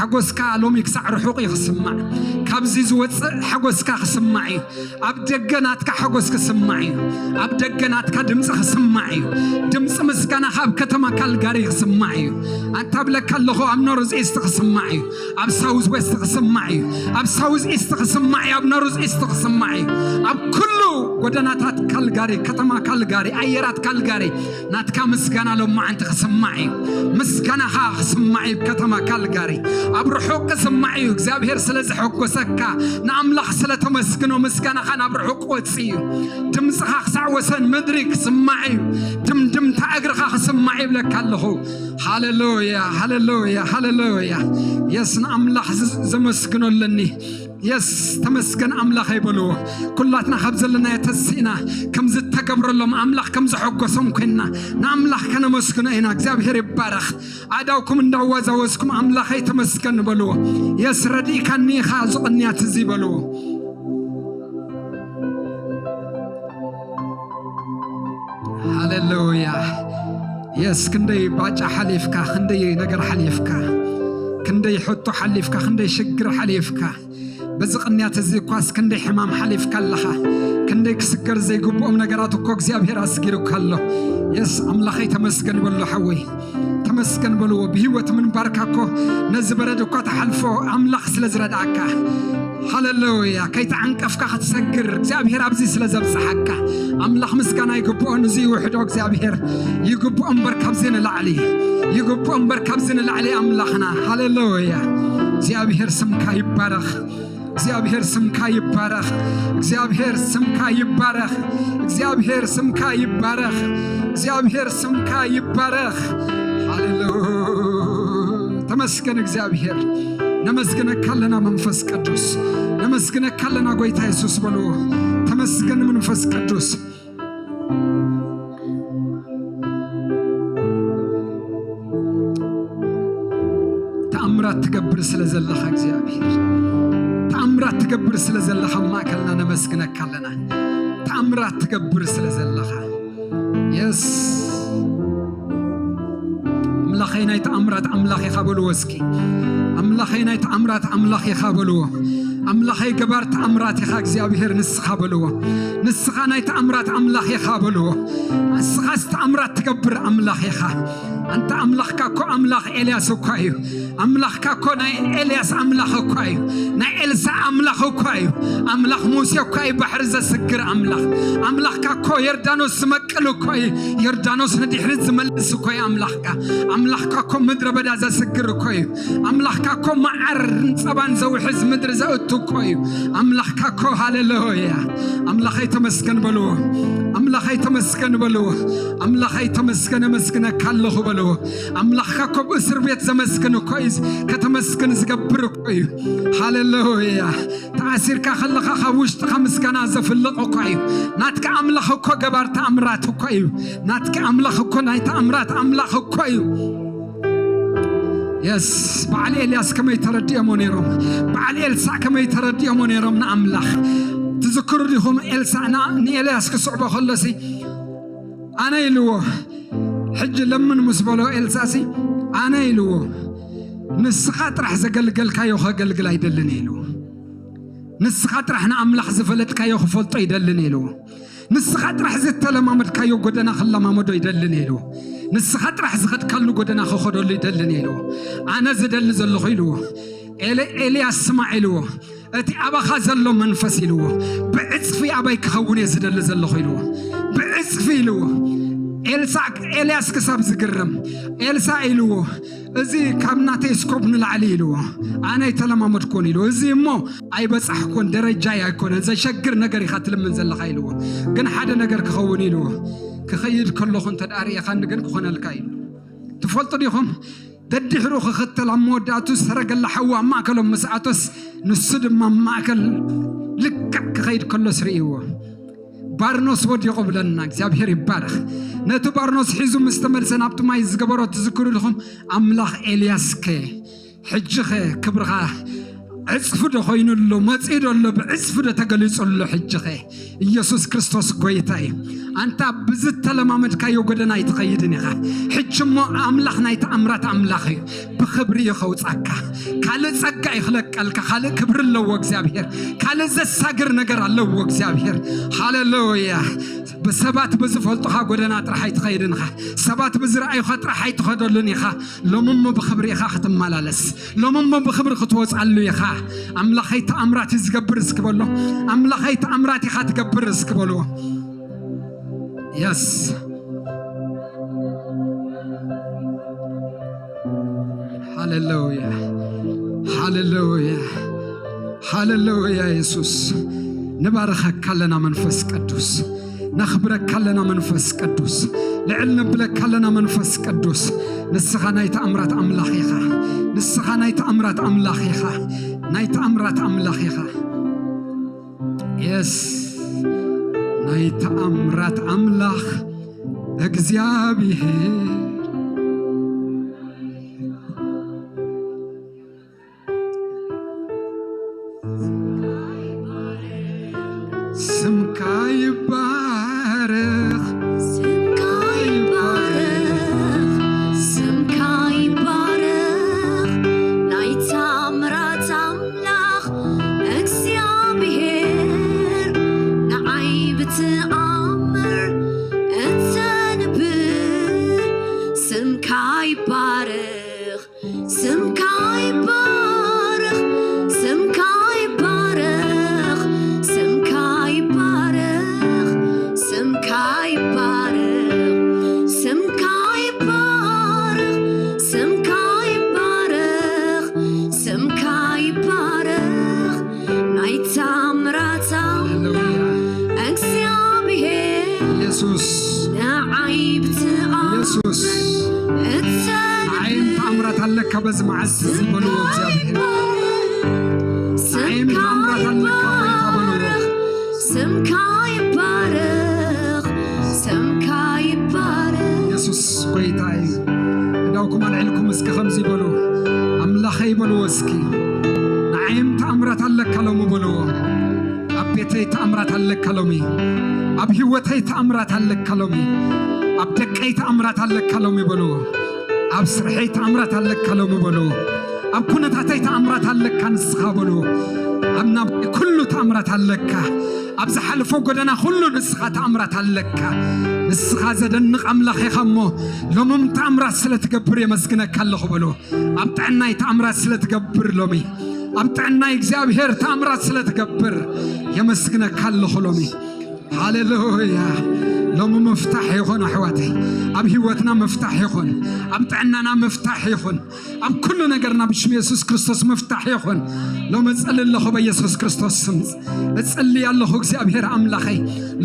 ሓጎስካ ሎሚ ክሳዕ ርሑቕ እዩ ክስማዕ። ካብዚ ዝወፅእ ሓጎስካ ክስማዕ እዩ። ኣብ ደገ ናትካ ሓጎስ ክስማዕ እዩ። ኣብ ደገ ናትካ ድምፂ ክስማዕ እዩ። ድምፂ ምስጋናኻ ኣብ ከተማ ካልጋሪ ክስማዕ እዩ። ኣንታ ብለካ ኣለኹ፣ ኣብ ኖርዝ ኢስት ክስማዕ እዩ። ኣብ ሳውዝ ዌስት ክስማዕ እዩ። ኣብ ሳውዝ ኢስት ክስማዕ እዩ። ኣብ ኖርዝ ኢስት ክስማዕ እዩ። ኣብ ኩሉ ጎደናታት ካልጋሪ፣ ከተማ ካልጋሪ፣ ኣየራት ካልጋሪ ናትካ ምስጋና ሎማዓንቲ ክስማዕ እዩ። ምስጋናኻ ክስማዕ እዩ። ከተማ ካልጋሪ ኣብ ርሑቕ ክስማዕ እዩ። እግዚኣብሔር ስለ ዘሐጎሰካ፣ ንኣምላኽ ስለ ተመስግኖ፣ ምስጋናኻ ናብ ርሑቕ ክወጽእ እዩ። ድምፅኻ ክሳዕ ወሰን ምድሪ ክስማዕ እዩ። ድምድምታ እግርኻ ክስማዕ ይብለካ ኣለኹ። ሃሌሉያ፣ ሃሌሉያ፣ ሃሌሉያ። የስ፣ ንኣምላኽ ዝ-፣ ዘመስግኖ ኣለኒ። የስ፣ ተመስገን ኣምላኸይ በልዎ። ኩላትና ካብ ዘለናዮ ተሲእና፣ ከም ዝተገብረሎም ኣምላኽ ከም ዘሐጎሶም ኮይንና ንኣምላኽ ከነመስግኖ ኢና። እግዚኣብሔር ይባረኽ። ኣእዳውኩም እንዳዋዛወዝኩም ኣምላኸይ ተመስገን በልዎ። የስ፣ ረዲእካኒ ኢኻ፣ እዚ ቅንያት እዚ በልዎ። ሃሌሉያ። የስ፣ ክንደይ ባጫ ሓሊፍካ፣ ክንደይ ነገር ሓሊፍካ፣ ክንደይ ሕቶ ሓሊፍካ፣ ክንደይ ሽግር ሓሊፍካ። በዚ ቅንያት እዚ እኳስ ክንደይ ሕማም ሓሊፍካ ኣለኻ። ክንደይ ክስገር ዘይግብኦም ነገራት እኮ እግዚኣብሔር ኣስጊሩካ ኣሎ። የስ፣ ኣምላኸይ ተመስገን በሎ ሓወይ። ተመስገን በልዎ። ብህይወት ምንባርካ እኮ ነዚ በረድ እኳ ትሓልፎ ኣምላኽ ስለ ዝረድኣካ። ሃሌሉያ። ከይተዓንቀፍካ ክትሰግር እግዚኣብሔር ኣብዚ ስለ ዘብጽሓካ ኣምላኽ ምስጋና ይግብኦ። ንዚ ይውሕዶ እግዚኣብሔር ይግብኦ እምበር ካብዚ ንላዕሊ፣ ይግብኦ እምበር ካብዚ ንላዕሊ ኣምላኽና። ሃሌሉያ። እግዚኣብሔር ስምካ ይባረኽ። እግዚኣብሔር ስምካ ይባረኽ። እግዚኣብሔር ስምካ ይባረኽ። እግዚኣብሔር ስምካ ይባረኽ። እግዚኣብሔር ስምካ ይባረኽ። ሃሌሉያ። ተመስገን እግዚኣብሔር። ነመስግነካ ኣለና መንፈስ ቅዱስ። ነመስግነካ ኣለና ጎይታ የሱስ በልዎ። ተመስገን መንፈስ ቅዱስ። ተኣምራት ትገብር ስለ ዘለኻ እግዚኣብሔር፣ ተኣምራት ትገብር ስለ ዘለኻ ኣብ ማእከልና ነመስግነካ ኣለና። ተኣምራት ትገብር ስለ ዘለኻ። የስ። ኣምላኸይ ናይ ተኣምራት ኣምላኽ ኢኻ በልዎ እስኪ። ኣምላኸይ ናይ ተኣምራት ኣምላኽ ኢኻ በልዎ። ኣምላኸይ ገባር ተኣምራት ኢኻ እግዚኣብሔር ንስኻ በልዎ። ንስኻ ናይ ተኣምራት ኣምላኽ ኢኻ በልዎ። ንስኻስ ተኣምራት ትገብር ኣምላኽ ኢኻ። ኣንታ ኣምላኽካ እኮ ኣምላኽ ኤልያስ እኳ እዩ። ኣምላኽካ እኮ ናይ ኤልያስ ኣምላኽ እኳ እዩ። ናይ ኤልሳዕ ኣምላኽ እኳ እዩ። ኣምላኽ ሙሴ እኳ እዩ ባሕሪ ዘስግር ኣምላኽ። ኣምላኽካ እኮ ዮርዳኖስ ዝመቅል እኮ እዩ። ዮርዳኖስ ንድሕሪት ዝመልስ እኮ እዩ ኣምላኽካ። ኣምላኽካ እኮ ምድረ በዳ ዘስግር እኮ እዩ። ኣምላኽካ እኮ መዓርን ጸባን ዘውሕዝ ምድሪ ዘእቱ እኮ እዩ ኣምላኽካ እኮ። ሃሌሉያ። ኣምላኸይ ተመስገን በልዎ። ኣምላኸይ ተመስገን በልዎ። ኣምላኸይ ተመስገን፣ ኣመስግነካ ኣለኹ በልዎ። ኣምላኽካ እኮ ብእስር ቤት ዘመስግን እኮ እዩ፣ ከተመስግን ዝገብር እኮ እዩ። ሃሌሉያ። ተኣሲርካ ከለኻ ካብ ውሽጥኻ ምስጋና ዘፍልቕ እኮ እዩ። ናትካ ኣምላኽ እኮ ገባር ተኣምራት እኮ እዩ። ናትካ ኣምላኽ እኮ ናይ ተኣምራት ኣምላኽ እኮ እዩ። የስ። በዓል ኤልያስ ከመይ ተረዲኦሞ ነይሮም? በዓል ኤልሳዕ ከመይ ተረዲኦሞ ነይሮም ንኣምላኽ? ትዝክሩ ዲኹም? ኤልሳዕ ና-፣ ንኤልያስ ክስዕቦ ከሎሲ ኣነ ኢልዎ፣ ሕጂ ለምን ምስ በሎ ኤልሳዕሲ ኣነ ኢልዎ፣ ንስኻ ጥራሕ ዘገልገልካዮ ከገልግል ኣይደልን ኢልዎ። ንስኻ ጥራሕ ንኣምላኽ ዝፈለጥካዮ ክፈልጦ ይደልን ኢልዎ። ንስኻ ጥራሕ ዝተለማመድካዮ ጎደና ክለማመዶ ይደልን ኢልዎ። ንስኻ ጥራሕ ዝኸድካሉ ጎደና ክኸደሉ ይደልን ኢልዎ። ኣነ ዝደሊ ዘለኹ ኢልዎ። ኤል-፣ ኤልያስ ስማዕ ኢልዎ። እቲ ኣባኻ ዘሎ መንፈስ ኢልዎ። ብዕጽፊ ኣባይ ክኸውን እየ ዝደሊ ዘለኹ ኢልዎ። ብዕጽፊ ኢልዎ። ኤልሳዕ፣ ኤልያስ ክሳብ ዝግረም ኤልሳዕ ኢልዎ። እዚ ካብ ናተይ ስኮፕ ንላዕሊ ኢልዎ። ኣነ ኣይተለማመድኩን ኢልዎ። እዚ እሞ ኣይበጻሕኩን፣ ደረጃይ ኣይኮነን፣ ዘሸግር ነገር ኢኻ ትልምን ዘለኻ ኢልዎ። ግን ሓደ ነገር ክኸውን ኢልዎ። ክኸይድ ከለኹ እንተ ደኣ ርኢኻኒ ግን ክኾነልካ ኢሉ። ትፈልጡ ዲኹም? ደድሕሩ ክኽተል ኣብ መወዳእቱ ሰረገላ ሓዊ ኣብ ማእከሎም ምስ ኣቶስ ንሱ ድማ ኣብ ማእከል ልክዕ ክኸይድ ከሎስ ርእይዎ። ባርኖስ ወዲቑ ብለና፣ እግዚኣብሔር ይባረኽ። ነቲ ባርኖስ ሒዙ ምስ ተመልሰ ናብቲ ማይ ዝገበሮ ትዝክሩ ዲኹም? ኣምላኽ ኤልያስከ ሕጂኸ ክብርኻ ዕጽፊ ዶ ኮይኑ ኣሎ? መጺኡ ዶ ኣሎ? ብዕጽፊ ዶ ተገሊጹ ኣሎ? ሕጂኸ ኢየሱስ ክርስቶስ ጎይታ እዩ። ኣንታ ብዝተለማመድካዮ ጎደና ኣይትኸይድን ኢኻ። ሕጂ እሞ ኣምላኽ ናይቲ ኣምራት ኣምላኽ እዩ። ብኽብሪ እዩ ከውጻካ። ካልእ ጸጋ እዩ ክለቀልካ። ካልእ ክብሪ ኣለዎ እግዚኣብሔር። ካልእ ዘሳግር ነገር ኣለዎ እግዚኣብሔር። ሃሌሉያ። ብሰባት ብዝፈልጡኻ ጎደና ጥራሕ ኣይትኸይድን ኢኻ። ሰባት ብዝረኣዩኻ ጥራሕ ኣይትኸደሉን ኢኻ። ሎሚ እሞ ብኽብሪ ኢኻ ክትመላለስ። ሎሚ እሞ ብኽብሪ ክትወጻሉ ኢኻ። ኣምላኸይ ተኣምራት እዩ ዝገብር እስኪ በሎ። ኣምላኸይ ተኣምራት ኢኻ ትገብር እስኪ በልዎ። የስ። ሃሌሉያ፣ ሃሌሉያ፣ ሃሌሉያ። የሱስ፣ ንባርኸካ ኣለና መንፈስ ቅዱስ፣ ነኽብረካ ኣለና መንፈስ ቅዱስ፣ ልዕል ነብለካ ኣለና መንፈስ ቅዱስ። ንስኻ ናይ ተኣምራት ኣምላኽ ኢኻ። ንስኻ ናይ ተኣምራት ኣምላኽ ኢኻ። ናይ ተኣምራት ኣምላኽ ኢኻ። የስ፣ ናይ ተኣምራት ኣምላኽ እግዚኣብሔር። ስምካ ይባረኽ። ስምካ ይባረኽ። ስምካ ይባረኽ። ናይ ተኣምራት ኣምላኽ እግዚኣብሔር፣ ንዓይ ብትኣምር እተንብር። ስምካ ይባረኽ። ስምካ ይባረኽ። ስምካ ይባረኽ። ስምካ ይባረኽ። ስምካ ይባረኽ። ስምካ ይባረኽ። ስምካ ይባረኽ። ስምካ ይባረኽ። ናይ ታምራት ኣምላኽ እግዚኣብሔር፣ የሱስ፣ ንዓይ ብትኣምር የሱስ፣ እተንብር። ንዓይም ተኣምራት ኣለካ በዚ መዓልቲ እዚ በልዎ እግዚኣብሔር። ንዓይም ተኣምራት ኣለካ ጎይታ በልዎ። ስምካ ይባረኽ፣ ስምካ ይባረኽ። የሱስ ጎይታ እዩ። እዳውኩም ኣልዒልኩም እስኪ ከምዚ በሉ፣ ኣምላኸይ በልዎ እስኪ። ንዓይም ተኣምራት ኣለካ ሎሚ በልዎ። ኣብ ቤተይ ተኣምራት ኣለካ ሎሚ። ኣብ ህይወተይ ተኣምራት ኣለካ ሎሚ። ኣብ ደቀይ ተኣምራት ኣለካ ሎሚ በልዎ። ኣብ ስርሐይ ተኣምራት ኣለካ ሎሚ በልዎ። ኣብ ኩነታተይ ተኣምራት ኣለካ ንስኻ በልዎ። ኣብ ናብይ ኩሉ ተኣምራት ኣለካ። ኣብ ዝሓልፎ ጎደና ኩሉ ንስኻ ተኣምራት ኣለካ። ንስኻ ዘደንቕ ኣምላኽ ኢኻ እሞ ሎምም ተኣምራት ስለ ትገብር የመስግነካ ኣለኹ በልዎ። ኣብ ጥዕናይ ተኣምራት ስለ ትገብር ሎሚ፣ ኣብ ጥዕናይ እግዚኣብሔር ተኣምራት ስለ ትገብር የመስግነካ ኣለኹ ሎሚ። ሃሌሉያ። ሎሚ ምፍታሕ ይኹን ኣሕዋተይ፣ ኣብ ህይወትና ምፍታሕ ይኹን፣ ኣብ ጥዕናና ምፍታሕ ይኹን፣ ኣብ ኩሉ ነገርና ብሽም የሱስ ክርስቶስ ምፍታሕ ይኹን። ሎሚ እጸሊ ኣለኹ በየሱስ ክርስቶስ ስም እጸሊ ኣለኹ። እግዚኣብሔር ኣምላኸይ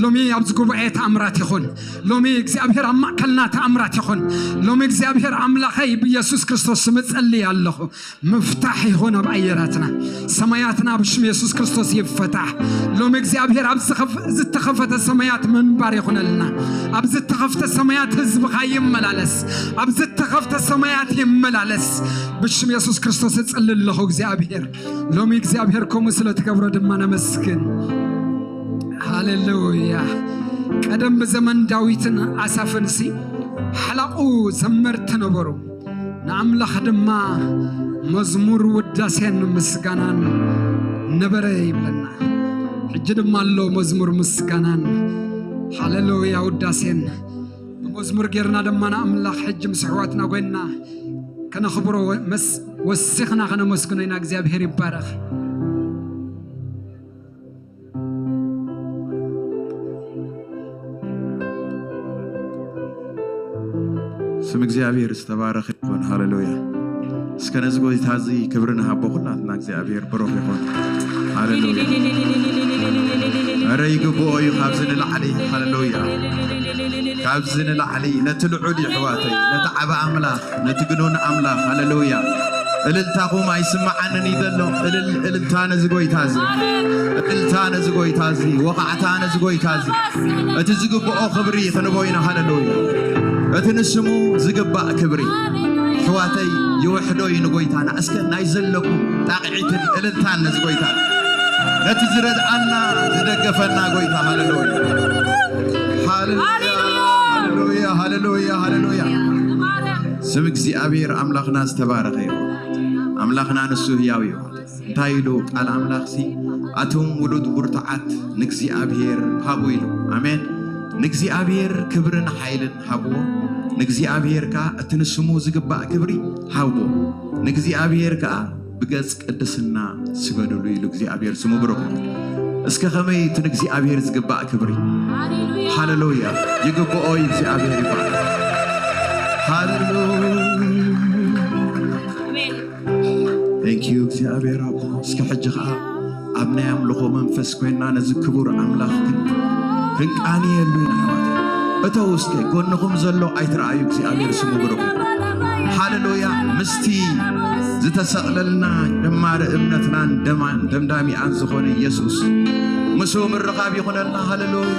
ሎሚ ኣብዚ ጉባኤ ተኣምራት ይኹን። ሎሚ እግዚኣብሔር ኣብ ማእከልና ተኣምራት ይኹን። ሎሚ እግዚኣብሔር ኣምላኸይ ብየሱስ ክርስቶስ ስም እጸሊ ኣለኹ። ምፍታሕ ይኹን ኣብ ኣየራትና። ሰማያትና ብሽም የሱስ ክርስቶስ ይፈታሕ። ሎሚ እግዚኣብሔር ኣብ ዝተኸፍ-፣ ዝተኸፈተ ሰማያት ምንባር ይኹነልና። ኣብ ዝተኸፍተ ሰማያት ህዝብኻ ይመላለስ። ኣብ ዝተኸፍተ ሰማያት ይመላለስ። ብሽም የሱስ ክርስቶስ እጽሊ ኣለኹ እግዚኣብሔር። ሎሚ እግዚኣብሔር ከምኡ ስለ ትገብሮ ድማ ነመስግን። ሃሌሉያ። ቀደም ብዘመን ዳዊትን ኣሳፍንሲ ሓላቑ ዘመርቲ ነበሩ። ንኣምላኽ ድማ መዝሙር ውዳሴን ምስጋናን ነበረ ይብለና። ሕጂ ድማ ኣሎ መዝሙር ምስጋናን፣ ሃሌሉያ፣ ውዳሴን ብመዝሙር ጌርና ድማ ንኣምላኽ ሕጂ ምስ ኣሕዋትና ኮይንና ከነኽብሮ ወ-፣ መስ-፣ ወሲኽና ከነመስግኖ ኢና። እግዚኣብሔር ይባረኽ። ስም እግዚኣብሔር ዝተባረኸ ይኹን። ሃሌሉያ። እስከ ነዚ ጎይታ እዚ ክብሪ ንሃቦ ኩላትና። እግዚኣብሔር ብሩኽ ይኹን። ሃሌሉያ። ኧረ ይግብኦ እዩ ካብዚ ንላዕሊ። ሃሌሉያ። ካብዚ ንላዕሊ ነቲ ልዑል ይሕዋተይ፣ ነቲ ዓቢ ኣምላኽ፣ ነቲ ግኑን ኣምላኽ። ሃሌሉያ። እልልታኹም ኣይስምዓንን እዩ ዘሎ። እልል-፣ እልልታ ነዚ ጎይታ እዚ። እልልታ ነዚ ጎይታ እዚ። ወቓዕታ ነዚ ጎይታ እዚ። እቲ ዝግብኦ ክብሪ ክንቦ ኢና። ሃሌሉያ። እቲ ንስሙ ዝግባእ ክብሪ። ኣሕዋተይ፣ ይውሕዶ እዩ ንጎይታና። እስከ ናይ ዘለኩም ጣቕዒትን እልልታን ነዚ ጎይታ፣ ነቲ ዝረድኣና ዝደገፈና ጎይታ። ሃሌሉያ። ሃሌሉያ። ሃሌሉያ። ሃሌሉያ። ሃሌሉያ። ስም እግዚኣብሔር ኣምላኽና ዝተባረኸ ይኹን። ኣምላኽና ንሱ ህያው ይኹን። እንታይ ኢሉ ቃል ኣምላኽሲ? ኣቱም ውሉድ ብርቱዓት ንእግዚኣብሔር ሃቡ ኢሉ። ኣሜን። ንእግዚኣብሔር ክብርን ሓይልን ሃብዎ። ንእግዚኣብሔር ከኣ እቲ ንስሙ ዝግባእ ክብሪ ሃብዎ። ንእግዚኣብሔር ከኣ ብገጽ ቅድስና ስገዱሉ ኢሉ እግዚኣብሔር ስሙ ብሩኽ ይኹን። እስከ ከመይ እቲ ንእግዚኣብሔር ዝግባእ ክብሪ። ሃሌሉያ። ይግብኦ እዩ፣ እግዚኣብሔር ይባረክ። ሃሌሉያ። Thank you እግዚኣብሔር ኣቦ። እስከ ሕጂ ኸዓ ኣብ ናይ ኣምልኾ መንፈስ ኮይና ነዚ ክቡር ኣምላኽ ክን- ክንቃንየሉ ኢና ኣሕዋት። እተው እስከ ጎንኹም ዘሎ ኣይትረኣዩ። እግዚኣብሔር ስሙ ብሩኽ። ሃሌሉያ። ምስቲ ዝተሰቕለልና ጀማሪ እምነትናን ደማን ደምዳሚኣን ዝኾነ ኢየሱስ ምስኡ ምርኻብ ይኹነልና። ሃሌሉያ።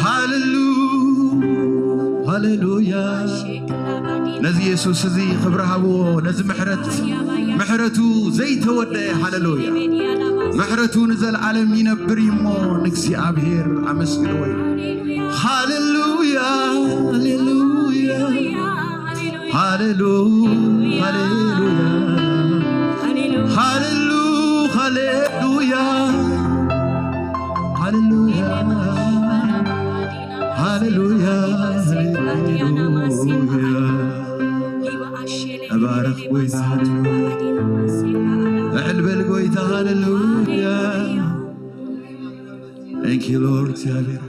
ሃሌሉ ሃሌሉያ። ነዚ የሱስ እዚ ክብሪ ሃብዎ። ነዚ ምሕረት ምሕረቱ ዘይተወደአ። ሃሌሉያ። ምሕረቱ ንዘለዓለም ይነብር እዩ እሞ ንእግዚኣብሔር ኣመስግንዎ። ሃሌሉያ። ሃሌሉያ። ሃሌሉ ሃሌሉያ። ሃሌሉ ሃሌሉያ። ሃሌሉያ። ሃሌሉያ። ሃሌሉያ። ተባረኽ ጎይታ፣ ሃሌሉያ። እዕል በል ጎይታ፣ ሃሌሉያ። Thank you Lord እግዚኣብሔር።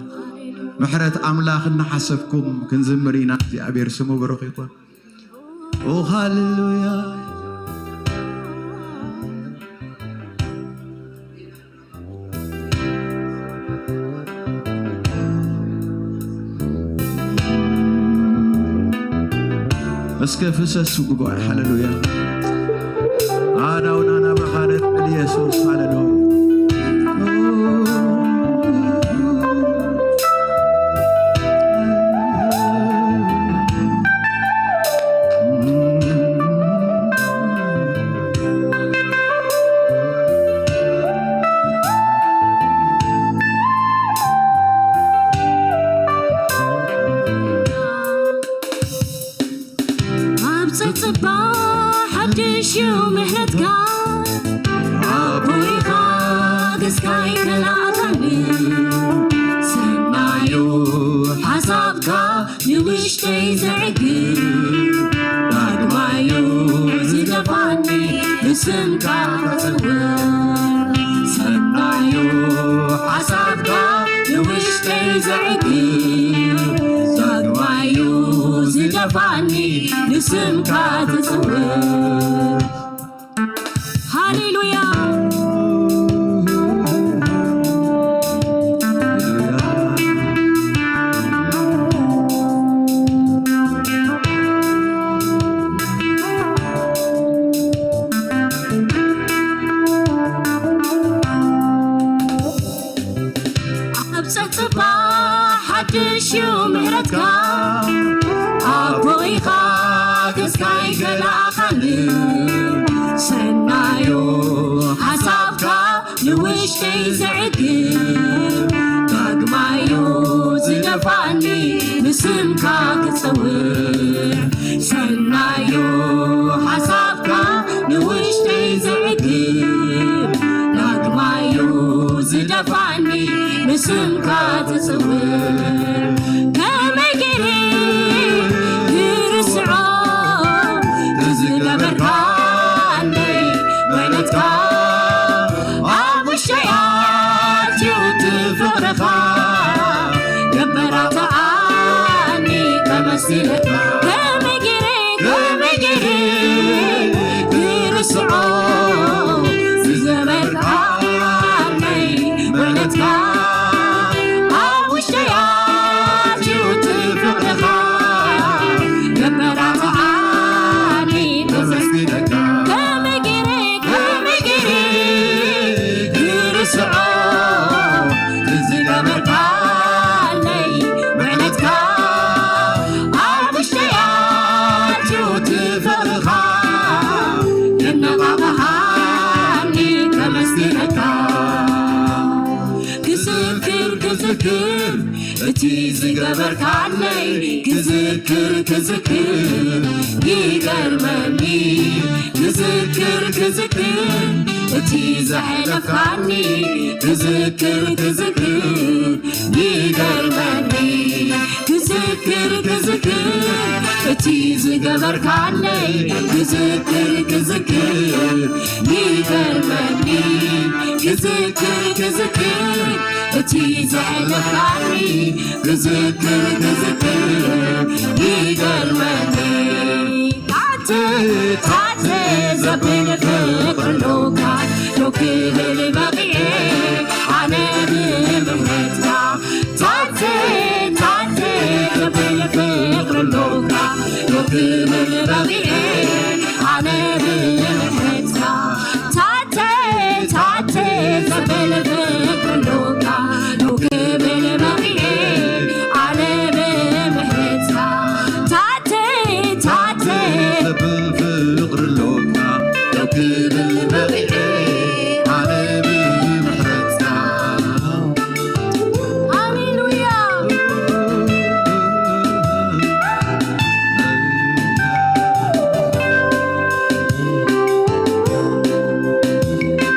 ምሕረት ኣምላኽ እናሓሰብኩም ክንዝምር ኢና። እግዚኣብሔር ስሙ ብሩኽ ይኹን። ኦ ሃሌሉያ። እስከ ፍሰሱ ጉባኤ፣ ሃሌሉያ። ኣናውናና በኻነት ኢየሱስ፣ ሃሌሉያ። ኣብ ጸጸባ ሓድሽ እዩ ምሕረትካ፣ ኣቦይኻ ገስካይ ከለኣኻኒ፣ ሰናዩ ሓሳብካ ንውሽጠይ ዘዕግብ፣ ዳግማዩ ዝደፋኒ ንስምካ ክጽውዕ። ሰናዩ ሓሳብካ ንውሽጠይ ዘዕግብ፣ ዳግማዩ ዝደፋኒ ንስምካ ክጽውዕ። ሃሌሉያ። ኣብ ጸጥታ ሓድሽ እዩ ምሕረትካ፣ ኣቦይኻ ገጽካ ኣይከላእኻኒ። ሰናዩ ሓሳብካ ንውሽጠይ ዘዕግብ፣ ዳግማዩ ዝደፋኒ ንስምካ ክጸውዕ። ሰናዩ ሓሳብካ ንውሽጠይ ዘዕግብ፣ ዳግማዩ ዝደፋኒ ንስምካ ክጽውዕ። ከመይ ገይረ ክርስዖ ዝገበርካለይ ምሕረትካ፣ ኣብ ውሽጠይ ኣትዩ እቲ ፍቕርኻ የበራትዓኒ። ከመሲለካ ከመይ ገይረ፣ ከመይ ገይረ ክርስዖ ዝገበርካለይ ምሕረትካ፣ ኣብ ውሽጠይ ኣትዩ እቲ ፍቕርኻ የበራትዓኒ። ከመይ ገይረ፣ ከመይ ገይረ፣ ከመይ ገይረ ክርስዖ ዝገበርካለይ ምሕረትካ፣ ኣብ ውሽጠይ ኣትዩ እቲ ፍቕርኻ የነቓቕሓኒ። ከመስግነካ ክዝክር ክዝክር እቲ ዝገበርካለይ ክዝክር ክዝክር ይገርመኒ። ክዝክር ክዝክር እቲ ዘሕለፍካኒ ክዝክር ክዝክር ይገርመኒ። ክዝክር ክዝክር እቲ ዝገበርካለይ ክዝክር ክዝክር ይገርመኒ። ክዝክር ክዝክር እቲ ዘሕለፍካኒ ክዝክር ክዝክር ይገርመኒ። ታተ ታተ ዘብል ፍቅሪ ሎካ ሎክ ክብል በቂኤ ኣነ ብምሕረትካ። ታተ ታተ ዘብል ፍቅሪ ሎካ ሎክ ክብል በቂኤ ኣነ ብምሕረትካ። ታተ ታተ ዘብል ፍቅሪ ሎካ ሎክ ክብል በቂኤ ኣነ ብምሕረትካ። ታተ ታተ ዘብል ፍቅሪ ሎካ ሎክ ክብል በቂኤ ኣነ ብምሕረትካ። ሃሌሉያ።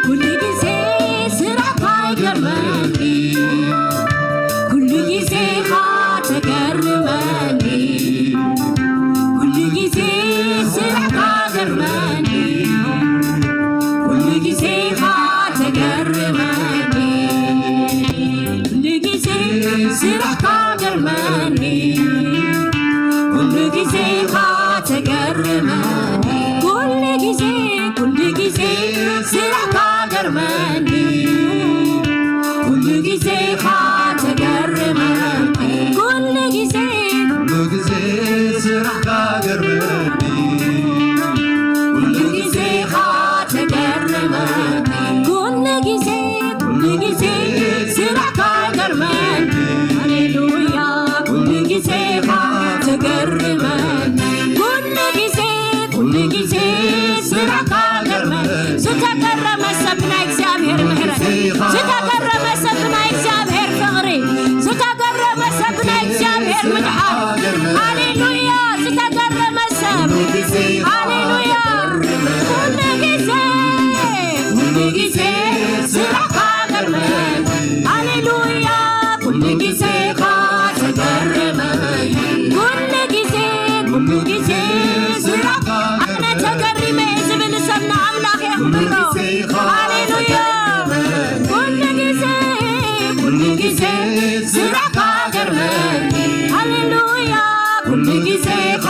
ኩሉ ግዜ ስራሕካ ይገርመኒ፣ ኩሉ ግዜ ኻ ተገርመኒ፣ ኩሉ ግዜ ስራሕካ ገርመኒ፣ ኩሉ ግዜ ኻ ተገርመኒ፣ ኩሉ ግዜ ስራሕካ ገርመኒ፣ ኩሉ ግዜ ኻ ተገርመኒ፣ ኩሉ ግዜ፣ ኩሉ ግዜ ስራሕካ ገርመኒ፣ ኩሉ ግዜ ኻ ተገርመኒ፣ ኩሉ ግዜ፣ ኩሉ ግዜ ስራሕካ ገርመኒ፣ ኩሉ ግዜ ኻ ተገርመኒ፣ ኩሉ ግዜ፣ ኩሉ ግዜ ስራሕካ ገርመኒ። ሃሌሉያ። ኩሉ ግዜ ኻ ተገርመኒ፣ ኩሉ ግዜ፣ ኩሉ ግዜ ስራሕካ ገርመኒ። ዝተገረመ ሰብ ብናይ እግዚኣብሔር ምሕረት፣ ዝተገረመ ሰብ ብናይ እግዚኣብሔር ፍቕሪ፣ ዝተገረመ ሰብ ብናይ እግዚኣብሔር ምድሓን። ሃሌሉያ። ዝተገረመ ሰብ። ሃሌሉያ። ኩሉ ግዜ፣ ኩሉ ግዜ ስራሕካ ገርመኒ። ሃሌሉያ። ኩሉ ግዜ ኻ ተገርመኒ። ኩሉ ግዜ፣ ኩሉ ግዜ ስራሕካ ኣነ ተገሪመ ዝብል ሰብ ንኣምላኽ የኽብሮ። ሃሌሉያ። ኩሉ ግዜ፣ ኩሉ ግዜ ስራሕካ ገርመኒ። ሃሌሉያ። ኩሉ ግዜ ኻ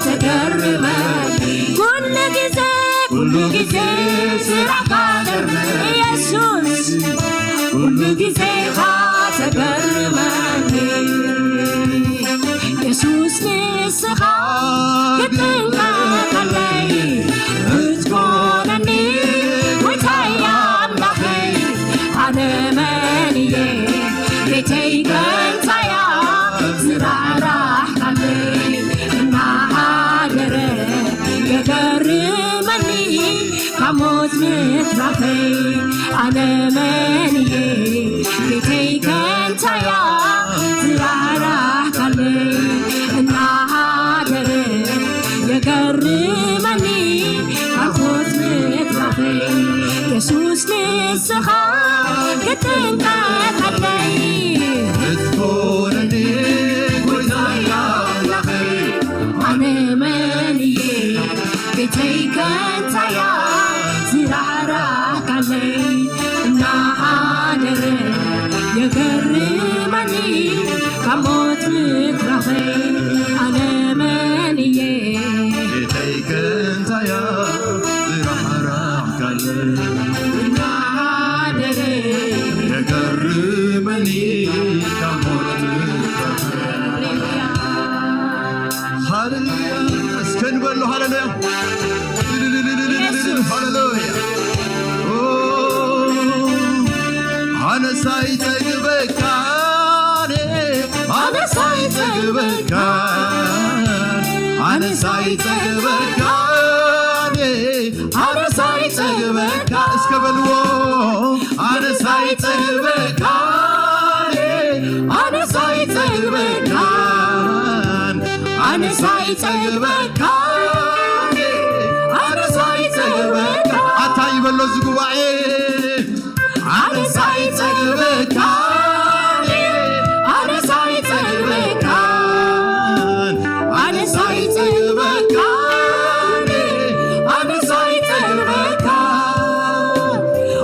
ተገርመኒ። ኩሉ ግዜ፣ ኩሉ ግዜ ስራሕካ ገርመኒ። ኢየሱስ፣ ኩሉ ግዜ ኻ ተገርመኒ። ኢየሱስ ንስኻ ክትንቀፈለይ ክትኮነኒ ጎይታይ ኣምላኸይ፣ ኣነ መን እየ ቤተይ ከንታያ ዝራራሕካለይ እናሃደረ የገርመኒ ካብ ሞት ምትራፈይ፣ ኣነ መን እየ ቤተይ ከንታያ ዝራራሕካለይ እናሃደረ የገርመኒ ካብ ሞት ምትራፈይ፣ የሱስ ንስኻ ክትንቀፈለይ ክትኮነኒ ጎይታይ ኣምላኸይ፣ ኣነ መን እየ ቤተይ ከንታያ ዝራራሕካለይ እናሃደረ የገርመኒ ካብ ሞት ምትራፈይ፣ ኣነ መን እየ ቤተይ ከንታያ ዝራራሕካለይ እናሃደረ የገርመኒ ካብ ሞት ምትራፈይ። ሃሌሉያ። እስከ ንበሎ ሃሌሉያ። ኢየሱስ። ሃሌሉያ። ኦ፣ ኣነስ ኣይጸግበካን፣ ኣነስ ኣይጸግበካ፣ ኣነስ ኣይጸግበካን፣ ኣነስ ኣይጸግበካ። እስከ በልዎ። ኣነስ ኣይጸግበካን፣ ኣነስ ኣይጸ- ይጸግበካ ኣነስ ኣይጸግበካ ኣታ ይበሎ እዚ ጉባኤ ኣነስ ኣይጸግበካ ኣነስ ኣይጸግበካ ኣነስ ኣይጸግበካ ኣነስ ኣይጸግበካ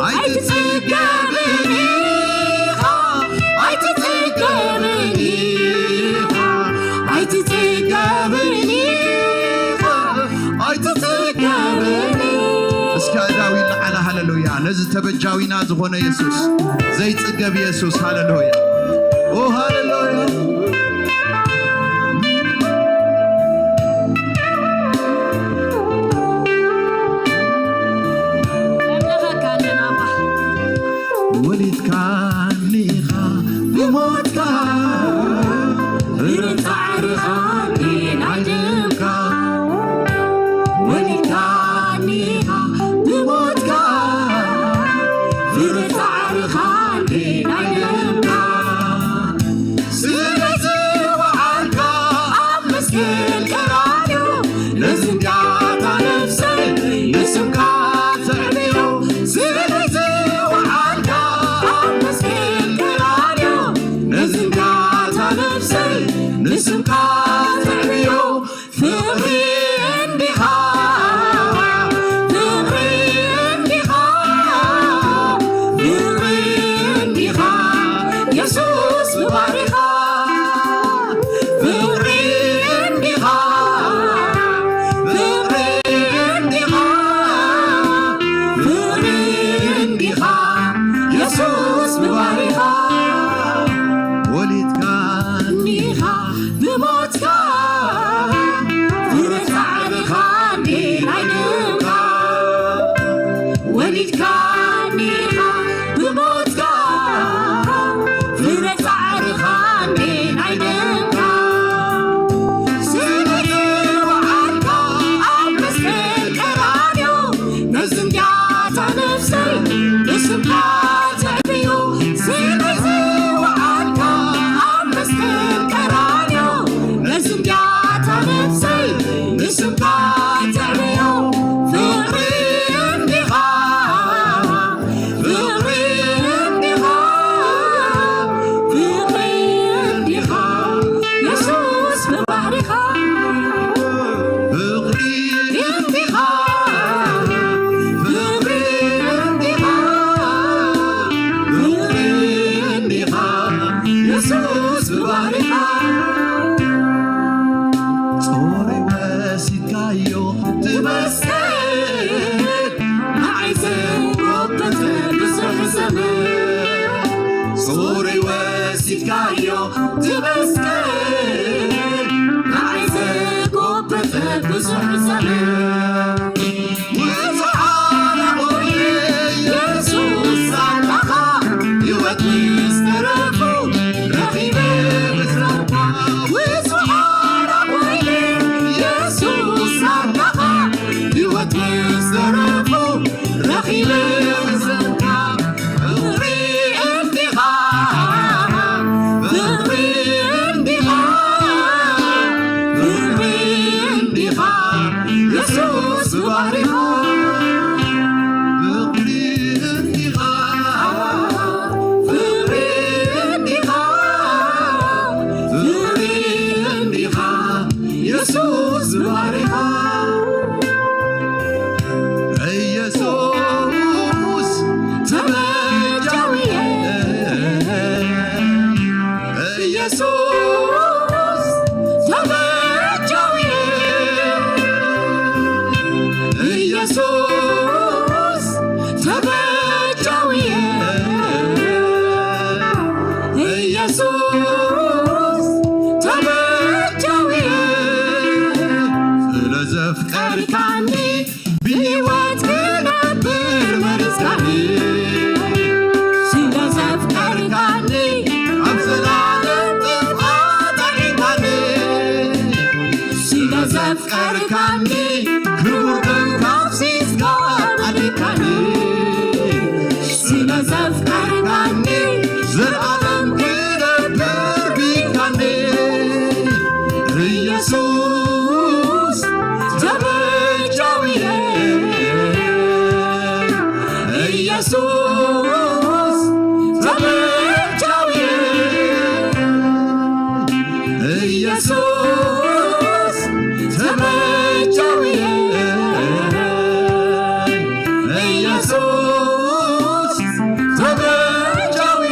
ኣይትጽገብን ኢኻ ኣይትጽገብን ኢኻ ኣይትጽገብን ኢኻ ኣይትጽገብን እስኪ ኣእዳው ይለዓላ ሃሌሉያ ነዚ ተበጃዊና ዝኾነ የሱስ ዘይጽገብ የሱስ ሃሌሉያ ኦ ሃሌሉያ ወሊድካኒ ኢኻ ብሞትካ ብርታዕርኻ ናይ ደምካ ወሊድካኒ ኢኻ ብሞትካ ብርታዕርኻ ናይ ደምካ ስለዚ ወዓልካ ኣብ መስቀል ቀራንዮ ነዚ እንዲያታ ነፍሰይ ንስምካ ተዕብዮ ስለዚ ወዓልካ ኣብ መስቀል ቀራንዮ ነዚ እንዲያታ ነፍሰይ ንስምካ ተዕብዮ ፍቕሪ እንዲኻ ፍቕሪ እንዲኻ ፍቕሪ እንዲኻ የሱስ ምባሪኻ ፍቕሪ እንዲኻ ፍቕሪ እንዲኻ ፍቕሪ እንዲኻ የሱስ ምባሪኻ ወሊድካ እንዲኻ ብሞትካ ፍረ ጻዕርኻ እንዲ ናይ ደምካ ወሊድካ እንዲኻ ብሞትካ ፍረ ጻዕርኻ እንዲ ናይ ደምካ ስለዚ ወዓልካ ኣብ መስቀል ቀራንዮ ነዚ እንዲያታ ነፍሰይ ንስምካ ተዕብዮ ስለዚ ወዓልካ ኣብ መስቀል ቀራንዮ ነዚ እንዲያታ ነፍሰይ ንስምካ ተዕብዮ ፍቕሪ እንዲኻ ኢየሱስ ተመቻዊ፣ ኢየሱስ ተመቻዊ፣ ኢየሱስ ተመቻዊ።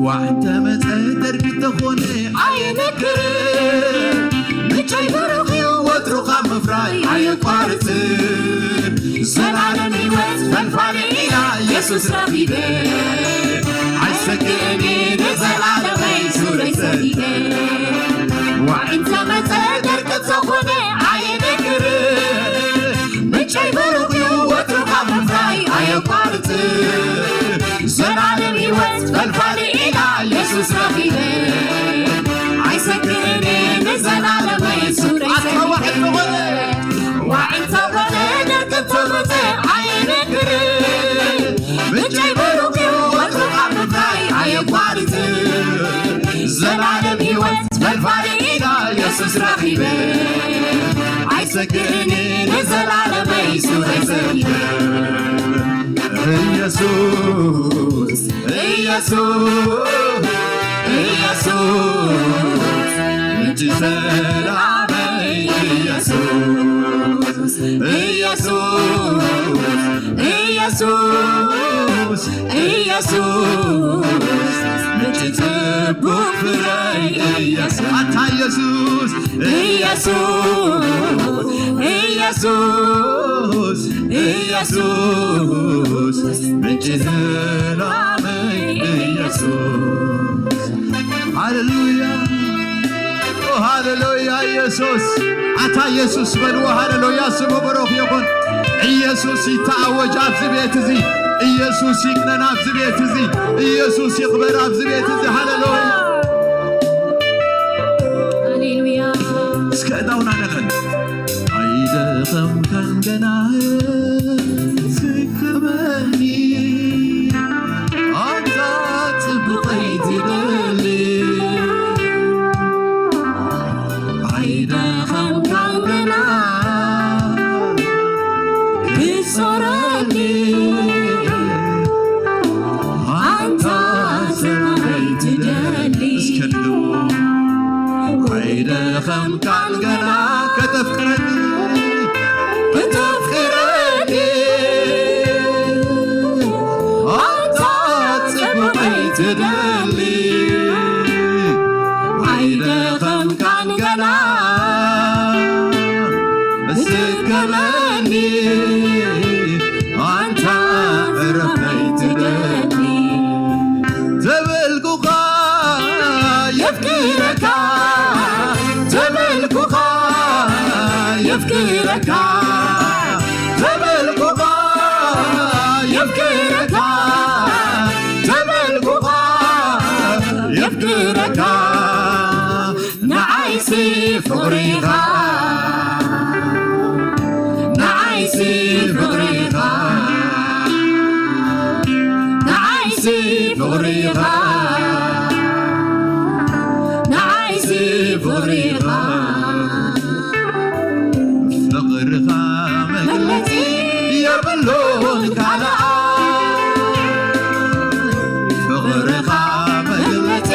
ዋዕንተ መጸ ደርጊ ተኾነ ኣይነክር፣ ምንጨይ ብሩኽ እዩ ወትሩ ካብ ምፍራይ ኣየቋርጽ። ዘላለም ህይወት ፈልፋሊ ኢና ኢየሱስ ረኺበ። ኣይሰግእን ንዘላለመይ ዙረይ ሰዲደ። ዋዒ እንተመጸ ደርቂ እንተኾነ ኣየነክር። ምንጨይ ብሩኽ እዩ ወትሩ ካብ ምፍራይ ኣየቋርጽ። ዘላለም ህይወት ፈልፋሊ ኢና ኢየሱስ ረኺበ። ኣይሰግእን ንዘላለመይ ዙረይ ሰዲደ። ዋዒ እንተኾነ ደርቂ እንተመጸ ኣየነክር። ምንጨይ ብሩኽ እዩ ወትሩ ካብ ምፍራይ ኣየቋርጽ። ዘላለም ህይወት ፈልፋሊ ኢና ኢየሱስ ረኺበ። ኣይሰግእን ንዘላለመይ ዙረይ ሰዲደ። ኢየሱስ ኢየሱስ ኢየሱስ ምንጭ ሰላመይ ኢየሱስ ኢየሱስ ኢየሱስ ኢየሱስ ምንጭ ጽቡቕ ፍረይ ኢየሱስ ኣታ ኢየሱስ ኢየሱስ ኢየሱስ ኢየሱስ ምንጭ ሰላመይ ኢየሱስ። ሃሌሉያ፣ ኦ ሃሌሉያ ኢየሱስ። ኣታ ኢየሱስ በልዎ፣ ሃሌሉያ ስሙ ብሩኽ ይኹን። ኢየሱስ ይተኣወጅ ኣብዚ ቤት እዚ። ኢየሱስ ይግነን ኣብዚ ቤት እዚ። ኢየሱስ ይኽበር ኣብዚ ቤት እዚ። ሃሌሉያ። ሃሌሉያ። እስከ እዳውና ነኸን። ኣይደኸምካን ገና ትክበኒ ኣንታ ጽቡቐይ ትደሊ ኣይደኸምካን ገና ክትዞረኒ ኣንታ ጽቡቐይ ትደሊ እስከ ድገሙ። ኣይደኸምካን ገና ከተፍቅረኒ ከተፍቅረኒ ኣንታ ጽቡቐይ ትደሊ ኣይደኸምካን ገና እስከመኒ ኣንታ ዕረፍተይ ትደሊ ተበልኩኻ የፍቅረካ ተበልኩኻ የፍቅረካ ተበልኩኻ የፍቅረካ ተበልኩኻ የፍቅረካ ንዓይሲ ፍቕሪኻ ንዓይሲ ፍቕሪኻ ንዓይሲ ፍቕሪኻ ንዓይሲ ፍቕሪኻ ፍቕርኻ መግለጺ የብሉን ካልኣ ፍቕርኻ መግለጺ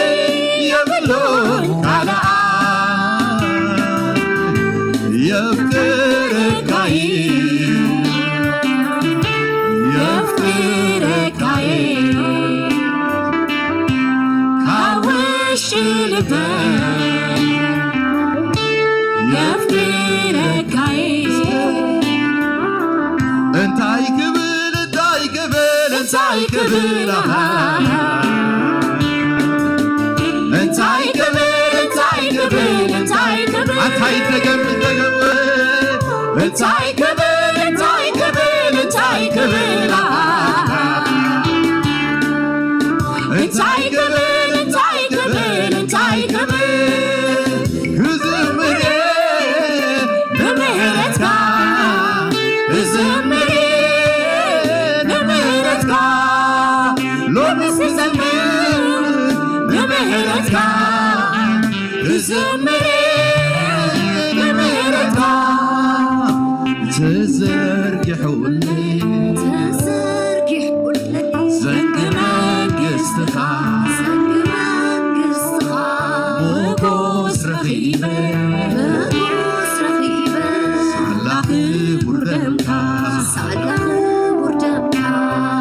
የብሉን ካልኣ የፍቅረካይ የፍቅረካይ ካብ ውሽጢ ልበይ የፍቅረካይ እንታይ ክብል እንታይ ክብል እንታይ ክብል ኣሃ እንታይ ክብል እንታይ ክብል እንታይ ክብል ኣታይ ደገም ደገም እንታይ ክብል እንታይ ክብል እንታይ ክብል ኣሃ እንታይ ክብል እንታይ ክብል እንታይ ክብል ክዝምር እየ ብምህረትካ ክዝምር እየ ብምህረትካ ሎምስ ክዘምር ብምህረትካ ክዘምር ብምህረትካ ክዘምር ተዘርጊሑለይ፣ ተዘርጊሑለይ፣ ዘንጊ መንግስትኻ፣ ዘንጊ መንግስትኻ፣ ሞጎስ ረኺበ፣ ሞጎስ ረኺበ፣ ሳላ ክቡር ደምካ፣ ሳላ ክቡር ደምካ፣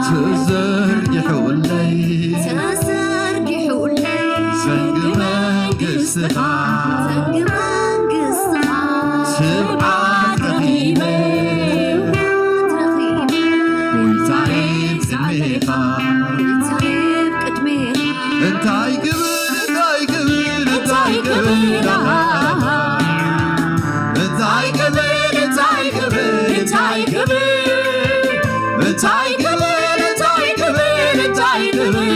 ተዘርጊሑለይ፣ ተዘርጊሑለይ፣ ዘንጊ መንግስትኻ፣ ዘንጊ መንግስትኻ፣ ስብዓት ረኺበ፣ ስብዓት ረኺበ፣ ጎይታዬ ቅድሜኻ፣ ጎይታዬ ቅድሜኻ፣ እንታይ ክብል፣ እንታይ ክብል፣ እንታይ ክብል፣ እንታይ ክብል፣ እንታይ ክብል፣ እንታይ ክብል፣ እንታይ ክብል፣ እንታይ ክብል፣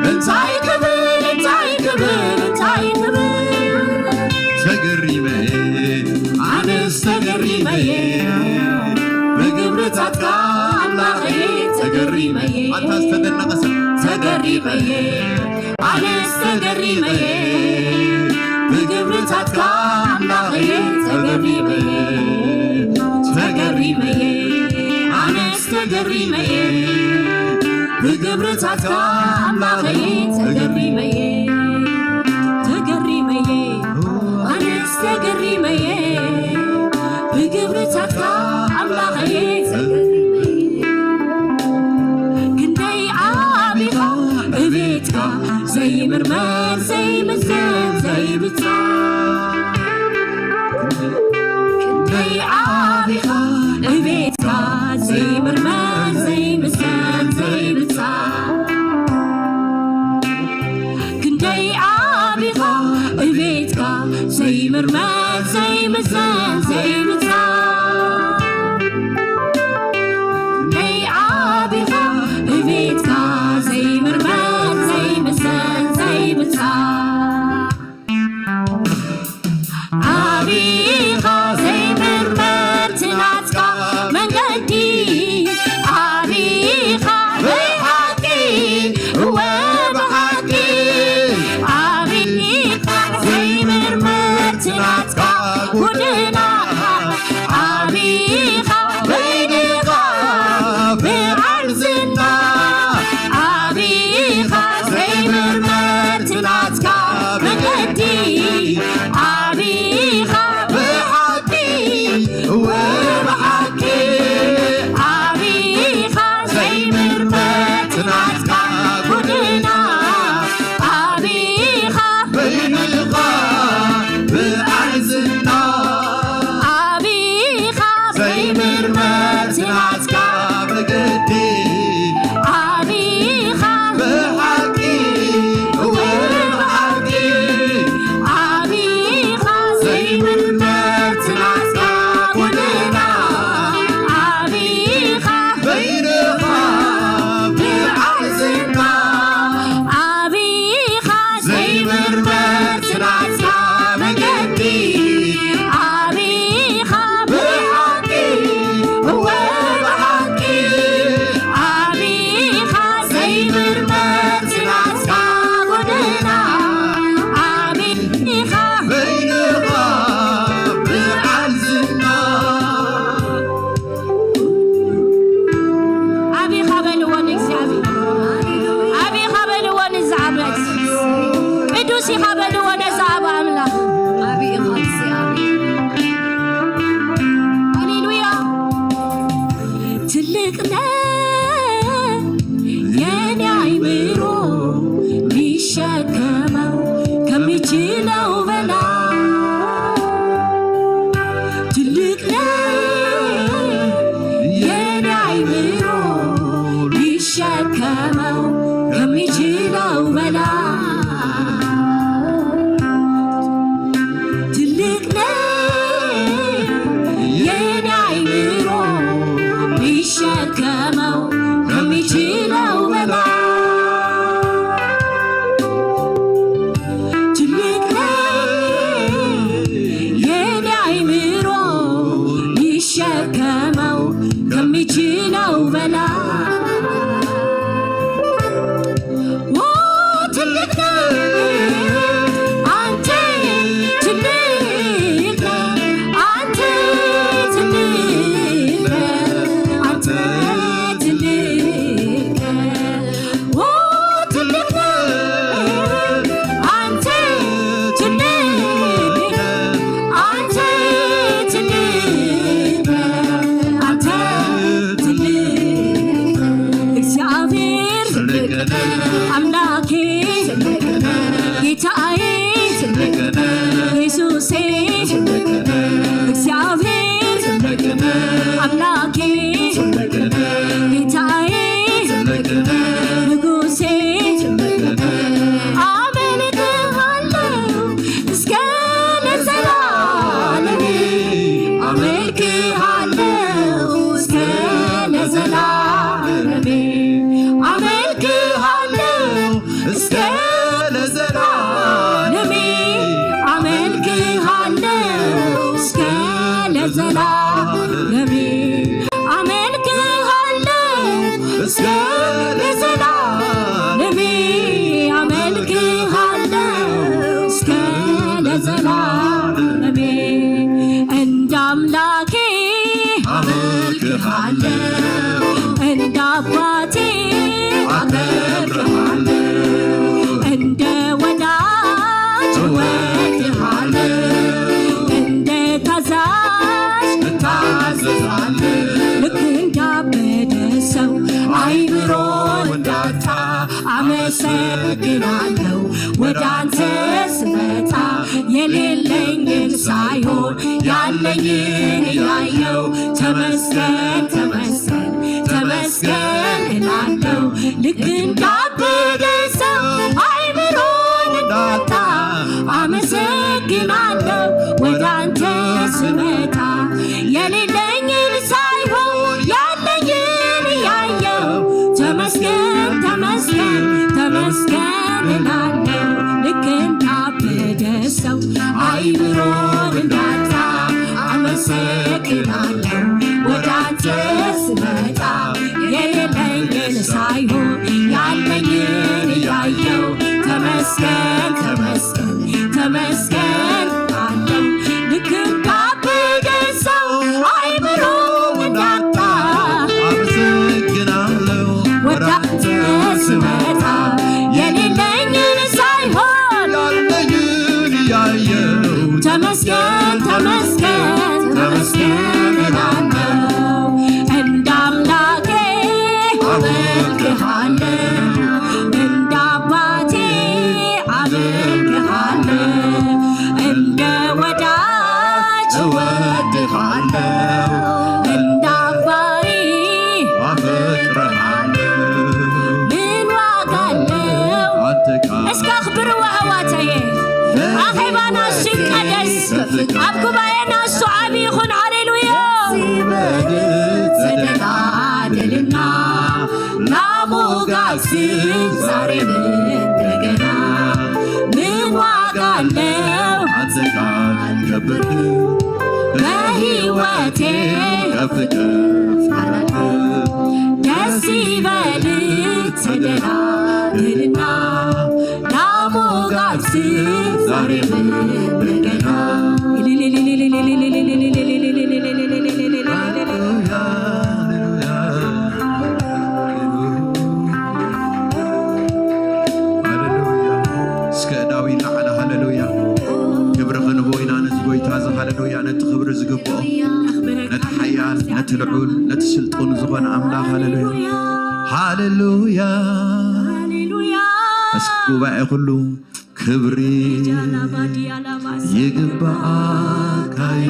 እንታይ ክብል፣ እንታይ ክብል፣ እንታይ ክብል፣ ተገሪመ፣ ኣነስ ተገሪመ፣ ብግብርታትካ ኣምላኸይ ተገሪመ፣ ኣታ ዝተደነቐ ሰብ ተገሪመ፣ ኣነስ ተገሪመ፣ ብግብርታትካ ኣምላኸይ ተገሪመ፣ ተገሪመ፣ ኣነስ ተገሪመ፣ ብግብርታትካ ኣምላኸይ ተገሪመ፣ ተገሪመ፣ ኣነስ ተገሪመ፣ ብግብርታትካ ኣምላኸይ ተገሪመ፣ ክንደይ ዓቢኻ እቤትካ ዘይምርመር ዘይምዘን ዘይብጻ፣ ክንደይ ዓቢኻ እቤትካ ዘይምርመር ዘይምዘን ዘይብጻ፣ ክንደይ ዓቢኻ እቤትካ ዘይምርመር ዘይምዘን ዘይብጻ፣ ክንደይ ዓቢኻ እቤትካ ዘይምርመር ዘይምዘን ዘይብጻ፣ ዓቢኻ ዘይምርመር ትናትካ መንገዲ፣ ዓቢኻ ብሓቂ፣ እወ ብሓቂ፣ ዓቢኻ ዘይምርመር ትናትካ ጎደና፣ ዓቢኻ በይንኻ በዓል ዝና፣ ዓቢኻ ዘይምርመር ትናትካ መገዲ፣ ዓቢኻ ብሓቂ፣ እወ ብሓቂ፣ ዓቢኻ ዘይምርመር ትናትካ ጎደና፣ ዓቢኻ በይንኻ በዓል ዝና፣ ዓቢኻ ዘይምርመር ትናትካ መገዲ፣ ዓቢኻ ብሓቂ፣ እወ ብሓቂ፣ ዓቢኻ ዘይምርመር ትናትካ ጎደና፣ ዓቢኻ በይንኻ በዓል ዝና፣ ዓቢኻ ዘይምርመር ትናትካ መገዲ፣ ዓቢኻ ብሓቂ፣ እወ ብሓቂ፣ ዓቢኻ ዘይምርመር ትናትካ ጎደና፣ ዓቢኻ በይንኻ በዓል ዝና። ዓቢኻ በልዎ ንእግዚኣብሔር። ዓቢኻ በልዎ ንዚ ዓመት። ቅዱስ ኢኻ በልዎ ነዚ ኣብ ኣምላኽ። ዓቢ ኢኻ እግዚኣብሔር። ሃሌሉያ። ትልቅ ነህ የኔ አይምሮ ሊሸከመው ከሚችለው በላይ ትልቅ ነህ የኔ አይምሮ ሊሸከመው ከሚችለው በላይ ትልቅ ነህ የኔ አይምሮ ሊሸከመው ከሚችለው በላይ ትልቅ ነህ የኔ አይምሮ ሊሸከመው ከሚችለው በላይ ኦ ትልቅ ነህ አንተ ትልቅ ነህ አንተ አመልክሃለሁ እስከ ለዘላለሜ፣ አመልክሃለሁ እስከ ለዘላለሜ፣ አመልክሃለሁ እስከ ለዘላለሜ፣ አመልክሃለሁ እስከ ለዘላለሜ፣ አመልክሃለሁ እስከ ለዘላለሜ። እንደ አምላኬ አመልክሃለሁ፣ እንደ አባቴ አከብርሃለሁ፣ እንደ ወዳጅ እወድሃለሁ፣ እንደ ታዛዥ እታዘዛለሁ። ልክ እንዳበደ ሰው አይምሮ እንዳጣ አመሰግናለሁ። ወደ አንተ ስመጣ የሌለኝን ሳይሆን ያለኝን ያየው። ተመስገን፣ ተመስገን፣ ተመስገን እላለሁ። ልክ እንዳበደ ሰው አይምሮን እንዳጣ አመሰግናለሁ። ወደ አንተ ስመጣ የሌለኝን ሳይሆን ያለኝን ያየው። ተመስገን፣ ተመስገን፣ ተመስገን እላለሁ። ልክ እንዳበደ ሰው አይምሮን እንዳጣ አመሰግናለሁ። ወደ አንተ ስመጣ የሌለኝን ሳይሆን ያለኝን ያየው። ተመስገን፣ ተመስገን፣ ተመስገን እላለሁ። ልክ እንዳበደ ሰው አይምሮ እንዳጣ አመሰግናለሁ። ወደ አንተ ስመጣ የሌለኝን ሳይሆን ያለኝን ያየው። ተመስገን፣ ተመስገን፣ ተመስገን እላለሁ። እንደ አምላኬ አመልክሃለሁ፣ እንደ አባቴ አመልክሃለሁ፣ እንደ ወዳጅ እወድሃለሁ፣ እንደ አባይ አፈቅርሃለሁ። ምን ዋጋ አለው? አንተ ቃል እስከ ኣኽብርዎ ኣሕዋተየ። ኣኼባና እሱ ይቀደስ። ኣብ ጉባኤና እሱ ዓቢ ይኹን። ሃሌሉያ። ሲበል ተደላደልና ላሞጋስ ዛሬም እንደገና። ምን ዋጋ አለው? አንተ ቃል ከበርክ በሕይወቴ ከፍ ከፍ አላልክ። ደስ ይበል ተደላደልና ላሞጋስ ዛሬም እንደገና። ሃሌሉያ፣ ሃሌሉያ፣ ሃሌሉያ። እስከ እዳዊ ላዕለ፣ ሃሌሉያ። ክብሪ ክንቦ ኢና ነቲ ጎይታ እዚ፣ ሃሌሉያ። ነቲ ክብሪ ዝግብኦ፣ ነቲ ሓያል፣ ነቲ ልዑል፣ ነቲ ስልጡን ዝኾነ ኣምላኽ፣ ሃሌሉያ፣ ሃሌሉያ። እስኪ ጉባኤ ኩሉ ክብሪ ይግባኣካ እዩ፣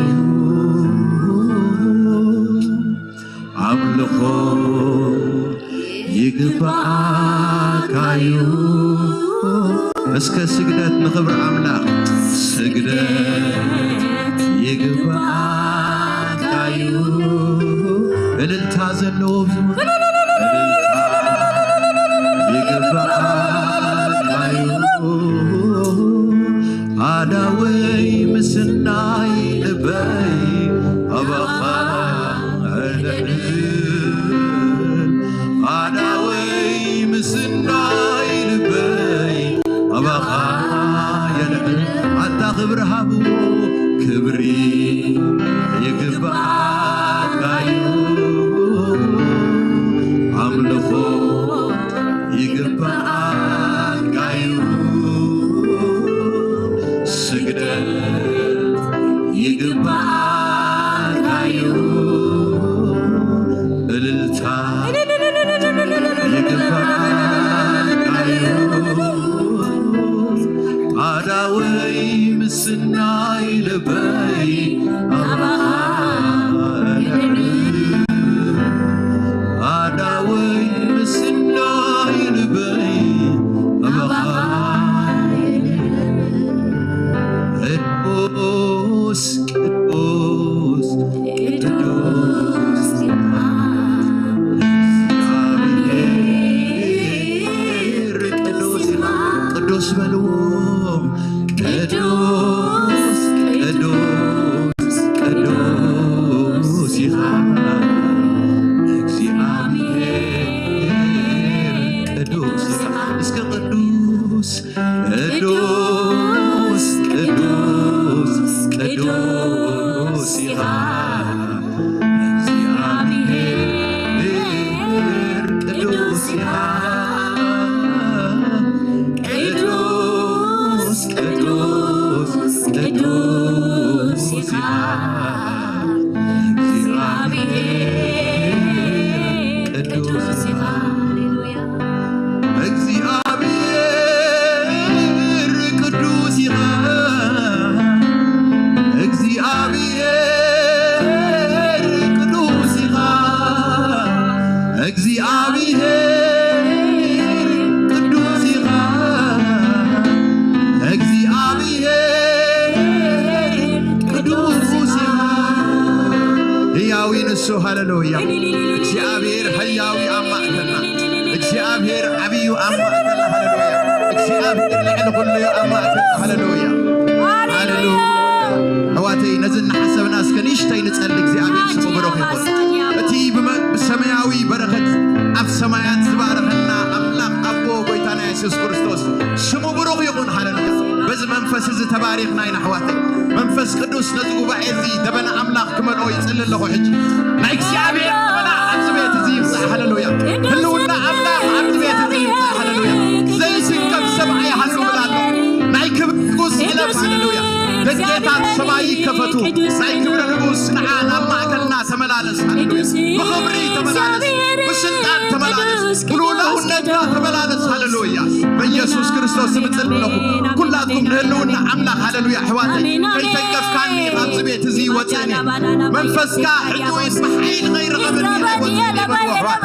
ኣምልኾ ይግባኣካ እዩ። እስከ ስግደት ንኽብሪ ኣምላኽ፣ ስግደት ይግባኣካ እዩ። እልልታ ዘለዎ ብዙ፣ እልልታ ይግባኣካ እዩ። ኣዳወይ ምስናይ ልበይ ኣባኻ የልዕል። ኣዳወይ ምስናይ ልበይ ኣባኻ የልዕል። ኣታ ክብሪ ሃብዎ፣ ክብሪ ይግባኣካ እዩ፣ ኣምልኾ ይግባኣካ እዩ፣ ስግደት ይግባኣካ እዩ፣ እልልታ ይግባኣካ እዩ። ኣዳወይ ምስናይ ልበይ ኣባኻ እግዚኣብሔር ቅዱስ ኢኻ። እስከ ቅዱስ፣ ቅዱስ፣ ቅዱስ፣ ቅዱስ ኢኻ። እግዚኣብሔር ቅዱስ ኢኻ። ቅዱስ፣ ቅዱስ፣ ቅዱስ ኢኻ። እግዚኣብሔር ቅዱስ ኢኻ። ሃሌሉያ። እግዚኣብሔር ቅዱስ ኢኻ። እግዚኣብሔር ቅዱስ ኢኻ። እግዚኣብሔር ቅዱስ ኢኻ። እግዚኣብሔር ቅዱስ ኢኻ። ህያዊ ንሱ። ሃሌሉያ። እግዚኣብሔር ህያዊ ኣብ ማእከልና። እግዚኣብሔር ዓብዩ ኣብ ማእከልና። ሃሌሉያ። እግዚኣብሔር ልዕሊ ኩሉ እዩ ኣብ ማእከልና። ሃሌሉያ። ሃሌሉያ። ኣሕዋተይ፣ ነዚ እናሓሰብና እስከ ንእሽተይ ንጸሊ። እግዚኣብሔር ስሙ ብሩኽ ይኹን። እቲ ብመ-፣ ብሰማያዊ በረኸት ኣብ ሰማያት ዝባረኸና ኣምላኽ ኣቦ ጎይታና የሱስ ክርስቶስ ስሙ ብሩኽ ይኹን። ሃሌሉያ። በዚ መንፈስ እዚ ተባሪኽና ኢና ኣሕዋተይ። መንፈስ ቅዱስ ነዚ ጉባኤ እዚ ደበና ኣምላኽ ክመልኦ ይጽሊ ኣለኹ። ሕጂ ናይ እግዚኣብሔር ደበና ኣብዚ ቤት እዚ ይምጻእ። ሃሌሉያ። ህልውና ኣምላኽ ኣብዚ ቤት እዚ ይምጻእ። ሃሌሉያ። ዘይስከፍ ሰብኣይ ይሃሉ ብላ ኣሎ። ናይ ክብሪ ንጉስ ሕለፍ። ሃሌሉያ። ደጌታት ሰማይ ይከፈቱ። ናይ ክብሪ ንጉስ ንዓ ናብ ማእከልና ተመላለስ። ሃሌሉያ። ብኽብሪ ተመላለስ። ብስልጣን ተመላለስ። ብልኡላውነትካ ተመላለስ። ሃሌሉያ። በኢየሱስ ክርስቶስ ስም እጽሊ ኣለኹ። ኩላትኩም ንህልውና ኣምላኽ፣ ሃሌሉያ፣ ኣሕዋተይ፣ ከይተንከፍካኒ ኣብዚ ቤት እዚ ይወጽእኒ። መንፈስካ ሕጂ እውን ብሓይሊ ከይረኸበኒ ኣይወጽእን እየ በልዎ፣ ኣሕዋት።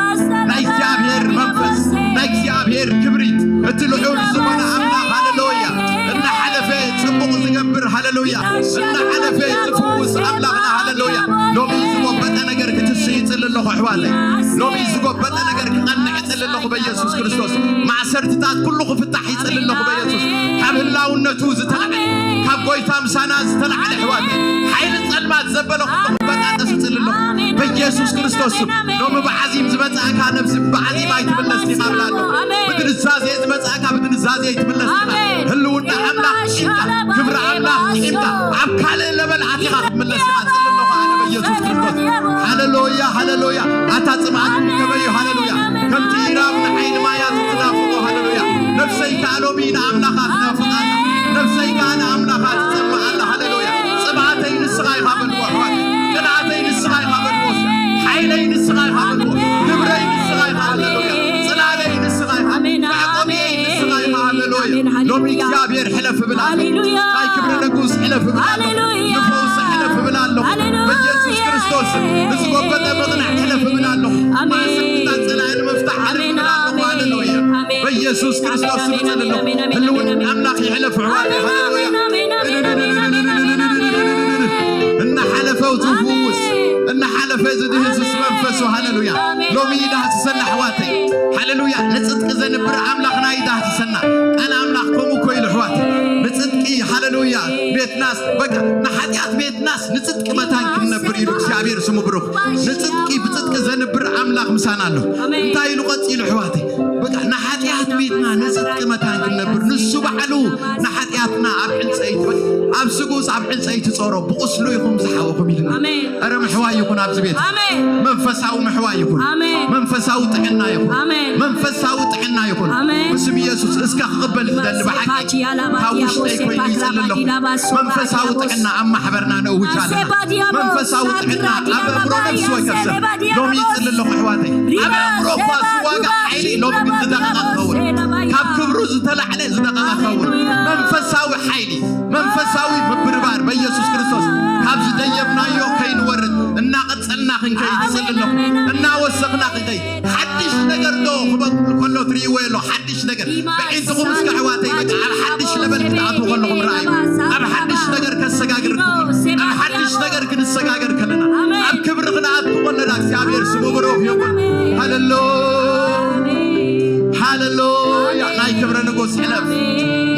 ናይ እግዚኣብሔር መንፈስ፣ ናይ እግዚኣብሔር ክብሪ፣ እቲ ልዑል ዝኾነ ኣምላኽ፣ ሃሌሉያ፣ እናሓለፈ ጽቡቕ ዝገብር፣ ሃሌሉያ፣ እናሓለፈ ዝፍውስ ኣምላኽና፣ ሃሌሉያ። ሎሚ ዝጎበጠ ነገር ክትስእ ይጽሊ ኣለኹ፣ ኣሕዋተይ። ሎሚ ዝጎበጠ ነገር ክቐንዕ እጽሊ ኣለኹ በኢየሱስ ክርስቶስ። ማእሰርትታት ኩሉ ክፍታሕ ይጽሊ ኣለኹ በኢየሱስ። ካብ ህላውነቱ ዝተልዐ፣ ካብ ጎይታ ምሳና ዝተልዓለ፣ ኣሕዋተይ፣ ሓይሊ ጸልማት ዘበለ ኩሉ ክበጣጠስ እጽሊ ኣለኹ በኢየሱስ ክርስቶስ ስም። ሎሚ ብዓዚም ዝመጻእካ ነብሲ ብዓዚም ኣይትምለስ ኢኻ ብላ ኣሎ። ብድንዛዜ ዝመጻእካ ብድንዛዜ ኣይትምለስ ኢኻ። ህልውና ኣምላኽ ጥዒምካ፣ ክብሪ ኣምላኽ ጥዒምካ፣ ኣብ ካልእ ለበል ኣቲኻ ክትምለስ ኢኻ እጽሊ ኣለኹ ኣነ በኢየሱስ ክርስቶስ። ሃሌሉያ፣ ሃሌሉያ። ኣታ ጽምኣት ከመይ እዩ፣ ሃሌሉያ። ከምቲ ኢራብ ንዓይኒ ማያት ትናፍቆ፣ ሃሌሉያ። ነፍሰይ ከኣ ሎሚ ንኣምላኻ ትናፍቃ ኣላ። ነፍሰይ ከኣ ንኣምላኻ ትጸምእ ኣላ፣ ሃሌሉያ። ጽምኣተይ ንስኻ ኢኻ በልዎ፣ ኣሕዋት። ቅንኣተይ ንስኻ ኢኻ በልዎ። ሓይለይ ንስኻ ኢኻ በልዎ። ክብረይ ንስኻ ኢኻ፣ ሃሌሉያ። ጽላለይ ንስኻ ኢኻ። መዕቆቢየይ ንስኻ ኢኻ፣ ሃሌሉያ። ሎሚ እግዚኣብሔር ሕለፍ እብል ኣለኹ። ናይ ክብሪ ንጉስ ሕለፍ እብል ኣለኹ። ንፈውሲ ሕለፍ እብል ኣለኹ። በኢየሱስ ክርስቶስ ንዝጎበጠ ምቕናዕ ሕለፍ እብል ኣለኹ። ማእሰርትታት ጸላኢ ንምፍታሕ ሕለፍ እብል ኣለኹ። ሃሌሉያ። በኢየሱስ ክርስቶስ ስም እጽሊ ኣለኹ። ህልውና ኣምላኽ ይሕለፍ፣ ኣሕዋተይ። ሃሌሉያ። እናሓለፈ ዝፍውስ፣ እናሓለፈ ዝድህስስ መንፈሱ፣ ሃሌሉያ። ሎሚ ይዳህስሰና፣ ኣሕዋተይ። ሃሌሉያ። ንጽድቂ ዘንብር ኣምላኽና ይዳህስሰና። ቃል ኣምላኽ ከምኡ እኮ ኢሉ፣ ኣሕዋት። ንጽድቂ፣ ሃሌሉያ፣ ቤትናስ፣ በቃ፣ ንሓጢኣት ቤትናስ ንጽድቂ መታን ክንነብር ኢሉ እግዚኣብሔር ስሙ ብሩኽ። ንጽድቂ፣ ብጽድቂ ዘንብር ኣምላኽ ምሳና ኣሎ። እንታይ ኢሉ ቀጺሉ፣ ኣሕዋተይ? በቃ፣ ንሓጢኣት ቤትና ንጽድቂ መታን ክንነብር፣ ንሱ ባዕሉ ንሓጢኣትና ኣብ ዕንጸይቲ፣ ኣብ ስጉስ ኣብ ዕንጸይቲ ጾሮ፣ ብቁስሉ ኢኹም ዝሓወኹም ኢልና። ኣረ ምሕዋይ ይኹን ኣብዚ ቤት። መንፈሳዊ ምሕዋይ ይኹን። መንፈሳዊ ጥዕና ይኹን። መንፈሳዊ ጥዕና ይኹን። ብስም ኢየሱስ እስከ ክቕበል ዝደሊ ብሓቂ ካብ ውሽጠይ ኮይኑ ይጽሊ ኣለኹ። መንፈሳዊ ጥዕና ኣብ ማሕበርና ነእውጅ ኣለና። መንፈሳዊ ጥዕና ኣብ ኣእምሮ ነፍሲ ወከፍ ሰብ ሎሚ ይጽሊ ኣለኹ ኣሕዋተይ። ኣብ ኣእምሮ እኳ ዝዋጋ ሓይሊ ሎሚ ግን ዝደቐቐ ክኸውን። ካብ ክብሩ ዝተላዕለ ዝደቐቐ ክኸውን። መንፈሳዊ ሓይሊ፣ መንፈሳዊ ምብርባር በኢየሱስ ክርስቶስ ካብ ዝደየብናዮ ከይንወርድ እናቐጸልና ክንከይድ እጽሊ ኣለኹ። እናወሰኽና ክንከይድ። ሓድሽ ነገር ዶ ክበቁል ከሎ ትርእይዎ ኣሎ። ሓድሽ ነገር። ብዒንትኹም እስከ ኣሕዋተይ በቃ ኣብ ሓድሽ ለበል ክትኣትዉ ከለኹም ረኣዩ። ኣብ ሓድሽ ነገር ከሰጋግርኩም። ኣብ ሓድሽ ነገር ክንሰጋገር ከለና። ኣብ ክብሪ ክንኣቱ ከለና እግዚኣብሔር ስሙ ብሩኽ ይኹን። ሃሌሉያ። ሃሌሉያ። ናይ ክብሪ ንጉስ ሕለፍ።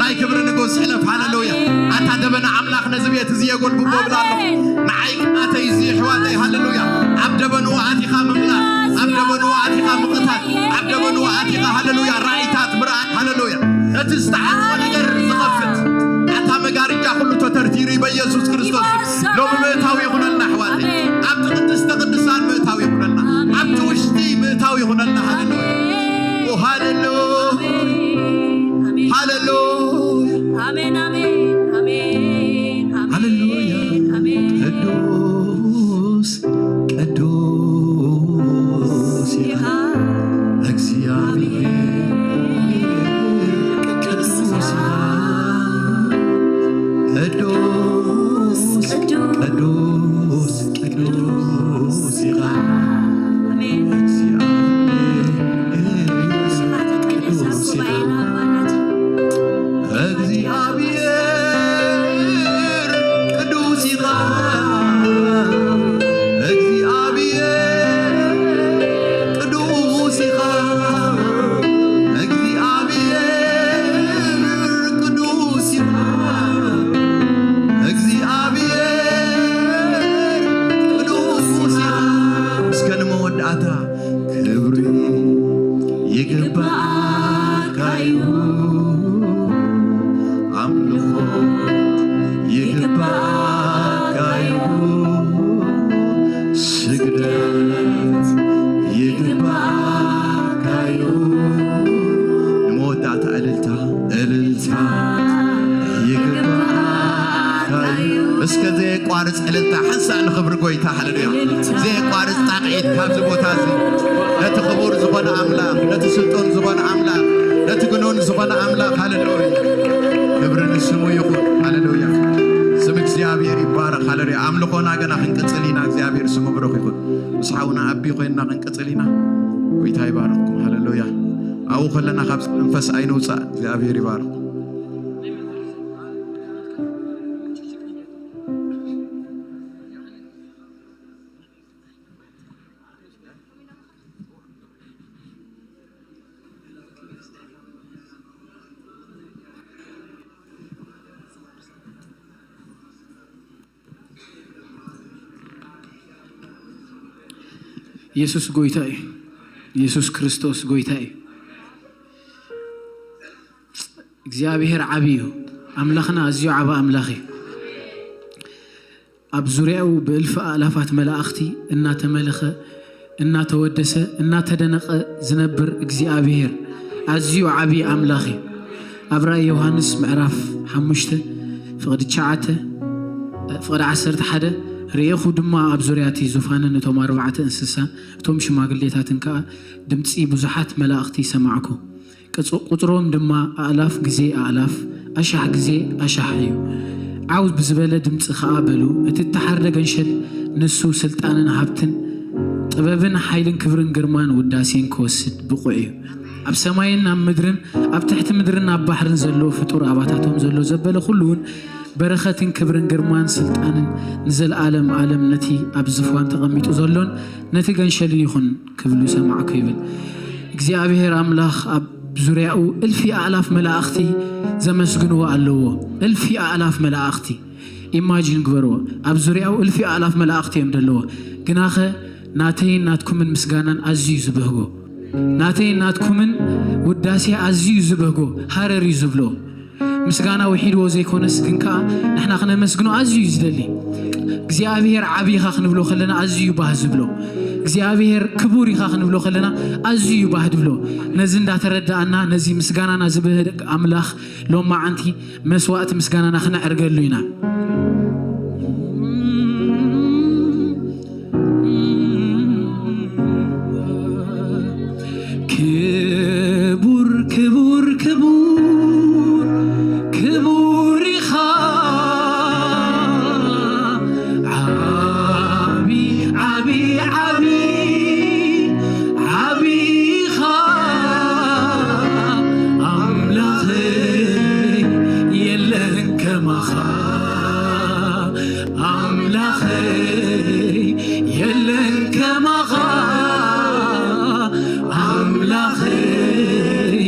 ናይ ክብሪ ንጉስ ሕለፍ። ሃሌሉያ። ኣታ ደበና ኣምላኽ ነዚ ቤት እዚ የጎልብቦ ብላ ኣለኹ። ንዓይ ቅንኣተይ እዚ ኣሕዋተይ። ሃሌሉያ። ኣብ እቲ ዝተዓጽወ ነገር ዝኸፍት ኣታ መጋርጃ ኩሉ ተተርቲሩ እዩ በኢየሱስ ክርስቶስ። ሎሚ ምእታው ይኹነልና ኣሕዋተይ። ኣብቲ ቅድስተ ቅዱሳን ምእታው ይኹነልና። ኣብቲ ውሽጢ ምእታው ይኹነልና። ሃሌሉያ። ኦ፣ ሃሌሉያ። ሃሌሉያ። ሃሌሉያ። ቅዱስ ቅዱስ ኢኻ እግዚኣብሔር፣ ቅዱስ ኢኻ። ቅዱስ ቅዱስ ቅዱስ ኢኻ እግዚኣብሔር፣ ቅዱስ ኢኻ። እግዚኣብሔር ቅዱስ ኢኻ፣ እግዚኣብሔር ቅዱስ ኢኻ፣ እግዚኣብሔር ቅዱስ ኢኻ፣ እግዚኣብሔር ቅዱስ ኢኻ። እስከ ንመወዳእታ ክብሪ ይግባእካ እዩ፣ ኣምልኾ ይግባእካ እዩ፣ ስግደት ይግባእካ እዩ። ንመወዳእታ እልልታ፣ እልልታ ይግባእካ እዩ። እስከ ዘየቋርጽ እልልታ ሓንሳእ ንኽብሪ ጎይታ። ሃሌሉያ። ዘየቋርጽ ጣቕዒት ካብዚ ቦታ እዚ ነቲ ክቡር ዝኾነ ኣምላኽ፣ ነቲ ስልጡን ዝኾነ ኣምላኽ፣ ነቲ ግኑን ዝኾነ ኣምላኽ። ሃሌሉያ። ክብሪ ንስሙ ይኹን። ሃሌሉያ። ስም እግዚኣብሔር ይባረኽ። ሃሌሉያ። ኣምልኾና ገና ክንቅጽል ኢና። እግዚኣብሔር ስሙ ብሩኽ ይኹን። ምስ ሓውና ኣቢ ኮይንና ክንቅጽል ኢና። ጎይታ ይባርኽኩም። ሃሌሉያ። ኣብኡ ከለና ካብ መንፈስ ኣይንውጻእ። እግዚኣብሔር ይባርኽኩም። ኢየሱስ ጎይታ እዩ። ኢየሱስ ክርስቶስ ጎይታ እዩ። እግዚኣብሔር ዓቢ እዩ። ኣምላኽና ኣዝዩ ዓቢ ኣምላኽ እዩ። ኣብ ዙርያኡ ብእልፊ ኣእላፋት መላእኽቲ እናተመለኸ፣ እናተወደሰ፣ እናተደነቐ ዝነብር እግዚኣብሔር ኣዝዩ ዓቢ ኣምላኽ እዩ። ኣብ ራእይ ዮሃንስ ምዕራፍ ሓሙሽተ ፍቕዲ ትሽዓተ፣ ፍቕዲ ዓሰርተ ሓደ፣ ርኤኹ ድማ ኣብ ዙርያ እቲ ዙፋንን እቶም ኣርባዕተ እንስሳን እቶም ሽማግሌታትን ከኣ ድምጺ ብዙሓት መላእኽቲ ሰማዕኩ። ቅጽ-፣ ቁጽሮም ድማ ኣእላፍ ግዜ ኣእላፍ፣ ኣሻሕ ግዜ ኣሻሕ እዩ። ዓው ብዝበለ ድምጺ ኸኣ በሉ፣ እቲ እተሓርደ ገንሸል ንሱ ስልጣንን ሃብትን ጥበብን ሓይልን ክብርን ግርማን ውዳሴን ክወስድ ብቑዕ እዩ። ኣብ ሰማይን ኣብ ምድርን ኣብ ትሕቲ ምድርን ኣብ ባሕርን ዘሎ ፍጡር፣ ኣባታቶም ዘሎ ዘበለ ኩሉ እውን በረኸትን ክብርን ግርማን ስልጣንን ንዘለኣለም ኣለም ነቲ ኣብ ዝፋን ተቐሚጡ ዘሎን ነቲ ገንሸልን ይኹን ክብሉ ሰማዕኩ ይብል። እግዚኣብሔር ኣምላኽ ኣብ ዙርያኡ እልፊ ኣእላፍ መላእኽቲ ዘመስግንዎ ኣለዎ። እልፊ ኣእላፍ መላእኽቲ ኢማጂን ግበርዎ። ኣብ ዙርያኡ እልፊ ኣእላፍ መላእኽቲ እዮም ዘለዎ። ግናኸ ናተይን ናትኩምን ምስጋናን ኣዝዩ እዩ ዝበህጎ። ናተይን ናትኩምን ውዳሴ ኣዝዩ እዩ ዝበህጎ። ሃረር እዩ ዝብሎ። ምስጋና ውሒድዎ ዘይኮነስ ግን ከኣ ንሕና ክነመስግኖ ኣዝዩ እዩ ዝደሊ። እግዚኣብሔር ዓቢ ኢኻ ክንብሎ ከለና ኣዝዩ እዩ ባህ ዝብሎ። እግዚኣብሔር ክቡር ኢኻ ክንብሎ ከለና ኣዝዩ እዩ ባህ ዝብሎ። ነዚ እንዳተረዳእና ነዚ ምስጋናና ዝበህግ ኣምላኽ ሎማዓንቲ መስዋእቲ ምስጋናና ክነዕርገሉ ኢና። ክቡር ክቡር ክቡር ክቡር ኢኻ ዓቢ ዓቢ ዓቢ ዓቢ ኢኻ ኣምላኸይ የለን ከማኻ ኣምላኸይ የለን ከማኻ ኣምላኸይ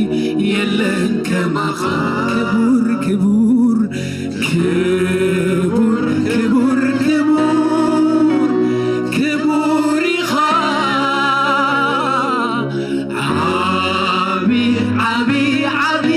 የለን ከማኻ ክቡር ክቡር ክቡር ክቡር ክቡር ክቡር ኢኻ ዓቢ ዓቢ ዓቢ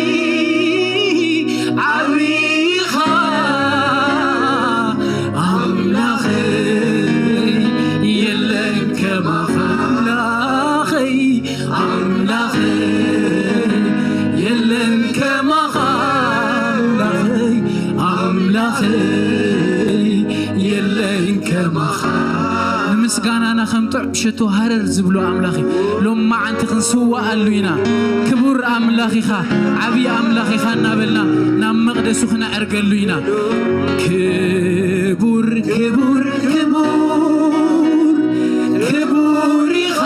ምስጋናና ከም ጥዑም ሸቶ ሃረር ዝብሎ ኣምላኽ እዩ። ሎማዓንቲ ክንስዋኣሉ ኢና። ክቡር ኣምላኽ ኢኻ፣ ዓብዪ ኣምላኽ ኢኻ እናበልና ናብ መቕደሱ ክነዕርገሉ ኢና። ክቡር ክቡር ክቡር ክቡር ኢኻ፣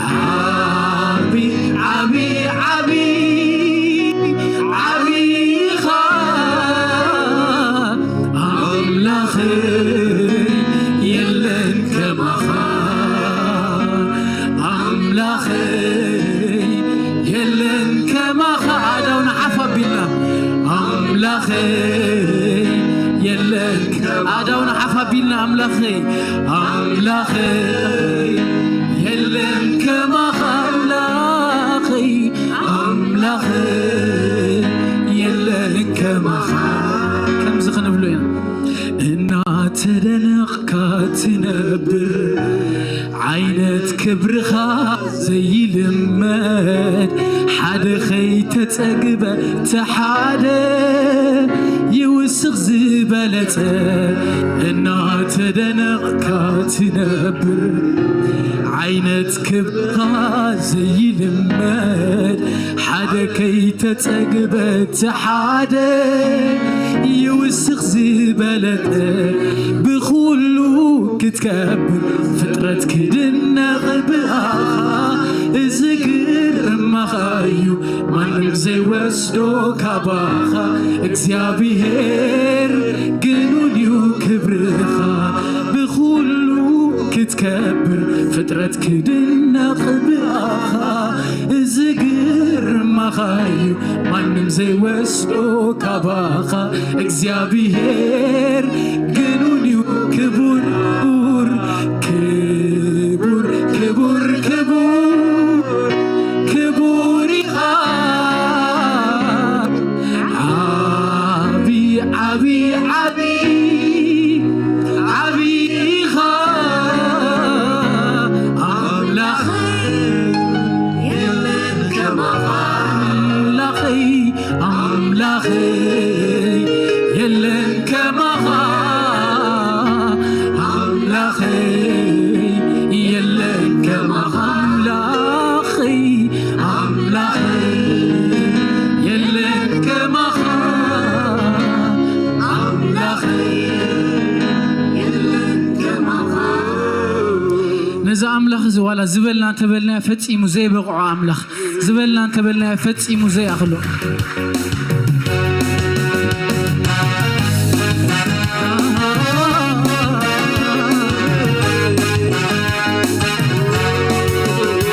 ዓቢ ዓቢ ዓቢ ዓቢ ኢኻ ኣምላኸይ፣ የለን ከማኻ ኣምላኸይ፣ የለን ከማኻ። ኣእዳውና ሓፍ ኣቢልና ኣምላኸይ፣ የለን ከማኻ። ኣእዳውና ሓፍ ኣቢልና ኣምላኸይ፣ ኣምላኸይ፣ የለን ከማኻ ኣምላኸይ፣ ኣምላኸይ፣ የለን ከማኻ። ከምዚ ክንብሎ ኢና። እናተደነቕካ ትነብር ዓይነት ክብርኻ ዘይልመድ፣ ሓደ ኸይተጸግበ እቲ ሓደ ይውስኽ ዝበለጸ። እናተደነቕካ ትነብር ዓይነት ክብርኻ ዘይልመድ፣ ሓደ ከይተጸግበ እቲ ሓደ ይውስኽ ዝበለጸ። ብኹሉ ክትከብር ፍጥረት ክድነቕ ብኣኻ፣ እዚ ግርማኻ እዩ ማንም ዘይወስዶ ካባኻ። እግዚኣብሔር ግኑን እዩ ክብርኻ፣ ብኹሉ ክትከብር ፍጥረት ክድነቕ ብኣኻ፣ እዚ ግርማኻ እዩ ማንም ዘይወስዶ ካባኻ። እግዚኣብሔር ግኑን እዩ ክቡር ክቡር ክቡር ክቡር ክቡር ኢኻ ዓቢ ዓቢ ዓቢ ዓቢ ኢኻ ኣምላኽ የለን ከማኻ ኣምላኸይ ኣምላኸይ የለን ከማኻ ኣምላኸይ የለን ከማኻ ኣምላኸይ ኣምላኸይ የለን ከማኻ ኣምላኸይ የለን ከማኻ። ነዚ ኣምላኽ እዚ ዋላ ዝበልና እንተበልናዮ ፈጺሙ ዘይበቕዖ ኣምላኽ ዝበልና እንተበልናዮ ፈጺሙ ዘይኣኽሎ።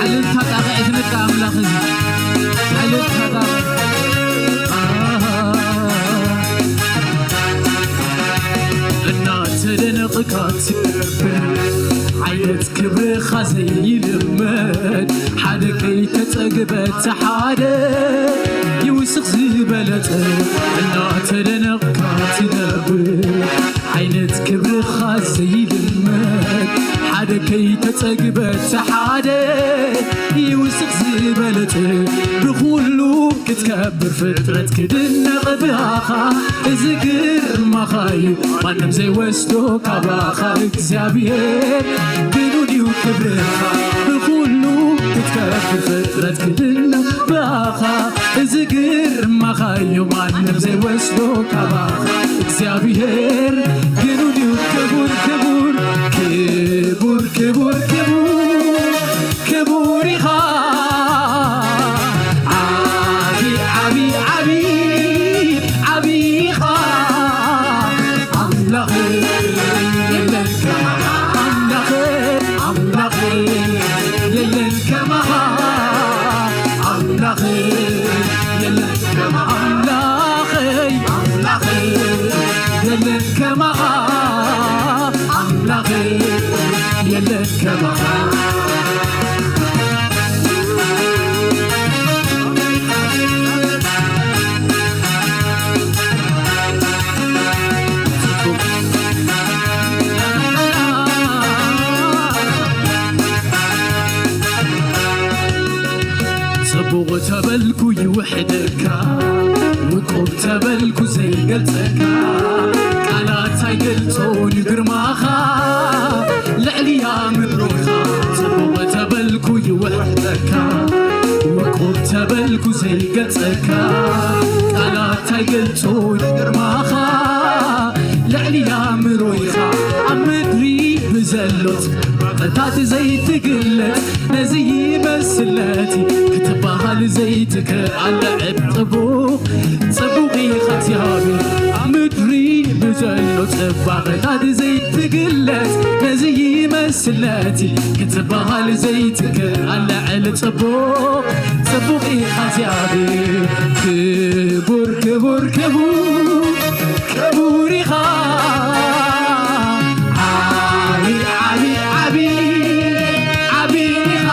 ዕልልታ ጣቕዒት ንካ ኣምላኽ እዚ ዕልልታ ጣቕዒት እናተደነቕካ ትነብር ዓይነት ክብርኻ ዘይልመድ ሓደ ከይተጸግበ እቲ ሓደ ይውስኽ ዝበለጸ እናተደነቕካ ትነብር ዓይነት ክብርኻ ዘይልመድ ሓደ ከይተጸግበ እቲ ሓደ ይውስኽ ዝበለጸ ብኹሉ ክትከብር ፍጥረት ክድነቕ ብኣኻ እዚ ግርማኻ እዩ ማንም ዘይወስዶ ካባኻ እግዚኣብሔር ግኑን እዩ ክብርኻ ብኹሉ ክትከብር ፍጥረት ክድነቕ ብኣኻ እዚ ግርማኻ እዩ ማንም ዘይወስዶ ካባኻ እግዚኣብሔር ግኑን እዩ ክቡር ክቡር ክቡር ክቡር ክቡር ክቡር ኢኻ ዓቢ ዓቢ ዓቢ ዓቢ ኢኻ ኣምላኽ የለን ከማኻ ኣምላኽ ኣምላኽ የለን ከማኻ ኣምላኽ የለን ከማኻ ኣምላኸይ ኣምላኸይ የለን ከማኻ ኣምላኸይ የለን ከማኻ ጽቡቕ ተበልኩ ይውሕደካ ውቁብ ተበልኩ ዘይገልጸካ ቃላት ኣይገልጾን ግርማኻ፣ ልዕሊ ኣእምሮኻ። ጽቡቕ ተበልኩ ይውሕደካ፣ ውቁብ ተበልኩ ዘይገልጸካ። ቃላት ኣይገልጾን ግርማኻ፣ ልዕሊ ኣእምሮኻ። ኣብ ምድሪ ብዘሎ ጽባቐታት ዘይትግለጽ፣ ነዚ ይመስል ነቲ ክትበሃል ዘይትክኣል ጽቡቕ፣ ጽቡቕ ኢኻ እግዚኣብሔር። ኣብ ምድሪ ብዘሎ ጽባቐታት ዘይትግለጽ፣ ነዚ ይመስል ነቲ ክትበሃል ዘይትክኣል ጽቡቕ፣ ጽቡቕ ኢኻ እግዚኣብሔር። ክቡር፣ ክቡር፣ ክቡር፣ ክቡር ኢኻ። ዓቢ፣ ዓቢ፣ ዓቢ፣ ዓቢ ኢኻ።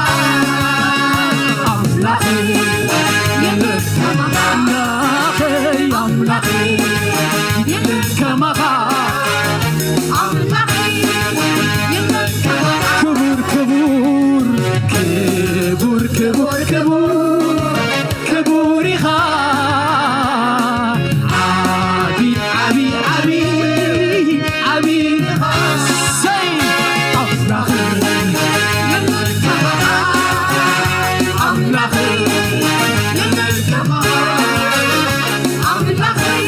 ኣምላኸይ፣ ኣምላኸይ፣ ኣምላኸይ፣ የለን ከማኻ። ኣምላኸይ፣ የለን ከማኻ። ክቡር፣ ክቡር፣ ክቡር፣ ክቡር፣ ክቡር፣ ክቡር ኢኻ። ዓቢ፣ ዓቢ፣ ዓቢ፣ ዓቢ ኢኻ። ሰይ! ኣምላኸይ፣ ኣምላኸይ፣ ኣምላኸይ፣ ኣምላኸይ፣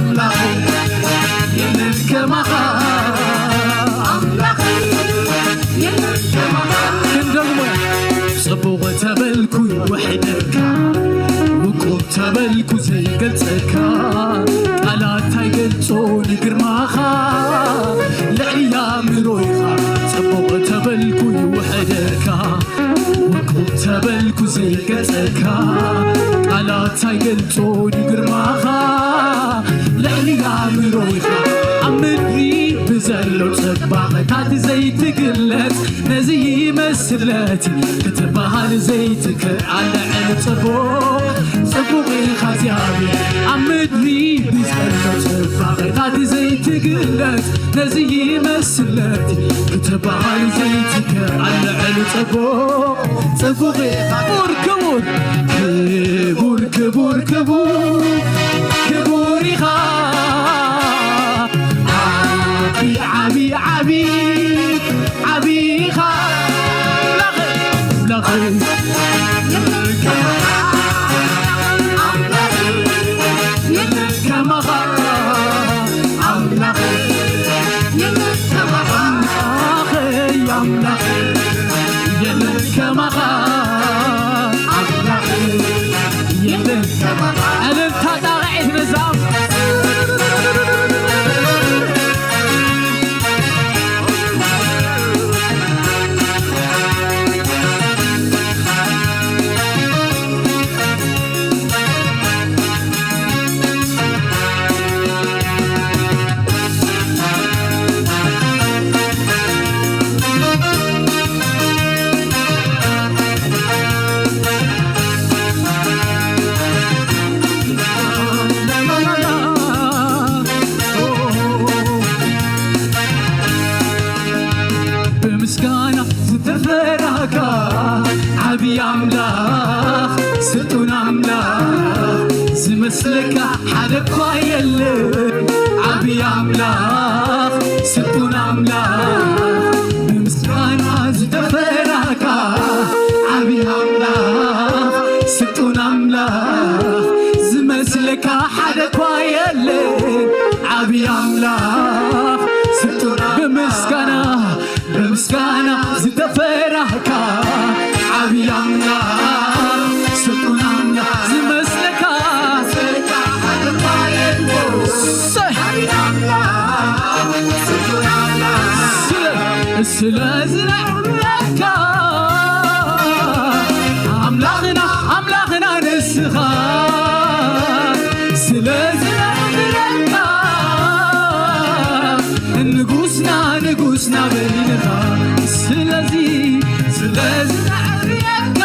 ኣምላኸይ፣ የለን ከማኻ። ኣምላኸይ፣ የለን ከማኻ። ክንደግሞ፣ ጽቡቕ ተበልኩ ይውሕደካ፣ ውቁብ ተበልኩ ዘይገልጸካ፣ ቃላት ኣይገልጾን ግርማኻ፣ ልዕሊ ኣእምሮ ኢኻ። ጽቡቕ ተበልኩ ይውሕደካ፣ ውቁብ ተበልኩ ዘይገልጸካ፣ ቃላት ኣይገልጾን ግርማኻ፣ ልዕሊ ኣእምሮ ኢኻ። ኣብ ምድሪ ብዘሎ ጽባቐታት ዘይትግለጽ፣ ነዚ ይመስል ነቲ ክትበሃል ዘይትክኣል ልዕሊ ጽቡቕ፣ ጽቡቕ ኢኻ እግዚኣብሔር። ኣብ ምድሪ ብዘሎ ጽባቐታት ዘይትግለጽ፣ ነዚ ይመስል ነቲ ክትበሃል ዘይትክኣል ልዕሊ ጽቡቕ፣ ጽቡቕ ኢኻ። ክቡር፣ ክቡር፣ ክቡር፣ ክቡር፣ ክቡር፣ ክቡር ኢኻ። ዓቢ፣ ዓቢ፣ ዓቢ፣ ዓቢ ኢኻ። ኣምላኸይ፣ ኣምላኸይ፣ ኣምላኸይ፣ ከማኻ ኣምላኸይ፣ ኣምላኸይ፣ ኣምላኸይ፣ የለን ከማኻ ኣምላኸይ፣ የለን ከማኻ። እልልታ ጣቕዒት ነዛ ብምስጋና ዝተፈራህካ ዓብዪ ኣምላኽ፣ ስልጡን ኣምላኽ፣ ዝመስለካ ሓደ እኳ የለን። ዓብዪ ኣምላኽ፣ ስልጡን ኣምላኽ፣ ብምስጋና ዝተፈራህካ ዓብዪ ኣምላኽ፣ ስልጡን ኣምላኽ፣ ዝመስለካ ሓደ እኳ የለን። ዓብዪ ኣምላኽ፣ ስልጡን ኣምላኽ፣ ብምስጋና፣ ብምስጋና ዝተፈራህካ ዓብዪ ኣምላኽ፣ ስልጡን ኣምላኽ፣ ዝመስለካ፣ ዝመስለካ ሓደ እኳ የለን። ሰይ! ዓብዪ ኣምላኽ፣ ስልጡን ኣምላኽ፣ ስለ፣ ስለ ዝነዕብለካ ኣምላኽና፣ ኣምላኽና ንስኻ ስለ ዝነዕብለካ፣ ንጉስና፣ ንጉስና በይንኻ። ስለዚ፣ ስለዚ ነዕብየካ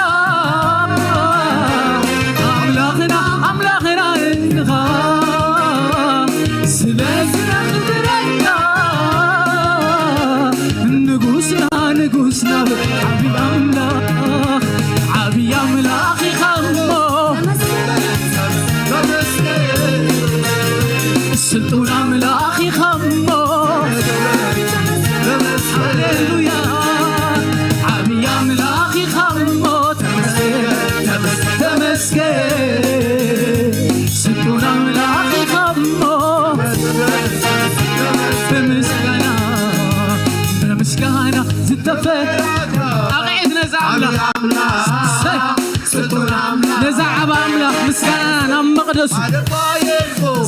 ኣምላኽና፣ ኣምላኽና እንኻ። ስለዚ ነኽብረካ ንጉስና፣ ንጉስና ዓብዪ ኣምላኽ፣ ዓብዪ ኣምላኽ ኢኻ እሞ። ተመስገን፣ ተመስገን፣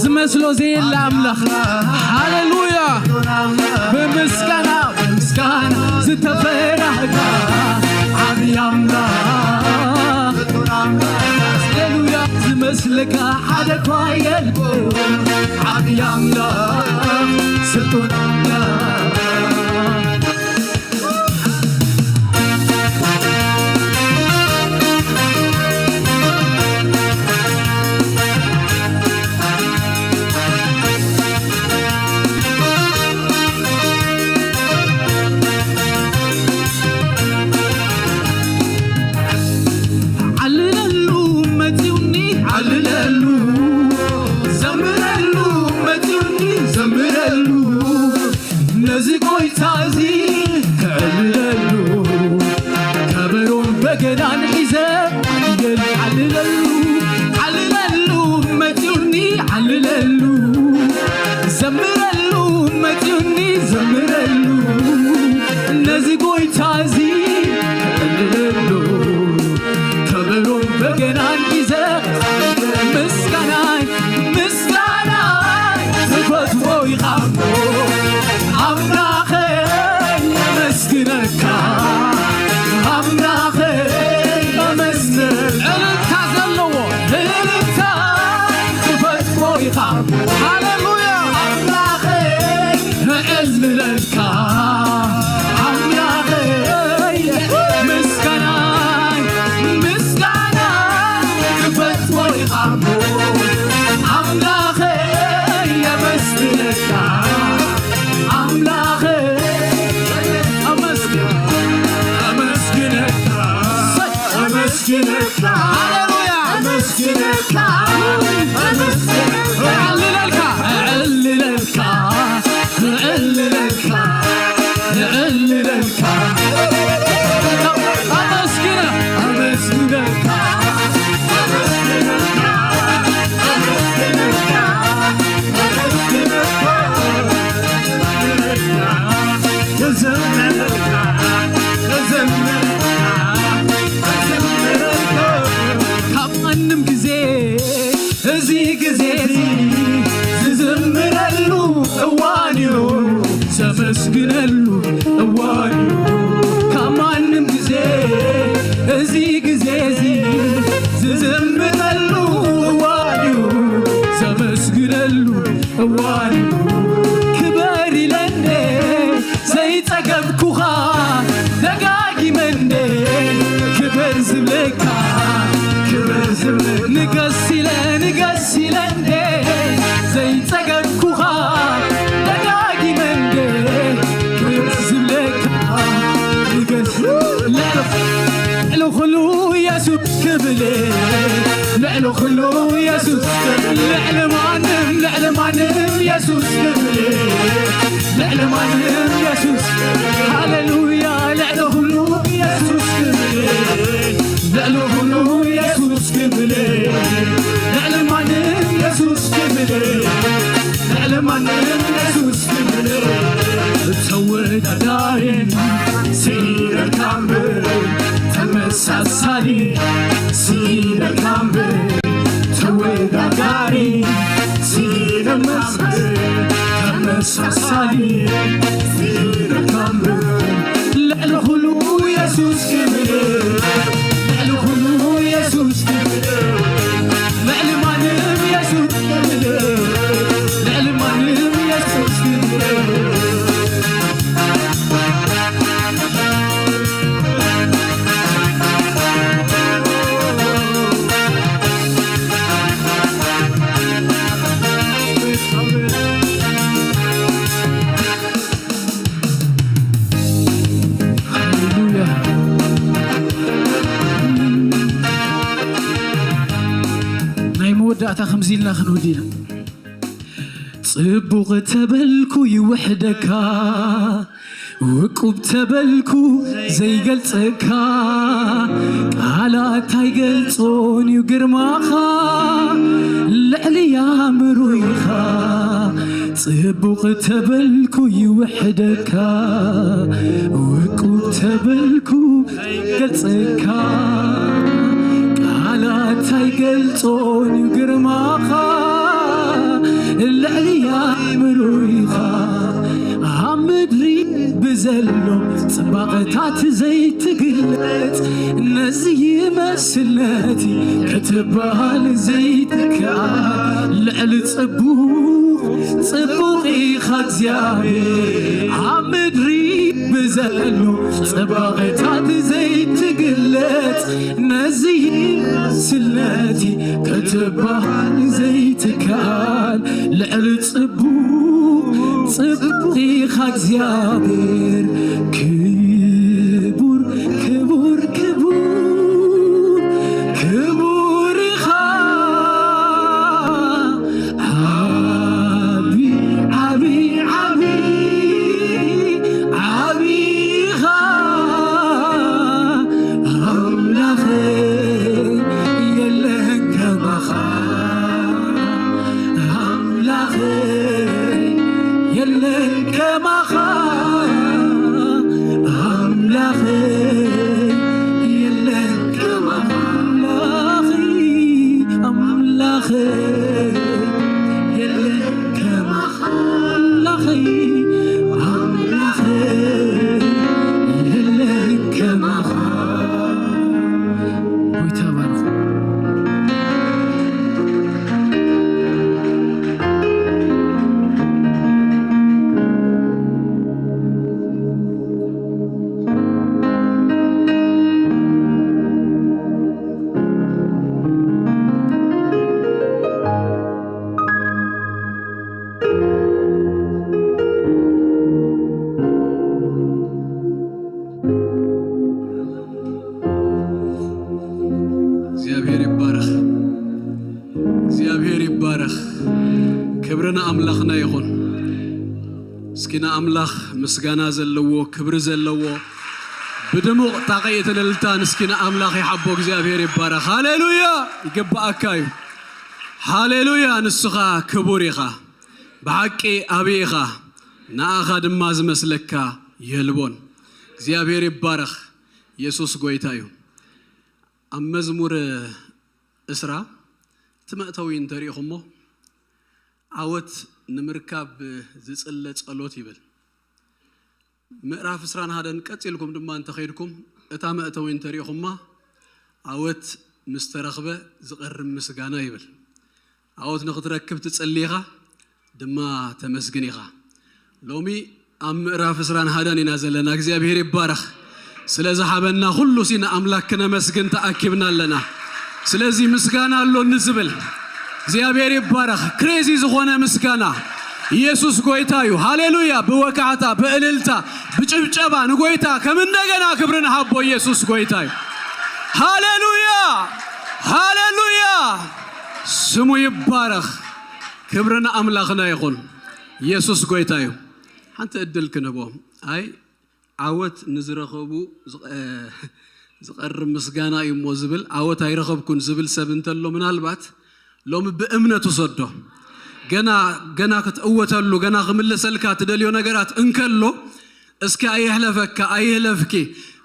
ዝመስሎ ዘየለ ኣምላኽ። ሃሌሉያ። ብምስጋና፣ ብምስጋና ዝተፈራህካ ዓብዪ ኣምላኽ። ሃሌሉያ። ዝመስለካ ሓደ እኳ የልቦ። ዓብዪ ኣምላኽ፣ ስልጡን ኣምላኽ። ዓልለሉ መፂኡኒ፣ ዓልለሉ፣ ዘምረሉ መፂኡኒ፣ ዘምረሉ። ነዚ ጎይታ እዚ ክዕልለሉ፣ ከበሮን በገናን ሒዘ ዓልለሉ፣ ዓልለሉ መፂኡኒ፣ ዓልለሉ፣ ዘምረሉ መፂኡኒ፣ ዘምረሉ። ነዚ ጎይታ እዚ ክዕልለሉ፣ ከበሮን በገናን ሒዘ ምስጋናይ፣ ምስጋናይ ትፈትዎ ኢኻ እሞ ኣምላኸይ ኣመስግነካ፣ ኣምላኸይ ኣመስግን። እልልታ ዘለዎ፣ እልልታ ትፈትዎ ኢኻ። ሃሌሉያ። ኣምላኸይ እዕልለልካ ኣምላኸይ፣ ምስጋናይ፣ ምስጋናይ ክፈትዎ ኢኻ እሞ ኣምላኸይ የመስግነካ፣ ኣምላኸይ ኣመስግን፣ ኣመስግነካ፣ ኣመስግነካ፣ ሃሌሉያ። ኣመስግነካ፣ ኣመስግነካ፣ እዕልለልካ፣ እዕልለልካ፣ እዕልለልካ፣ እዕልለልካ። ኣመስግነ፣ ኣመስግነካ፣ ኣመስግነካ፣ ኣመስግነካ፣ ኣመስግነካ። ተዘመረልካ፣ ተዘመረልካ፣ ተዘመረልካ። ካብ ማንም ግዜ እዚ ግዜ እዚ ዝዝምረሉ እዋን እዩ፣ ዘመስግነሉ እዋን እዩ። ካብ ማንም ግዜ እዚ ግዜ እዚ ዝዝምረሉ እዋን እዩ፣ ዘመስግነሉ እዋን እዩ። ክበር ኢለ እንደ ዘይጸገብኩኻ ደጋጊመ እንደ ክበር ዝብለካ፣ ክበር ዝብለካ፣ ንገስ ኢለ፣ ንገስ ኢለ እንደ ዘይጸገብኩኻ ደጋጊመ እንደ ክበር ዝብለካ፣ ንገስ፣ ልዕሊ ኩሉ የሱስ ክብል፣ ልዕሊ ኩሉ የሱስ፣ ልዕሊ ማንም፣ ልዕሊ ማንም የሱስ ክብል፣ ልዕሊ ማንም የሱስ፣ ሃሌሉያ፣ ልዕሊ ኩሉ የሱስ ክብል፣ ልዕሊ ኩሉ የሱስ ክብል፣ ልዕሊ ማንም የሱስ ክብል፣ ልዕሊ ማንም የሱስ ክብል፣ ተወዳዳሪ ስኢነልካ እምበር ተመሳሳሊ ስኢነልካ እምበር ተወዳዳሪ ስኢነልካ እምበር ተመሳሳሊ ስኢነልካ እምበር ልዕሊ ኩሉ የሱስ ክብል ልዕሊ ኩሉ የሱስ ክብል ልዕሊ ማንም የሱስ ክብል ልዕሊ ማንም የሱስ ክብል ሃሌሉያ። ናይ መወዳእታ ከምዚ ኢልና ክንወድ ኢና። ጽቡቕ ተበልኩ ይውሕደካ፣ ውቁብ ተበልኩ ዘይገልጸካ፣ ቃላት ኣይገልጾን እዩ ግርማኻ፣ ልዕሊ ኣእምሮይኻ። ጽቡቕ ተበልኩ ይውሕደካ፣ ውቁብ ተበልኩ ዘይገልጸካ፣ ቃላት ኣይገልጾን እዩ ግርማኻ፣ ልዕሊ ኣእምሮኻ ኣብ ምድሪ ብዘሎ ጽባቐታት ዘይትግለጽ፣ ነዚ ይመስል ነቲ ክትበሃል ዘይትከኣል፣ ልዕሊ ጽቡቕ ጽቡቕ ኢኻ እግዚኣብሔር ኣብ ምድሪ ብዘሎ ጽባቐታት ዘይትግለጽ፣ ነዚ ይመስል ነቲ ክትበሃል ዘይትከኣል፣ ልዕሊ ጽቡቕ ጽቡቕ ኢኻ እግዚኣብሔር። ክቡር ክቡር ክቡር ክቡር ኢኻ። ዓቢ ዓቢ ዓቢ ዓቢ ኢኻ ኣምላኸይ፣ የለን ከማኻ ኣምላኸይ፣ የለን ከማኻ ኣምላኸይ፣ የለን ከማኻ ኣምላኸይ፣ ኣምላኸይ፣ የለን ከማኻ ኣምላኸይ፣ ኣምላኸይ፣ የለን ከማኻ። ጎይታ ይባርኽ። እግዚኣብሔር ይባረኽ። እግዚኣብሔር ይባረኽ። ክብሪ ንኣምላኽና ይኹን። እስኪ ንኣምላኽ ምስጋና ዘለዎ፣ ክብሪ ዘለዎ፣ ብድሙቕ ጣቕዒትን እልልታን እስኪ ንኣምላኽ ይሓቦ። እግዚኣብሔር ይባረኽ። ሃሌሉያ! ይግብኣካ እዩ። ሃሌሉያ! ንስኻ ክቡር ኢኻ። ብሓቂ ዓብዪ ኢኻ። ንኣኻ ድማ ዝመስለካ የልቦን። እግዚኣብሔር ይባረኽ። የሱስ ጎይታ እዩ። ኣብ መዝሙር ዕስራ እቲ መእተዊ እንተሪኢኹሞ፣ ዓወት ንምርካብ ዝጽለ ጸሎት ይብል። ምዕራፍ ዕስራን ሓደን ቀጺልኩም ድማ እንተኸይድኩም፣ እታ መእተዊ እንተሪኢኹማ፣ ዓወት ምስ ተረኽበ ዝቐርብ ምስጋና ይብል። ዓወት ንኽትረክብ ትጽሊ ኢኻ፣ ድማ ተመስግን ኢኻ። ሎሚ ኣብ ምዕራፍ ዕስራን ሓደን ኢና ዘለና። እግዚኣብሔር ይባረኽ። ስለ ዝሃበና ኩሉ ሲ ንኣምላክ ክነመስግን ተኣኪብና ኣለና። ስለዚ ምስጋና ኣሎኒ ዝብል እግዚኣብሔር ይባረኽ። ክሬዚ ዝኾነ ምስጋና። ኢየሱስ ጎይታ እዩ። ሃሌሉያ! ብወጋሕታ፣ ብእልልታ፣ ብጭብጨባ ንጎይታ ከም እንደገና ክብሪ ንሃቦ። ኢየሱስ ጎይታ እዩ። ሃሌሉያ! ሃሌሉያ! ስሙ ይባረኽ። ክብሪ ንኣምላኽና ይኹን። ኢየሱስ ጎይታ እዩ። ሓንቲ ዕድል ክንህቦ። ኣይ፣ ዓወት ንዝረኸቡ ዝቐ-፣ ዝቐርብ ምስጋና እዩ እሞ ዝብል፣ ዓወት ኣይረኸብኩን ዝብል ሰብ እንተሎ፣ ምናልባት ሎሚ ብእምነት ውሰዶ። ገና፣ ገና ክትእወተሉ፣ ገና ክምለሰልካ ትደልዮ ነገራት እንከሎ፣ እስኪ ኣይሕለፈካ፣ ኣይሕለፍኪ።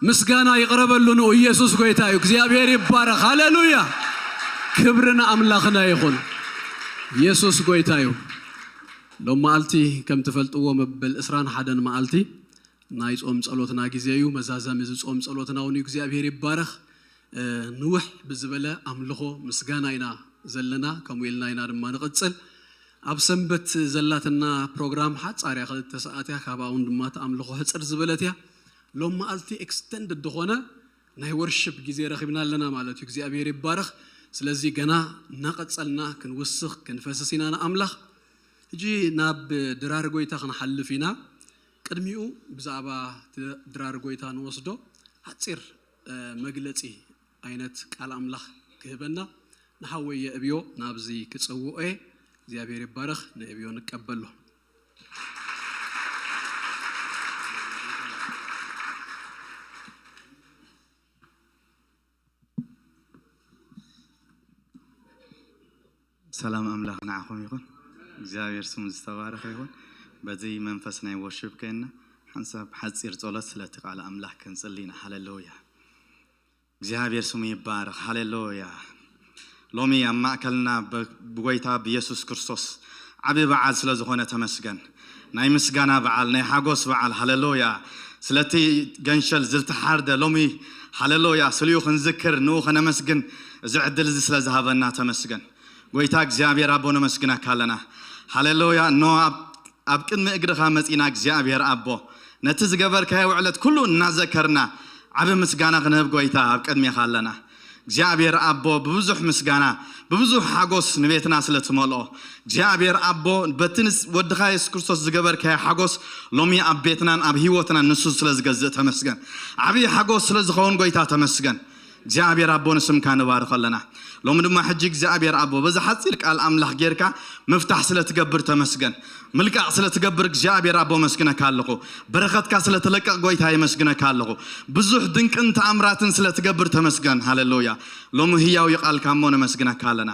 ምስጋና ይቕረበሉ ንኡ። ኢየሱስ ጎይታ እዩ። እግዚኣብሔር ይባረኽ። ሃሌሉያ! ክብሪ ንኣምላኽና ይኹን። ኢየሱስ ጎይታ እዩ። ሎም መዓልቲ ከም ትፈልጥዎ መበል ዕስራን ሓደን መዓልቲ ናይ ጾም ጸሎትና ግዜ እዩ። መዛዘሚ እዚ ጾም ጸሎትና እውን እዩ። እግዚኣብሔር ይባረኽ። እ፣ ንውሕ ብዝበለ ኣምልኾ ምስጋና ኢና ዘለና፣ ከምኡ ኢልና ኢና ድማ ንቕጽል። ኣብ ሰንበት ዘላትና ፕሮግራም ሓጻር እያ፣ ክልተ ሰዓት እያ፣ ካብኣ እውን ድማ እቲ ኣምልኾ ሕጽር ዝበለት እያ። ሎም መዓልቲ ኤክስተንድድ ዝኾነ ናይ ወርሽፕ ግዜ ረኺብና ኣለና ማለት እዩ። እግዚኣብሔር ይባረኽ። ስለዚ ገና እናቐጸልና ክንውስኽ ክንፈስስ ኢና ንኣምላኽ። ሕጂ ናብ ድራር ጎይታ ክንሓልፍ ኢና። ቅድሚኡ ብዛዕባ እቲ ድራር ጎይታ ንወስዶ ሓጺር፣ እ፣ መግለጺ ዓይነት ቃል ኣምላኽ ክህበና ንሓወይ የእብዮ ናብዚ ክጽውዖ እየ። እግዚኣብሔር ይባረኽ። ንእብዮ ንቀበሎ። ሰላም ኣምላኽ ንዓኹም ይኹን። እግዚኣብሔር ስሙ ዝተባረኸ ይኹን። በዚ መንፈስ ናይ ወርሺፕ ኮይንና ሓንሳብ ሓጺር ጸሎት ስለቲ ቃል ኣምላኽ ክንጽሊ ኢና። ሃሌሉያ። እግዚኣብሔር ስሙ ይባረኽ። ሃሌሉያ። ሎሚ ኣብ ማእከልና ብ-፣ ብጎይታ ብየሱስ ክርስቶስ ዓቢ በዓል ስለ ዝኾነ ተመስገን። ናይ ምስጋና በዓል፣ ናይ ሓጎስ በዓል፣ ሃሌሉያ። ስለቲ ገንሸል ዝተሓርደ ሎሚ፣ ሃሌሉያ፣ ስሊኡ ክንዝክር፣ ንኡ ከነመስግን፣ እዚ ዕድል እዚ ስለ ዝሃበና ተመስገን። ጎይታ እግዚኣብሔር ኣቦ ነመስግነካ ኣለና። ሃሌሉያ። እኖ ኣብ፣ ኣብ ቅድሚ እግርኻ መጺና እግዚኣብሔር ኣቦ፣ ነቲ ዝገበርካዮ ውዕለት ኩሉ እናዘከርና ዓቢ ምስጋና ክንህብ ጎይታ ኣብ ቅድሜኻ ኣለና። እግዚኣብሔር ኣቦ ብብዙሕ ምስጋና፣ ብብዙሕ ሓጎስ ንቤትና ስለ ትመልኦ፣ እግዚኣብሔር ኣቦ በቲ ንስ-፣ ወድኻ የሱስ ክርስቶስ ዝገበርካዮ ሓጎስ ሎሚ ኣብ ቤትናን ኣብ ህይወትናን ንሱ ስለ ዝገዝእ ተመስገን። ዓቢ ሓጎስ ስለ ዝኸውን ጎይታ ተመስገን። እግዚኣብሔር ኣቦ ንስምካ ንባርኽ ኣለና። ሎሚ ድማ ሕጂ እግዚኣብሔር ኣቦ በዛ ሓጺር ቃል ኣምላኽ ጌርካ ምፍታሕ ስለ ትገብር ተመስገን። ምልቃቕ ስለ ትገብር እግዚኣብሔር ኣቦ መስግነካ ኣለኹ። በረኸትካ ስለ ትለቅቕ ጎይታ የመስግነካ ኣለኹ። ብዙሕ ድንቅን ተኣምራትን ስለ ትገብር ተመስገን። ሃሌሉያ። ሎሚ ህያው እዩ ቃልካ እሞ ነመስግነካ ኣለና።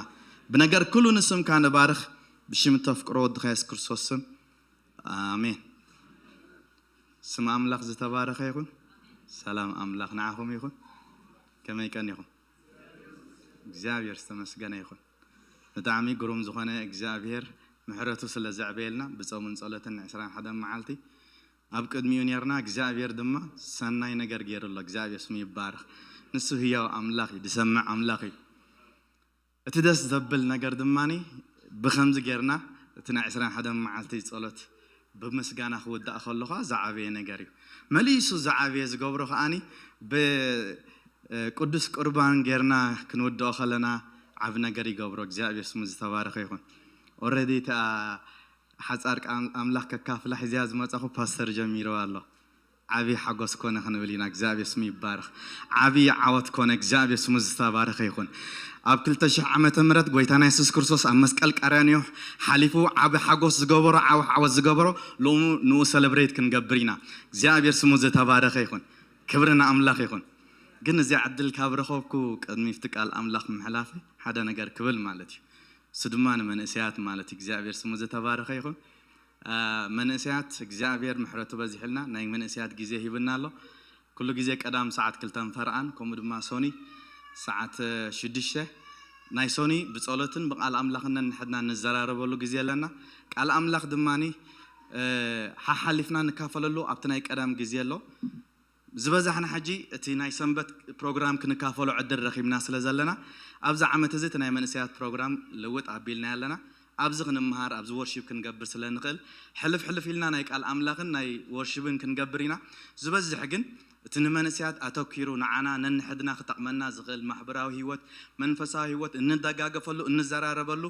ብነገር ኩሉ ንስምካ ንባርኽ። ብሽም እተፍቅሮ ወድኻ የሱስ ክርስቶስ ስም። ኣሜን። ስም ኣምላኽ ዝተባረኸ ይኹን። ሰላም ኣምላኽ ንዓኹም ይኹን። ከመይ ቀኒኹም? እግዚኣብሔር ዝተመስገነ ይኹን። ብጣዕሚ ግሩም ዝኾነ እግዚኣብሔር ምሕረቱ ስለ ዘዕበየልና ብጾምን ጸሎትን ዕስራን ሓደን መዓልቲ ኣብ ቅድሚኡ ኔርና። እግዚኣብሔር ድማ ሰናይ ነገር ገይሩ ኣሎ። እግዚኣብሔር ስሙ ይባረኽ። ንሱ ህያው ኣምላኽ እዩ፣ ዝሰምዕ ኣምላኽ እዩ። እቲ ደስ ዘብል ነገር ድማኒ ብኸምዚ ጌርና እቲ ናይ ዕስራን ሓደን መዓልቲ ጸሎት ብምስጋና ክውዳእ ከሎ ኸኣ ዝዓበየ ነገር እዩ። መሊሱ ዝዓበየ ዝገብሮ ኸኣኒ ብ-፣ እ፣ ቅዱስ ቁርባን ጌርና ክንውድኦ ከለና ዓቢ ነገር ይገብሮ። እግዚኣብሔር ስሙ ዝተባረኸ ይኹን። ኦረዲ እታ ሓጻር ቃል ኣምላኽ ከካፍላ ሒዝያ ዝመጻኹ ፓስተር ጀሚርዋ ኣሎ። ዓቢ ሓጎስ ኮነ ክንብል ኢና። እግዚኣብሔር ስሙ ይባረኽ። ዓቢ ዓወት ኮነ። እግዚኣብሔር ስሙ ዝተባረኸ ይኹን። ኣብ ክልተ ሽሕ ዓመተ ምህረት ጎይታና የሱስ ክርስቶስ ኣብ መስቀል ቀራንዮ ሓሊፉ ዓቢ ሓጎስ ዝገበሮ፣ ዓቢ ዓወት ዝገበሮ፣ ሎሚ ንኡ ሰለብሬት ክንገብር ኢና። እግዚኣብሔር ስሙ ዝተባረኸ ይኹን። ክብሪ ንኣምላኽ ይኹን። ግን እዚኣ ዕድል ካብ ረኸብኩ ቅድሚ ኣብቲ ቃል ኣምላኽ ምሕላፈይ ሓደ ነገር ክብል ማለት እዩ። እሱ ድማ ንመንእሰያት ማለት እዩ። እግዚኣብሔር ስሙ ዝተባረኸ ይኹን። አ፣ መንእሰያት እግዚኣብሔር ምሕረቱ በዚሕልና ናይ መንእሰያት ግዜ ሂብና ኣሎ። ኩሉ ግዜ ቀዳም ሰዓት ክልተን ፈርቓን፣ ከምኡ ድማ ሶኒ ሰዓት ሽዱሽተ ናይ ሶኒ ብጸሎትን ብቃል ኣምላኽን ነንሕድና ንዘራረበሉ ግዜ ኣለና። ቃል ኣምላኽ ድማኒ፣ እ፣ ሓሓሊፍና ንካፈለሉ ኣብቲ ናይ ቀዳም ግዜ ኣሎ። ዝበዛሕና ሕጂ እቲ ናይ ሰንበት ፕሮግራም ክንካፈሎ ዕድል ረኺብና ስለ ዘለና፣ ኣብዚ ዓመት እዚ እቲ ናይ መንእሰያት ፕሮግራም ልውጥ ኣቢልና ኣለና። ኣብዚ ክንምሃር፣ ኣብዚ ወርሺፕ ክንገብር ስለ ንኽእል፣ ሕልፍ ሕልፍ ኢልና ናይ ቃል ኣምላኽን ናይ ወርሺፕን ክንገብር ኢና። ዝበዝሕ ግን እቲ ንመንእሰያት ኣተኪሩ፣ ንዓና ነንሕድና ክጠቕመና ዝኽእል ማሕበራዊ ህይወት፣ መንፈሳዊ ህይወት እንደጋገፈሉ፣ እንዘራረበሉ፣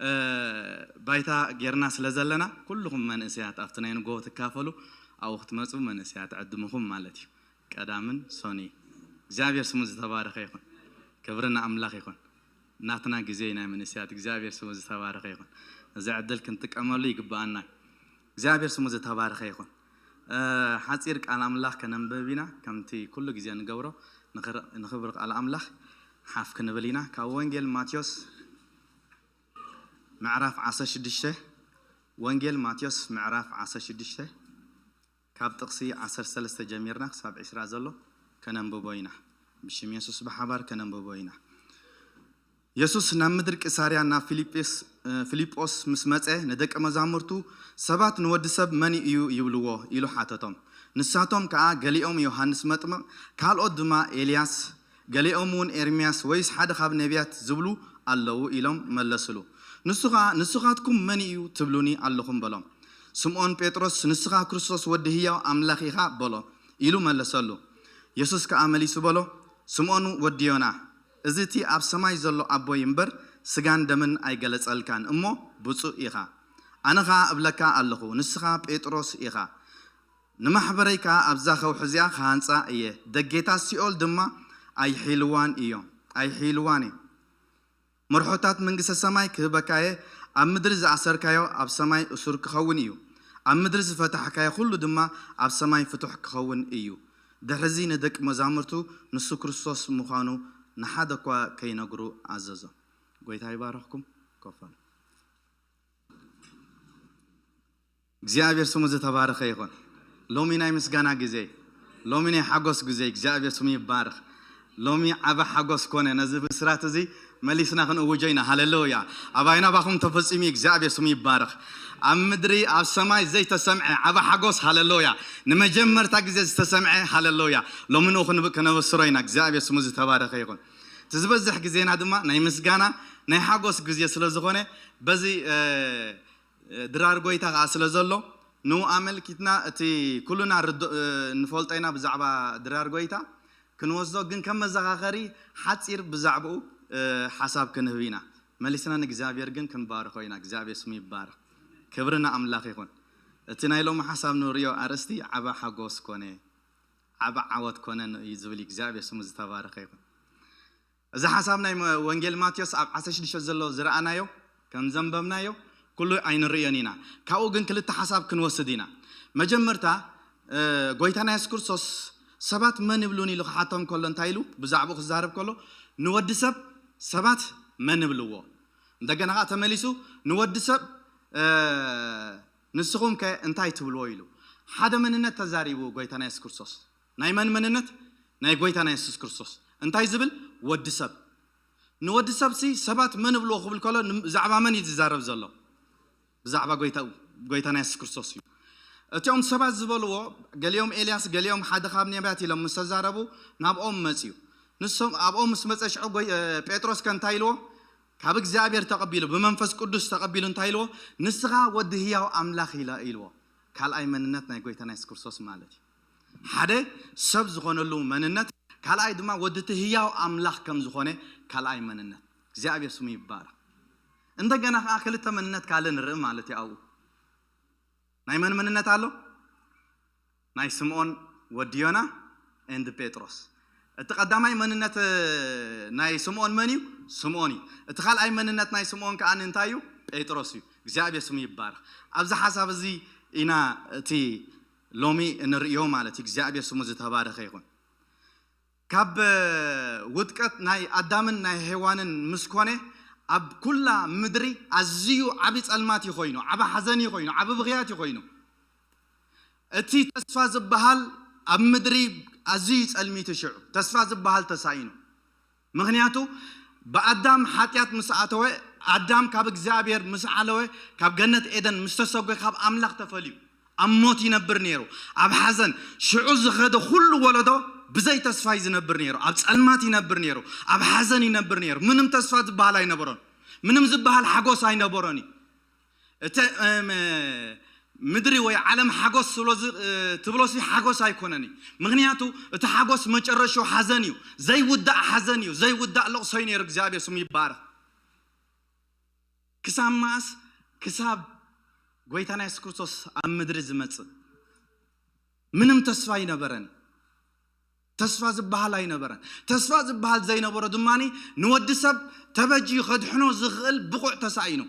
እ፣ ባይታ ጌርና ስለ ዘለና፣ ኩልኹም መንእሰያት ኣብቲ ናይ ንግሆ ትካፈሉ፣ ኣብኡ ክትመጹ መንእሰያት ዕድምኹም ማለት እዩ። ቀዳምን ሶኒ። እግዚኣብሔር ስሙ ዝተባረኸ ይኹን። ክብሪ ንኣምላኽ ይኹን። ናትና ግዜ ናይ መንእሰያት እግዚኣብሔር ስሙ ዝተባረኸ ይኹን። እዚ ዕድል ክንጥቀመሉ ይግብኣና። እግዚኣብሔር ስሙ ዝተባረኸ ይኹን። እ፣ ሓጺር ቃል ኣምላኽ ከነንብብ ኢና። ከምቲ ኩሉ ግዜ ንገብሮ፣ ንኽር-፣ ንኽብሪ ቃል ኣምላኽ ሓፍ ክንብል ኢና። ካብ ወንጌል ማቴዎስ ምዕራፍ ዓሰርተ ሽዱሽተ፣ ወንጌል ማቴዎስ ምዕራፍ ዓሰርተ ሽዱሽተ፣ ካብ ጥቕሲ ዓሰርተ ሰለስተ ጀሚርና ክሳብ ዕስራ ዘሎ ከነንብቦ ኢና። ብሽም የሱስ ብሓባር ከነንብቦ ኢና። የሱስ ናብ ምድሪ ቂሳርያ ናብ ፊልጶስ፣ እ፣ ፊልጶስ ምስ መጸ፣ ንደቀ መዛሙርቱ፣ "ሰባት ንወዲ ሰብ መን እዩ ይብልዎ?" ኢሉ ሓተቶም። ንሳቶም ከኣ፣ "ገሊኦም ዮሃንስ መጥምቕ፣ ካልኦት ድማ ኤልያስ፣ ገሊኦም እውን ኤርምያስ ወይስ ሓደ ካብ ነቢያት ዝብሉ ኣለዉ" ኢሎም መለስሉ። ንሱ ኸኣ፣ "ንስኻትኩም መን እዩ ትብሉኒ ኣለኹም?" በሎም። ስምዖን ጴጥሮስ፣ "ንስኻ ክርስቶስ ወዲ ህያው ኣምላኽ ኢኻ" በሎ፣ ኢሉ መለሰሉ። የሱስ ከኣ መሊሱ በሎ፣ "ስምዖን ወዲ ዮና፣ እዚ እቲ ኣብ ሰማይ ዘሎ ኣቦይ እምበር ስጋን ደምን ኣይገለጸልካን እሞ ብፁዕ ኢኻ። ኣነ ኸኣ እብለካ ኣለኹ፣ ንስኻ ጴጥሮስ ኢኻ። ንማሕበረይ ከኣ ኣብዛ ከውሒ እዚኣ ክሃንጻ እየ፣ ደጌታት ሲኦል ድማ ኣይሒልዋን እዮም፣ ኣይሒልዋን እዮም። መርሖታት መንግስተ ሰማይ ክህበካ እየ፣ ኣብ ምድሪ ዝኣሰርካዮ ኣብ ሰማይ እሱር ክኸውን እዩ፣ ኣብ ምድሪ ዝፈታሕካዮ ኩሉ ድማ ኣብ ሰማይ ፍቱሕ ክኸውን እዩ።" ድሕርዚ ንደቂ መዛሙርቱ ንሱ ክርስቶስ ምዃኑ ንሓደ እኳ ከይነግሩ ኣዘዞም። ጎይታ ይባርኽኩም። ኮፍ በሉ። እግዚኣብሔር ስሙ ዝተባረኸ ይኹን። ሎሚ ናይ ምስጋና ግዜ፣ ሎሚ ናይ ሓጎስ ግዜ፣ እግዚኣብሔር ስሙ ይባረኽ። ሎሚ ዓቢ ሓጎስ ኮነ። ነዚ ብስራት እዚ መሊስና ክንእውጆ ኢና። ሃሌሉያ! ኣባይና ባኹም ተፈጺሙ እዩ። እግዚኣብሔር ስሙ ይባረኽ። ኣብ ምድሪ ኣብ ሰማይ ዘይተሰምዐ ዓቢ ሓጎስ። ሃሌሉያ! ንመጀመርታ ግዜ ዝተሰምዐ። ሃሌሉያ! ሎሚ ንኡ ክንብ- ከነበስሮ ኢና። እግዚኣብሔር ስሙ ዝተባረኸ ይኹን። እቲ ዝበዝሕ ግዜና ድማ ናይ ምስጋና ናይ ሓጎስ ግዜ ስለ ዝኾነ በዚ እ፣ ድራር ጎይታ ከዓ ስለ ዘሎ ንኡ ኣመልኪትና እቲ ኩሉና ርዶ- እ፣ ንፈልጦ ኢና ብዛዕባ ድራር ጎይታ ክንወስዶ፣ ግን ከም መዘኻኸሪ ሓፂር ብዛዕባኡ እ፣ ሓሳብ ክንህብ ኢና። መሊስና ንእግዚኣብሔር ግን ክንባርኾ ኢና። እግዚኣብሔር ስሙ ይባረኽ። ክብሪ ንኣምላኽ ይኹን። እቲ ናይ ሎሚ ሓሳብ ንሪኦ ኣርእስቲ ዓባ ሓጎስ ኮነ፣ ዓባ ዓወት ኮነ እዩ ዝብል እዩ። እግዚኣብሔር ስሙ ዝተባረኸ ይኹን። እዚ ሓሳብ ናይ መ- ወንጌል ማቴዎስ ኣብ ዓሰርተ ሽዱሽተ ዘሎ ዝረኣናዮ ከም ዘንበብናዮ ኩሉ ኣይንርእዮን ኢና። ካብኡ ግን ክልተ ሓሳብ ክንወስድ ኢና። መጀመርታ እ፣ ጎይታና የሱስ ክርስቶስ ሰባት መን ይብሉን ኢሉ ክሓቶም ከሎ እንታይ ኢሉ ብዛዕባኡ ክዛረብ ከሎ ንወዲ ሰብ ሰባት መን ይብልዎ? እንደገና ከዓ ተመሊሱ ንወዲ ሰብ እ፣ ንስኹም ከ እንታይ ትብልዎ ኢሉ ሓደ መንነት ተዛሪቡ ጎይታና የሱስ ክርስቶስ። ናይ መን መንነት? ናይ ጎይታና የሱስ ክርስቶስ። እንታይ ዝብል? ወዲ ሰብ። ንወዲ ሰብ ሲ ሰባት መን ይብልዎ ክብል ከሎ ን- ብዛዕባ መን እዩ ዝዛረብ ዘሎ? ብዛዕባ ጎይታ ጎይታና የሱስ ክርስቶስ እዩ። እቲኦም ሰባት ዝበልዎ ገሊኦም ኤልያስ ገሊኦም ሓደ ካብ ነቢያት ኢሎም ምስ ተዛረቡ ናብኦም መፅዩ። ንሶም ኣብኦም ምስ መፀ ሽዑ ጎይ- እ፣ ጴጥሮስ ከ እንታይ ኢልዎ? ካብ እግዚኣብሔር ተቐቢሉ ብመንፈስ ቅዱስ ተቐቢሉ እንታይ ኢልዎ? ንስኻ ወዲ ህያው ኣምላኽ ኢለ ኢልዎ። ካልኣይ መንነት ናይ ጎይታና የሱስ ክርስቶስ ማለት እዩ። ሓደ ሰብ ዝኾነሉ መንነት፣ ካልኣይ ድማ ወዲ እቲ ህያው ኣምላኽ ከም ዝኾነ ካልኣይ መንነት። እግዚኣብሔር ስሙ ይባረኽ። እንደገና ከዓ ክልተ መንነት ካልእ ንርኢ ማለት እዩ ኣብኡ። ናይ መን መንነት ኣሎ? ናይ ስምዖን ወዲ ዮና ኤንድ ጴጥሮስ። እቲ ቀዳማይ መንነት እ፣ ናይ ስምዖን መን እዩ? ስምዖን እዩ። እቲ ካልኣይ መንነት ናይ ስምዖን ከዓ እንታይ እዩ? ጴጥሮስ እዩ። እግዚኣብሔር ስሙ ይባረኽ። ኣብዚ ሓሳብ እዚ ኢና እቲ ሎሚ እንርእዮ ማለት እዩ። እግዚኣብሔር ስሙ ዝተባረኸ ይኹን። ካብ ውድቀት ናይ ኣዳምን ናይ ሄዋንን ምስ ኮነ ኣብ ኩላ ምድሪ ኣዝዩ ዓቢ ጸልማት እዩ ኮይኑ፣ ዓቢ ሓዘን እዩ ኮይኑ፣ ዓቢ ብኽያት እዩ ኮይኑ። እቲ ተስፋ ዝበሃል ኣብ ምድሪ ኣዝዩ ጸልሚቱ ሽዑ ተስፋ ዝበሃል ተሳኢኑ። ምኽንያቱ ብኣዳም ሓጢኣት ምስ ኣተወ ኣዳም ካብ እግዚኣብሔር ምስ ዓለወ ካብ ገነት ኤደን ምስ ተሰጎ ካብ ኣምላኽ ተፈልዩ ኣብ ሞት ይነብር ነይሩ። ኣብ ሓዘን ሽዑ ዝኸደ ኩሉ ወለዶ ብዘይ ተስፋ እዩ ዝነብር ነይሩ። ኣብ ጸልማት ይነብር ነይሩ። ኣብ ሓዘን ይነብር ነይሩ። ምንም ተስፋ ዝበሃል ኣይነበሮን። ምንም ዝበሃል ሓጎስ ኣይነበሮን እዩ። እቲ እም፣ ምድሪ ወይ ዓለም ሓጎስ ትብሎ ዝ- እ፣ ትብሎሲ ሓጎስ ኣይኮነን እዩ። ምክንያቱ እቲ ሓጎስ መጨረሻ ሓዘን እዩ። ዘይውዳእ ሓዘን እዩ። ዘይውዳእ ለቕሶ እዩ ነይሩ። እግዚኣብሔር ስሙ ይባረኽ። ክሳብ መኣስ? ክሳብ ጎይታና የሱስ ክርስቶስ ኣብ ምድሪ ዝመጽእ ምንም ተስፋ ኣይነበረን። ተስፋ ዝበሃል ኣይነበረን። ተስፋ ዝበሃል ዘይነበሮ ድማ ንወዲ ሰብ ተበጅዩ ከድሕኖ ዝኽእል ብቑዕ ተሳኢኑ።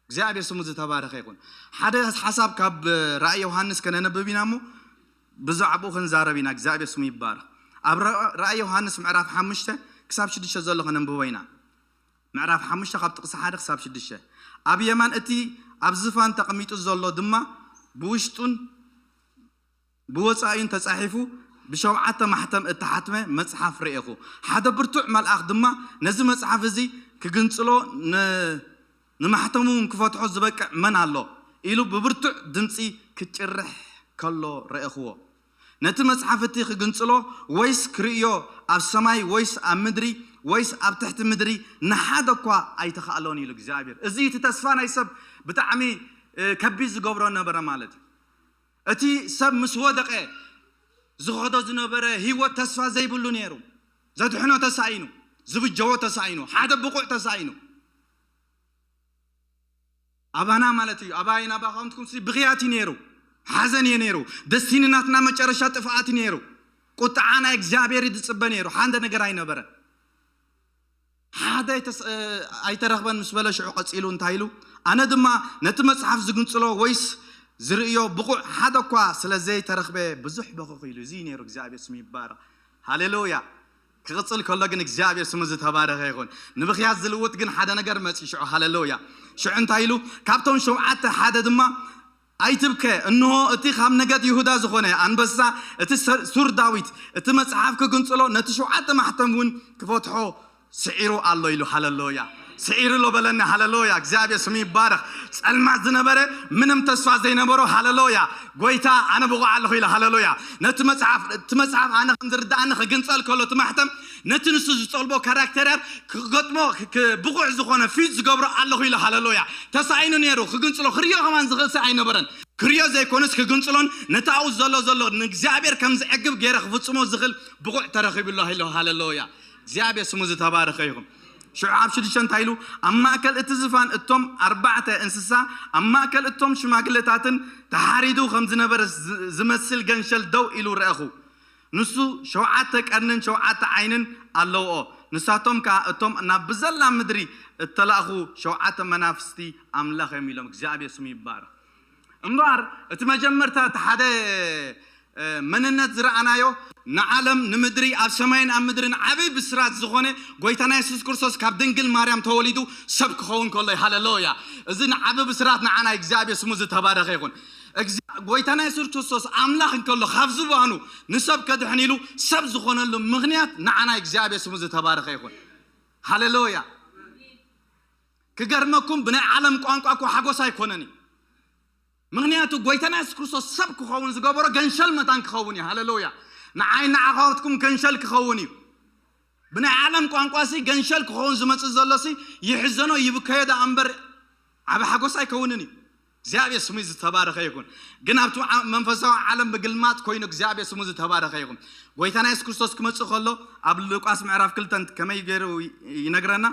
እግዚኣብሔር ስሙ ዝተባረኸ ይኹን። ሓደ ሓሳብ ካብ ራእይ ዮሃንስ ከነነብብ ኢና እሞ ብዛዕባኡ ክንዛረብ ኢና። እግዚኣብሔር ስሙ ይባረኽ። ኣብ ራ- ራእይ ዮሃንስ ምዕራፍ ሓሙሽተ ክሳብ ሽዱሽተ ዘሎ ከነንብቦ ኢና። ምዕራፍ ሓሙሽተ ካብ ጥቕሲ ሓደ ክሳብ ሽዱሽተ። ኣብ የማን እቲ ኣብ ዝፋን ተቐሚጡ ዘሎ ድማ ብውሽጡን ብወጻኢን ተጻሒፉ ብሸውዓተ ማሕተም እተሓትመ መጽሓፍ ርኤኹ። ሓደ ብርቱዕ መልኣኽ ድማ ነዚ መጽሓፍ እዚ ክግንጽሎ ን- ንማሕተሙ እውን ክፈትሖ ዝበቅዕ መን ኣሎ? ኢሉ ብብርቱዕ ድምጺ ክጭርሕ ከሎ ረእኽዎ። ነቲ መጽሓፍ እቲ ክግንጽሎ ወይስ ክርእዮ ኣብ ሰማይ ወይስ ኣብ ምድሪ ወይስ ኣብ ትሕቲ ምድሪ ንሓደ እኳ ኣይተኻእሎን ኢሉ እግዚኣብሔር። እዚ እቲ ተስፋ ናይ ሰብ ብጣዕሚ እ፣ ከቢድ ዝገብሮ ነበረ ማለት እዩ። እቲ ሰብ ምስ ወደቐ ዝኸዶ ዝነበረ ህይወት ተስፋ ዘይብሉ ነይሩ። ዘድሕኖ ተሳኢኑ፣ ዝብጀዎ ተሳኢኑ፣ ሓደ ብቑዕ ተሳኢኑ። ኣባና ማለት እዩ። ኣባይን ኣባኻምትኩም ሲ ብኽያት እዩ ነይሩ፣ ሓዘን እዩ ነይሩ። ደስቲኒ ናትና መጨረሻ ጥፍኣት እዩ ነይሩ። ቁጥዓ ናይ እግዚኣብሔር እዩ ዝጽበ ነይሩ። ሓንደ ነገር ኣይነበረ። ሓደ ኣይተስ- እ፣ ኣይተረኽበን ምስ በለ ሽዑ ቀጺሉ እንታይ ኢሉ? ኣነ ድማ ነቲ መጽሓፍ ዝግንጽሎ ወይስ ዝርእዮ ብቑዕ ሓደ እኳ ስለ ዘይተረኽበ ብዙሕ በኸኹ ኢሉ። እዚ እዩ ነይሩ። እግዚኣብሔር ስሙ ይባረኽ። ሃሌሉያ። ክቕጽል ከሎ ግን እግዚኣብሔር ስሙ ዝተባረኸ ይኹን። ንብኽያት ዝልውጥ ግን ሓደ ነገር መጺኡ ሽዑ። ሃሌሉያ። ሽዑ እንታይ ኢሉ? ካብቶም ሸውዓተ ሓደ ድማ ኣይትብከ፣ እንሆ እቲ ካብ ነገድ ይሁዳ ዝኾነ ኣንበሳ፣ እቲ ሰ-፣ ሱር ዳዊት፣ እቲ መጽሓፍ ክግንጽሎ፣ ነቲ ሸውዓተ ማሕተም እውን ክፈትሖ ስዒሩ ኣሎ ኢሉ። ሃለሉያ። ስዒሩ ኣሎ በለኒ። ሃለሉያ። እግዚኣብሔር ስሙ ይባረኽ። ጸልማት ዝነበረ፣ ምንም ተስፋ ዘይነበሮ፣ ሃለሉያ፣ ጎይታ ኣነ ብቑዕ ኣለኹ ኢሉ። ሃለሉያ። ነቲ መጽሓፍ፣ እቲ መጽሓፍ ኣነ ከም ዝርዳእኒ ክግንጸል ከሎ እቲ ማሕተም፣ ነቲ ንሱ ዝጠልቦ ካራክተራት ክገጥሞ ክ-፣ ክ-፣ ብቑዕ ዝኾነ ፊት ዝገብሮ ኣለኹ ኢሉ። ሃለሉያ። ተሳኢኑ ነይሩ፣ ክግንጽሎ ክርእዮ ከማን ዝኽእል ሰብ ኣይነበረን። ክርእዮ ዘይኮነስ ክግንጽሎን ነቲ ኣብኡ ዘሎ ዘሎ ንእግዚኣብሔር ከም ዝዕግብ ገይረ ክፍጽሞ ዝኽእል ብቑዕ ተረኺቡ ኣሎ ኢሉ። ሃለሉያ። እግዚኣብሔር ስሙ ዝተባረኸ ይኹን። ሽዑ ኣብ ሽዱሽተ እንታይ ኢሉ? ኣብ ማእከል እቲ ዝፋን እቶም ኣርባዕተ እንስሳ፣ ኣብ ማእከል እቶም ሽማግለታትን ተሓሪዱ ከም ዝነበረ ዝ-፣ ዝመስል ገንሸል ደው ኢሉ ረኣኹ። ንሱ ሸውዓተ ቀርንን ሸውዓተ ዓይንን ኣለውኦ። ንሳቶም ከኣ እቶም ናብ ብዘላ ምድሪ እተላእኹ ሸውዓተ መናፍስቲ ኣምላኽ እዮም ኢሎም። እግዚኣብሔር ስሙ ይባረኽ። እምበኣር እቲ መጀመርታ እቲ ሓደ፣ እ፣ መንነት ዝረኣናዮ ንዓለም ንምድሪ ኣብ ሰማይን ኣብ ምድርን ዓብይ ብስራት ዝኾነ ጎይታና የሱስ ክርስቶስ ካብ ድንግል ማርያም ተወሊዱ ሰብ ክኸውን ከሎ እዩ። ሃለሉያ። እዚ ንዓቢ ብስራት ንዓና እግዚኣብሔር ስሙ ዝተባረኸ ይኹን። እግዚ-፣ ጎይታና የሱስ ክርስቶስ ኣምላኽ እንከሎ ካብ ዝባኑ ንሰብ ከድሕን ኢሉ ሰብ ዝኾነሉ ምኽንያት ንዓና እግዚኣብሔር ስሙ ዝተባረኸ ይኹን። ሃለሉያ። ክገርመኩም ብናይ ዓለም ቋንቋ እኮ ሓጎስ ኣይኮነን እዩ። ምኽንያቱ ጎይታና የሱስ ክርስቶስ ሰብ ክኸውን ዝገበሮ ገንሸል መታን ክኸውን እዩ። ሃለሉያ። ንዓይ ንዓኻትኩም ገንሸል ክኸውን እዩ። ብናይ ዓለም ቋንቋ ሲ ገንሸል ክኸውን ዝመጽእ ዘሎ ሲ ይሕዘኖ ይብከዮ ደኣ እምበር ዓቢ ሓጎስ ኣይከውንን እዩ። እግዚኣብሔር ስሙ ዝተባረኸ ይኹን። ግን ኣብቲ ዓ-፣ መንፈሳዊ ዓለም ምግልማጥ ኮይኑ እግዚኣብሔር ስሙ ዝተባረኸ ይኹን። ጎይታና የሱስ ክርስቶስ ክመጽእ ከሎ ኣብ ሉቃስ ምዕራፍ ክልተ ከመይ ገይሩ ይ-፣ ይነግረና?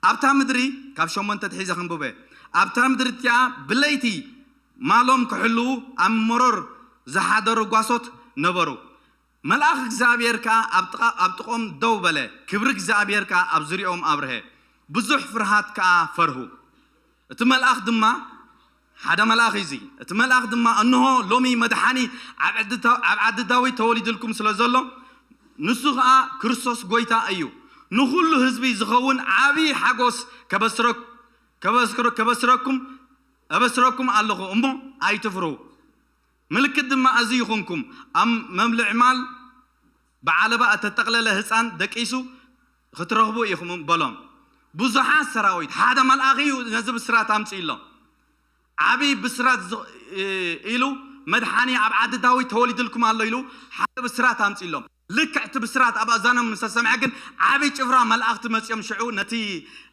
ኣብታ ምድሪ ካብ ሸሞንተ ትሒዘ ክንብበ። ኣብታ ምድሪ እቲኣ ብለይቲ ማሎም ክሕልዉ ኣብ መሮር ዝሓደሩ ጓሶት ነበሩ። መልኣኽ እግዚኣብሔር ከኣ ኣብ ጥቓ-፣ ኣብ ጥቖም ደው በለ፣ ክብሪ እግዚኣብሔር ከኣ ኣብ ዙርያኦም ኣብርሀ፣ ብዙሕ ፍርሃት ከኣ ፈርሁ። እቲ መልኣኽ ድማ፣ ሓደ መልኣኽ እዩ እዚ። እቲ መልኣኽ ድማ፣ "እንሆ፣ ሎሚ መድሓኒ ኣብ ዓዲ ታ-፣ ኣብ ዓዲ ዳዊት ተወሊዱልኩም ስለ ዘሎ፣ ንሱ ኸኣ ክርስቶስ ጐይታ እዩ። ንኹሉ ህዝቢ ዝኸውን ዓብዪ ሓጎስ ከበስረ-፣ ከበስረ-፣ ከበስረኩም፣ እበስረኩም ኣለኹ እሞ ኣይትፍርሁ። ምልክት ድማ እዚ ይኹንኩም፣ ኣብ መብልዒ ማል ብዓለባ እተጠቕለለ ህጻን ደቂሱ ክትረኽቡ ኢኹም" በሎም። ብዙሓት ሰራዊት፣ ሓደ መልኣኽ እዩ ነዚ ብስራት ኣምጺእሎም። ዓቢ ብስራት ዝ-፣ እ፣ ኢሉ፣ "መድሓኒ ኣብ ዓዲ ዳዊት ተወሊድልኩም ኣሎ" ኢሉ ሓደ ብስራት ኣምጺእሎም። ልክዕ እቲ ብስራት ኣብ ኣዛኖም ምስ ተሰምዐ ግን ዓቢ ጭፍራ መላእኽቲ መጺኦም ሽዑ ነቲ፣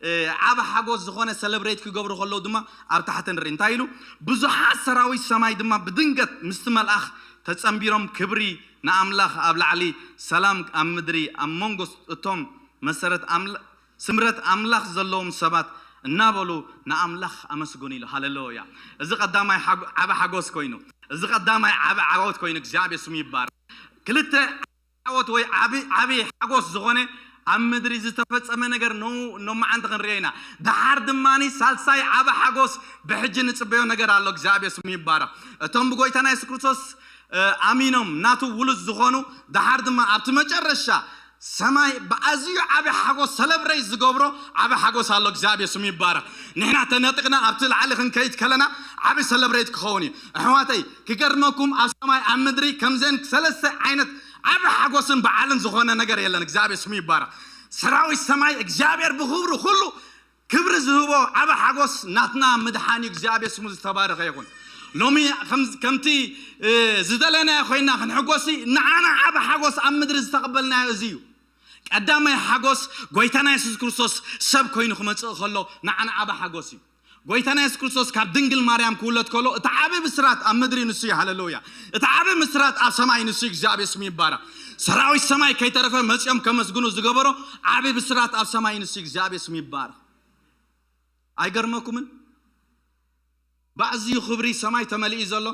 እ፣ ዓቢ ሓጎስ ዝኾነ ሰለብሬት ክገብሩ ከለዉ ድማ ኣብ ታሕቲ ንርኢ። እንታይ ኢሉ? "ብዙሓት ሰራዊት ሰማይ ድማ ብድንገት ምስቲ መልኣኽ ተጸንቢሮም ክብሪ ንኣምላኽ ኣብ ላዕሊ፣ ሰላም ኣብ ምድሪ ኣብ መንጎ እቶም መሰረት ኣምላ-፣ ስምረት ኣምላኽ ዘለዎም ሰባት እናበሉ ንኣምላኽ ኣመስግኑ" ኢሉ። ሃሌሉያ። እዚ ቀዳማይ ሓጎ-፣ ዓቢ ሓጎስ ኮይኑ፣ እዚ ቀዳማይ ዓቢ ዓወት ኮይኑ እግዚኣብሔር ስሙ ይባረክ። ክልተ ዓወት ወይ ዓቢ፣ ዓቢ ሓጎስ ዝኾነ ኣብ ምድሪ ዝተፈጸመ ነገር ኖ-፣ ኖማዓንቲ ክንሪኦ ኢና። ደሓር ድማኒ ሳልሳይ ዓቢ ሓጎስ ብሕጂ ንጽበዮ ነገር ኣሎ። እግዚኣብሔር ስሙ ይባረክ። እቶም ብጎይታና የሱስ ክርስቶስ፣ እ፣ ኣሚኖም ናቱ ውሉድ ዝኾኑ ደሓር ድማ ኣብቲ መጨረሻ ሰማይ ብኣዝዩ ዓቢ ሓጎስ ሰለብሬት ዝገብሮ ዓቢ ሓጎስ ኣሎ። እግዚኣብሔር ስሙ ይባረክ። ንሕና ተነጢቕና ኣብቲ ላዕሊ ክንከይድ ከለና ዓቢ ሰለብሬት ክኸውን እዩ። ኣሕዋተይ፣ ክገርመኩም ኣብ ሰማይ ኣብ ምድሪ ከምዘን ሰለስተ ዓይነት ዓቢ ሓጎስን በዓልን ዝኾነ ነገር የለን። እግዚኣብሔር ስሙ ይባረክ። ሰራዊት ሰማይ እግዚኣብሔር ብክብሩ ኩሉ ክብሪ ዝህቦ ዓቢ ሓጎስ ናትና ምድሓን እዩ። እግዚኣብሔር ስሙ ዝተባረኸ ይኹን። ሎሚ ከም-፣ ከምቲ፣ እ፣ ዝደለናዮ ኮይና ክንሕጎስ ንዓና ዓቢ ሓጎስ ኣብ ምድሪ ዝተቐበልናዮ እዚ እዩ። ቀዳማይ ሓጎስ ጎይታና የሱስ ክርስቶስ ሰብ ኮይኑ ክመጽእ ከሎ ንዓና ዓቢ ሓጎስ እዩ። ጎይታና የሱስ ክርስቶስ ካብ ድንግል ማርያም ክውለድ ከሎ እቲ ዓቢ ብስራት ኣብ ምድሪ ንሱ እዩ። ሃሌሉያ። እቲ ዓቢ ብስራት ኣብ ሰማይ ንሱ እዩ። እግዚኣብሔር ስሙ ይባረክ። ሰራዊት ሰማይ ከይተረፈ መጺኦም ከመስግኑ ዝገበሮ ዓቢ ብስራት ኣብ ሰማይ ንሱ እዩ። እግዚኣብሔር ስሙ ይባረክ። ኣይገርመኩምን? ብኣዝዩ ክብሪ ሰማይ ተመሊኡ ዘሎ፣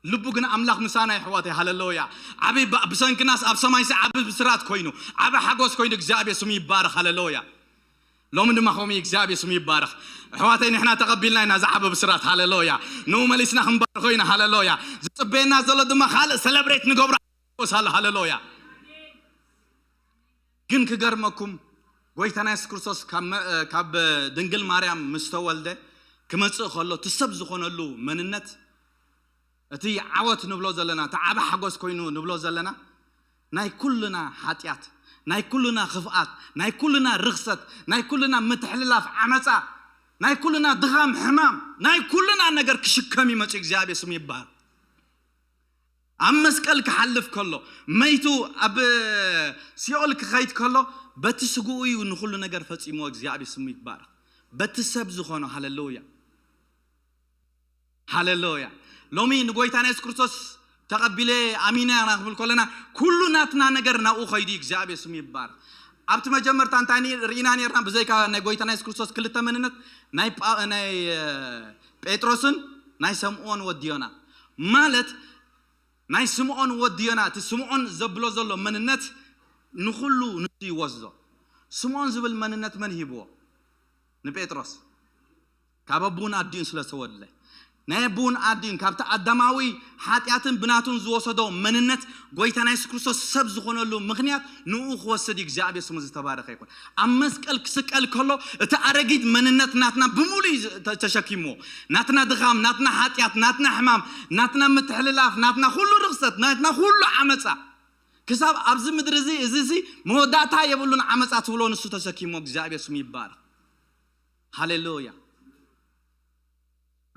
ልቡ ግን ኣምላኽ ምሳና የሕዋተይ። ሃሌሉያ። ዓቢ ባ-፣ ብሰንክናስ ኣብ ሰማይሲ ዓቢ ብስራት ኮይኑ፣ ዓቢ ሓጎስ ኮይኑ፣ እግዚኣብሔር ስሙ ይባረክ። ሃሌሉያ። ሎሚ ድማ ከምኡ እግዚኣብሔር ስሙ ይባረክ። ኣሕዋተይ፣ ንሕና ተቐቢልና ኢና እዚ ዓቢ ብስራት። ሃሌሉያ። ንኡ መሊስና ክንባርኾ ኢና። ሃሌሉያ። ዝጽበየና ዘሎ ድማ ካልእ ሰለብሬት ንገብሮ ሓጎስ ኣሎ። ሃሌሉያ። ግን ክገርመኩም፣ ጎይታና የሱስ ክርስቶስ ካብ መ-፣ ካብ ድንግል ማርያም ምስ ተወልደ ክመጽእ ከሎ፣ እቲ ሰብ ዝኾነሉ መንነት እቲ ዓወት ንብሎ ዘለና፣ እቲ ዓቢ ሓጎስ ኮይኑ ንብሎ ዘለና፣ ናይ ኩልና ሓጢኣት፣ ናይ ኩልና ክፍኣት፣ ናይ ኩልና ርኽሰት፣ ናይ ኩልና ምትሕልላፍ፣ ዓመፃ፣ ናይ ኩልና ድኻም፣ ሕማም፣ ናይ ኩልና ነገር ክሽከም ይመጽእ። እግዚኣብሔር ስሙ ይባረክ። ኣብ መስቀል ክሓልፍ ከሎ፣ መይቱ ኣብ ሲኦል ክኸይድ ከሎ፣ በቲ ስግኡ እዩ ንኹሉ ነገር ፈጺሞ። እግዚኣብሔር ስሙ ይባረክ። በቲ ሰብ ዝኾኖ፣ ሃሌሉያ፣ ሃሌሉያ። ሎሚ ንጎይታና የሱስ ክርስቶስ ተቐቢለ ኣሚነ ኢና ክንብል ከለና፣ ኩሉ ናትና ነገር ናብኡ ኸይዱ እዩ። እግዚኣብሔር ስሙ ይባረክ። ኣብቲ መጀመርታ እንታይ ኒ-፣ ርኢና ነርና? ብዘይካ ናይ ጎይታና የሱስ ክርስቶስ ክልተ መንነት፣ ናይ ጳ-፣ ናይ፣ እ፣ ጴጥሮስን ናይ ስምዖን ወዲ ዮና። ማለት ናይ ስምዖን ወዲ ዮና፣ እቲ ስምዖን ዘብሎ ዘሎ መንነት ንኹሉ ንሱ ይወስዶ። ስምዖን ዝብል መንነት መን ሂብዎ? ንጴጥሮስ። ካብ ኣቡን ኣዲኡን ስለ ዝተወልደ፣ ናይ ኣቡን ኣዲኡን ካብቲ ኣዳማዊ ሓጢኣትን ብናቱን ዝወሰዶ መንነት፣ ጎይታና የሱስ ክርስቶስ ሰብ ዝኾነሉ ምኽንያት ንኡ ክወስድ እዩ። እግዚኣብሔር ስሙ ዝተባረኸ ይኹን። ኣብ መስቀል ክስቀል ከሎ፣ እቲ ኣረጊት መንነት ናትና ብምሉእ እዩ ተ-፣ ተሸኪምዎ። ናትና ድኻም፣ ናትና ሓጢኣት፣ ናትና ሕማም፣ ናትና ምትሕልላፍ፣ ናትና ኩሉ ርኽሰት፣ ናትና ኩሉ ዓመፃ፣ ክሳብ ኣብዚ ምድሪ እዚ፣ እዚ፣ እዚ መወዳእታ የብሉን ዓመፃ ትብሎ ንሱ ተሸኪሞ። እግዚኣብሔር ስሙ ይባረክ። ሃሌሉያ።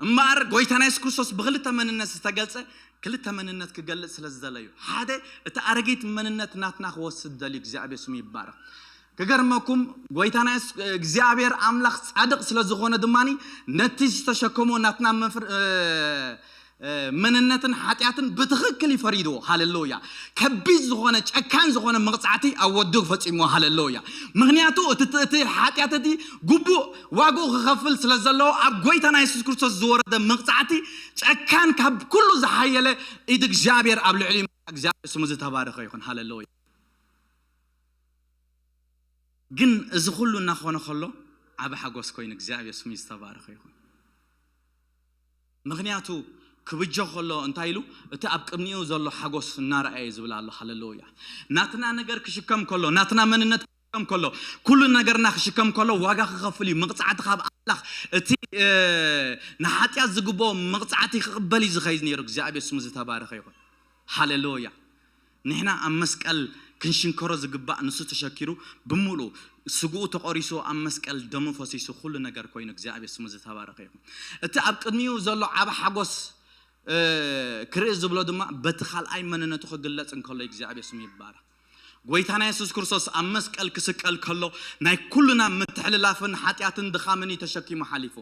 እምበኣር ጎይታና የሱስ ክርስቶስ ብክልተ መንነት ዝተገልጸ፣ ክልተ መንነት ክገልጽ ስለ ዝደለዩ፣ ሓደ፣ እቲ ኣረጊት መንነት ናትና ክወስድ ደልዩ። እግዚኣብሔር ስሙ ይባረክ። ክገርመኩም፣ ጎይታና የሱስ፣ እግዚኣብሔር ኣምላኽ ጻድቕ ስለ ዝኾነ ድማኒ፣ ነቲ ዝተሸከሞ ናትና መፍር-፣ እ፣ እ፣ መንነትን ሓጢኣትን ብትኽክል እዩ ፈሪድዎ። ሃሌሉያ። ከቢድ ዝኾነ፣ ጨካን ዝኾነ መቕጻዕቲ ኣብ ወዱ ፈጺምዎ። ሃሌሉያ። ምኽንያቱ እቲ፣ እቲ፣ እቲ ሓጢኣት እቲ ግቡእ ዋግኡ ክኸፍል ስለ ዘለዎ፣ ኣብ ጎይታና የሱስ ክርስቶስ ዝወረደ መቕጻዕቲ ጨካን፣ ካብ ኩሉ ዝሓየለ ኢድ እግዚኣብሔር ኣብ ልዕሊ እግዚኣብሔር ስሙ ዝተባረኸ ይኹን። ሃሌሉያ። ግን እዚ ኩሉ እናኾነ ከሎ ዓቢ ሓጎስ ኮይኑ እግዚኣብሔር ስሙ ዝተባረኸ ይኹን። ምኽንያቱ ክብጆ ከሎ እንታይ ኢሉ? እቲ ኣብ ቅድሚኡ ዘሎ ሓጎስ እናረኣየ ዝብል ኣሎ። ሃሌሉያ። ናትና ነገር ክሽከም ከሎ፣ ናትና መንነት ክሽከም ከሎ፣ ኩሉ ነገርና ክሽከም ከሎ ዋጋ ክኸፍል እዩ። መቕጻዕቲ ካብ ኣምላኽ፣ እቲ፣ እ፣ ንሓጢኣት ዝግብኦ መቕጻዕቲ ክቕበል እዩ ዝኸይድ ነይሩ። እግዚኣብሔር ስሙ ዝተባረኸ ይኹን። ሃሌሉያ። ንሕና ኣብ መስቀል ክንሽንከሮ ዝግባእ ንሱ ተሸኪሩ ብምሉእ ስግኡ ተቖሪሱ ኣብ መስቀል ደሙ ፈሲሱ ኩሉ ነገር ኮይኑ እግዚኣብሔር ስሙ ዝተባረኸ ይኹን። እቲ ኣብ ቅድሚኡ ዘሎ ዓቢ ሓጎስ፣ እ፣ ክርኢ ዝብሎ ድማ በቲ ካልኣይ መንነቱ ክግለጽ እንከሎ እግዚኣብሔር ስሙ ይባረኽ። ጎይታና የሱስ ክርስቶስ ኣብ መስቀል ክስቀል ከሎ ናይ ኩልና ምትሕልላፍን ሓጢኣትን ድኻምን እዩ ተሸኪሙ ሓሊፉ።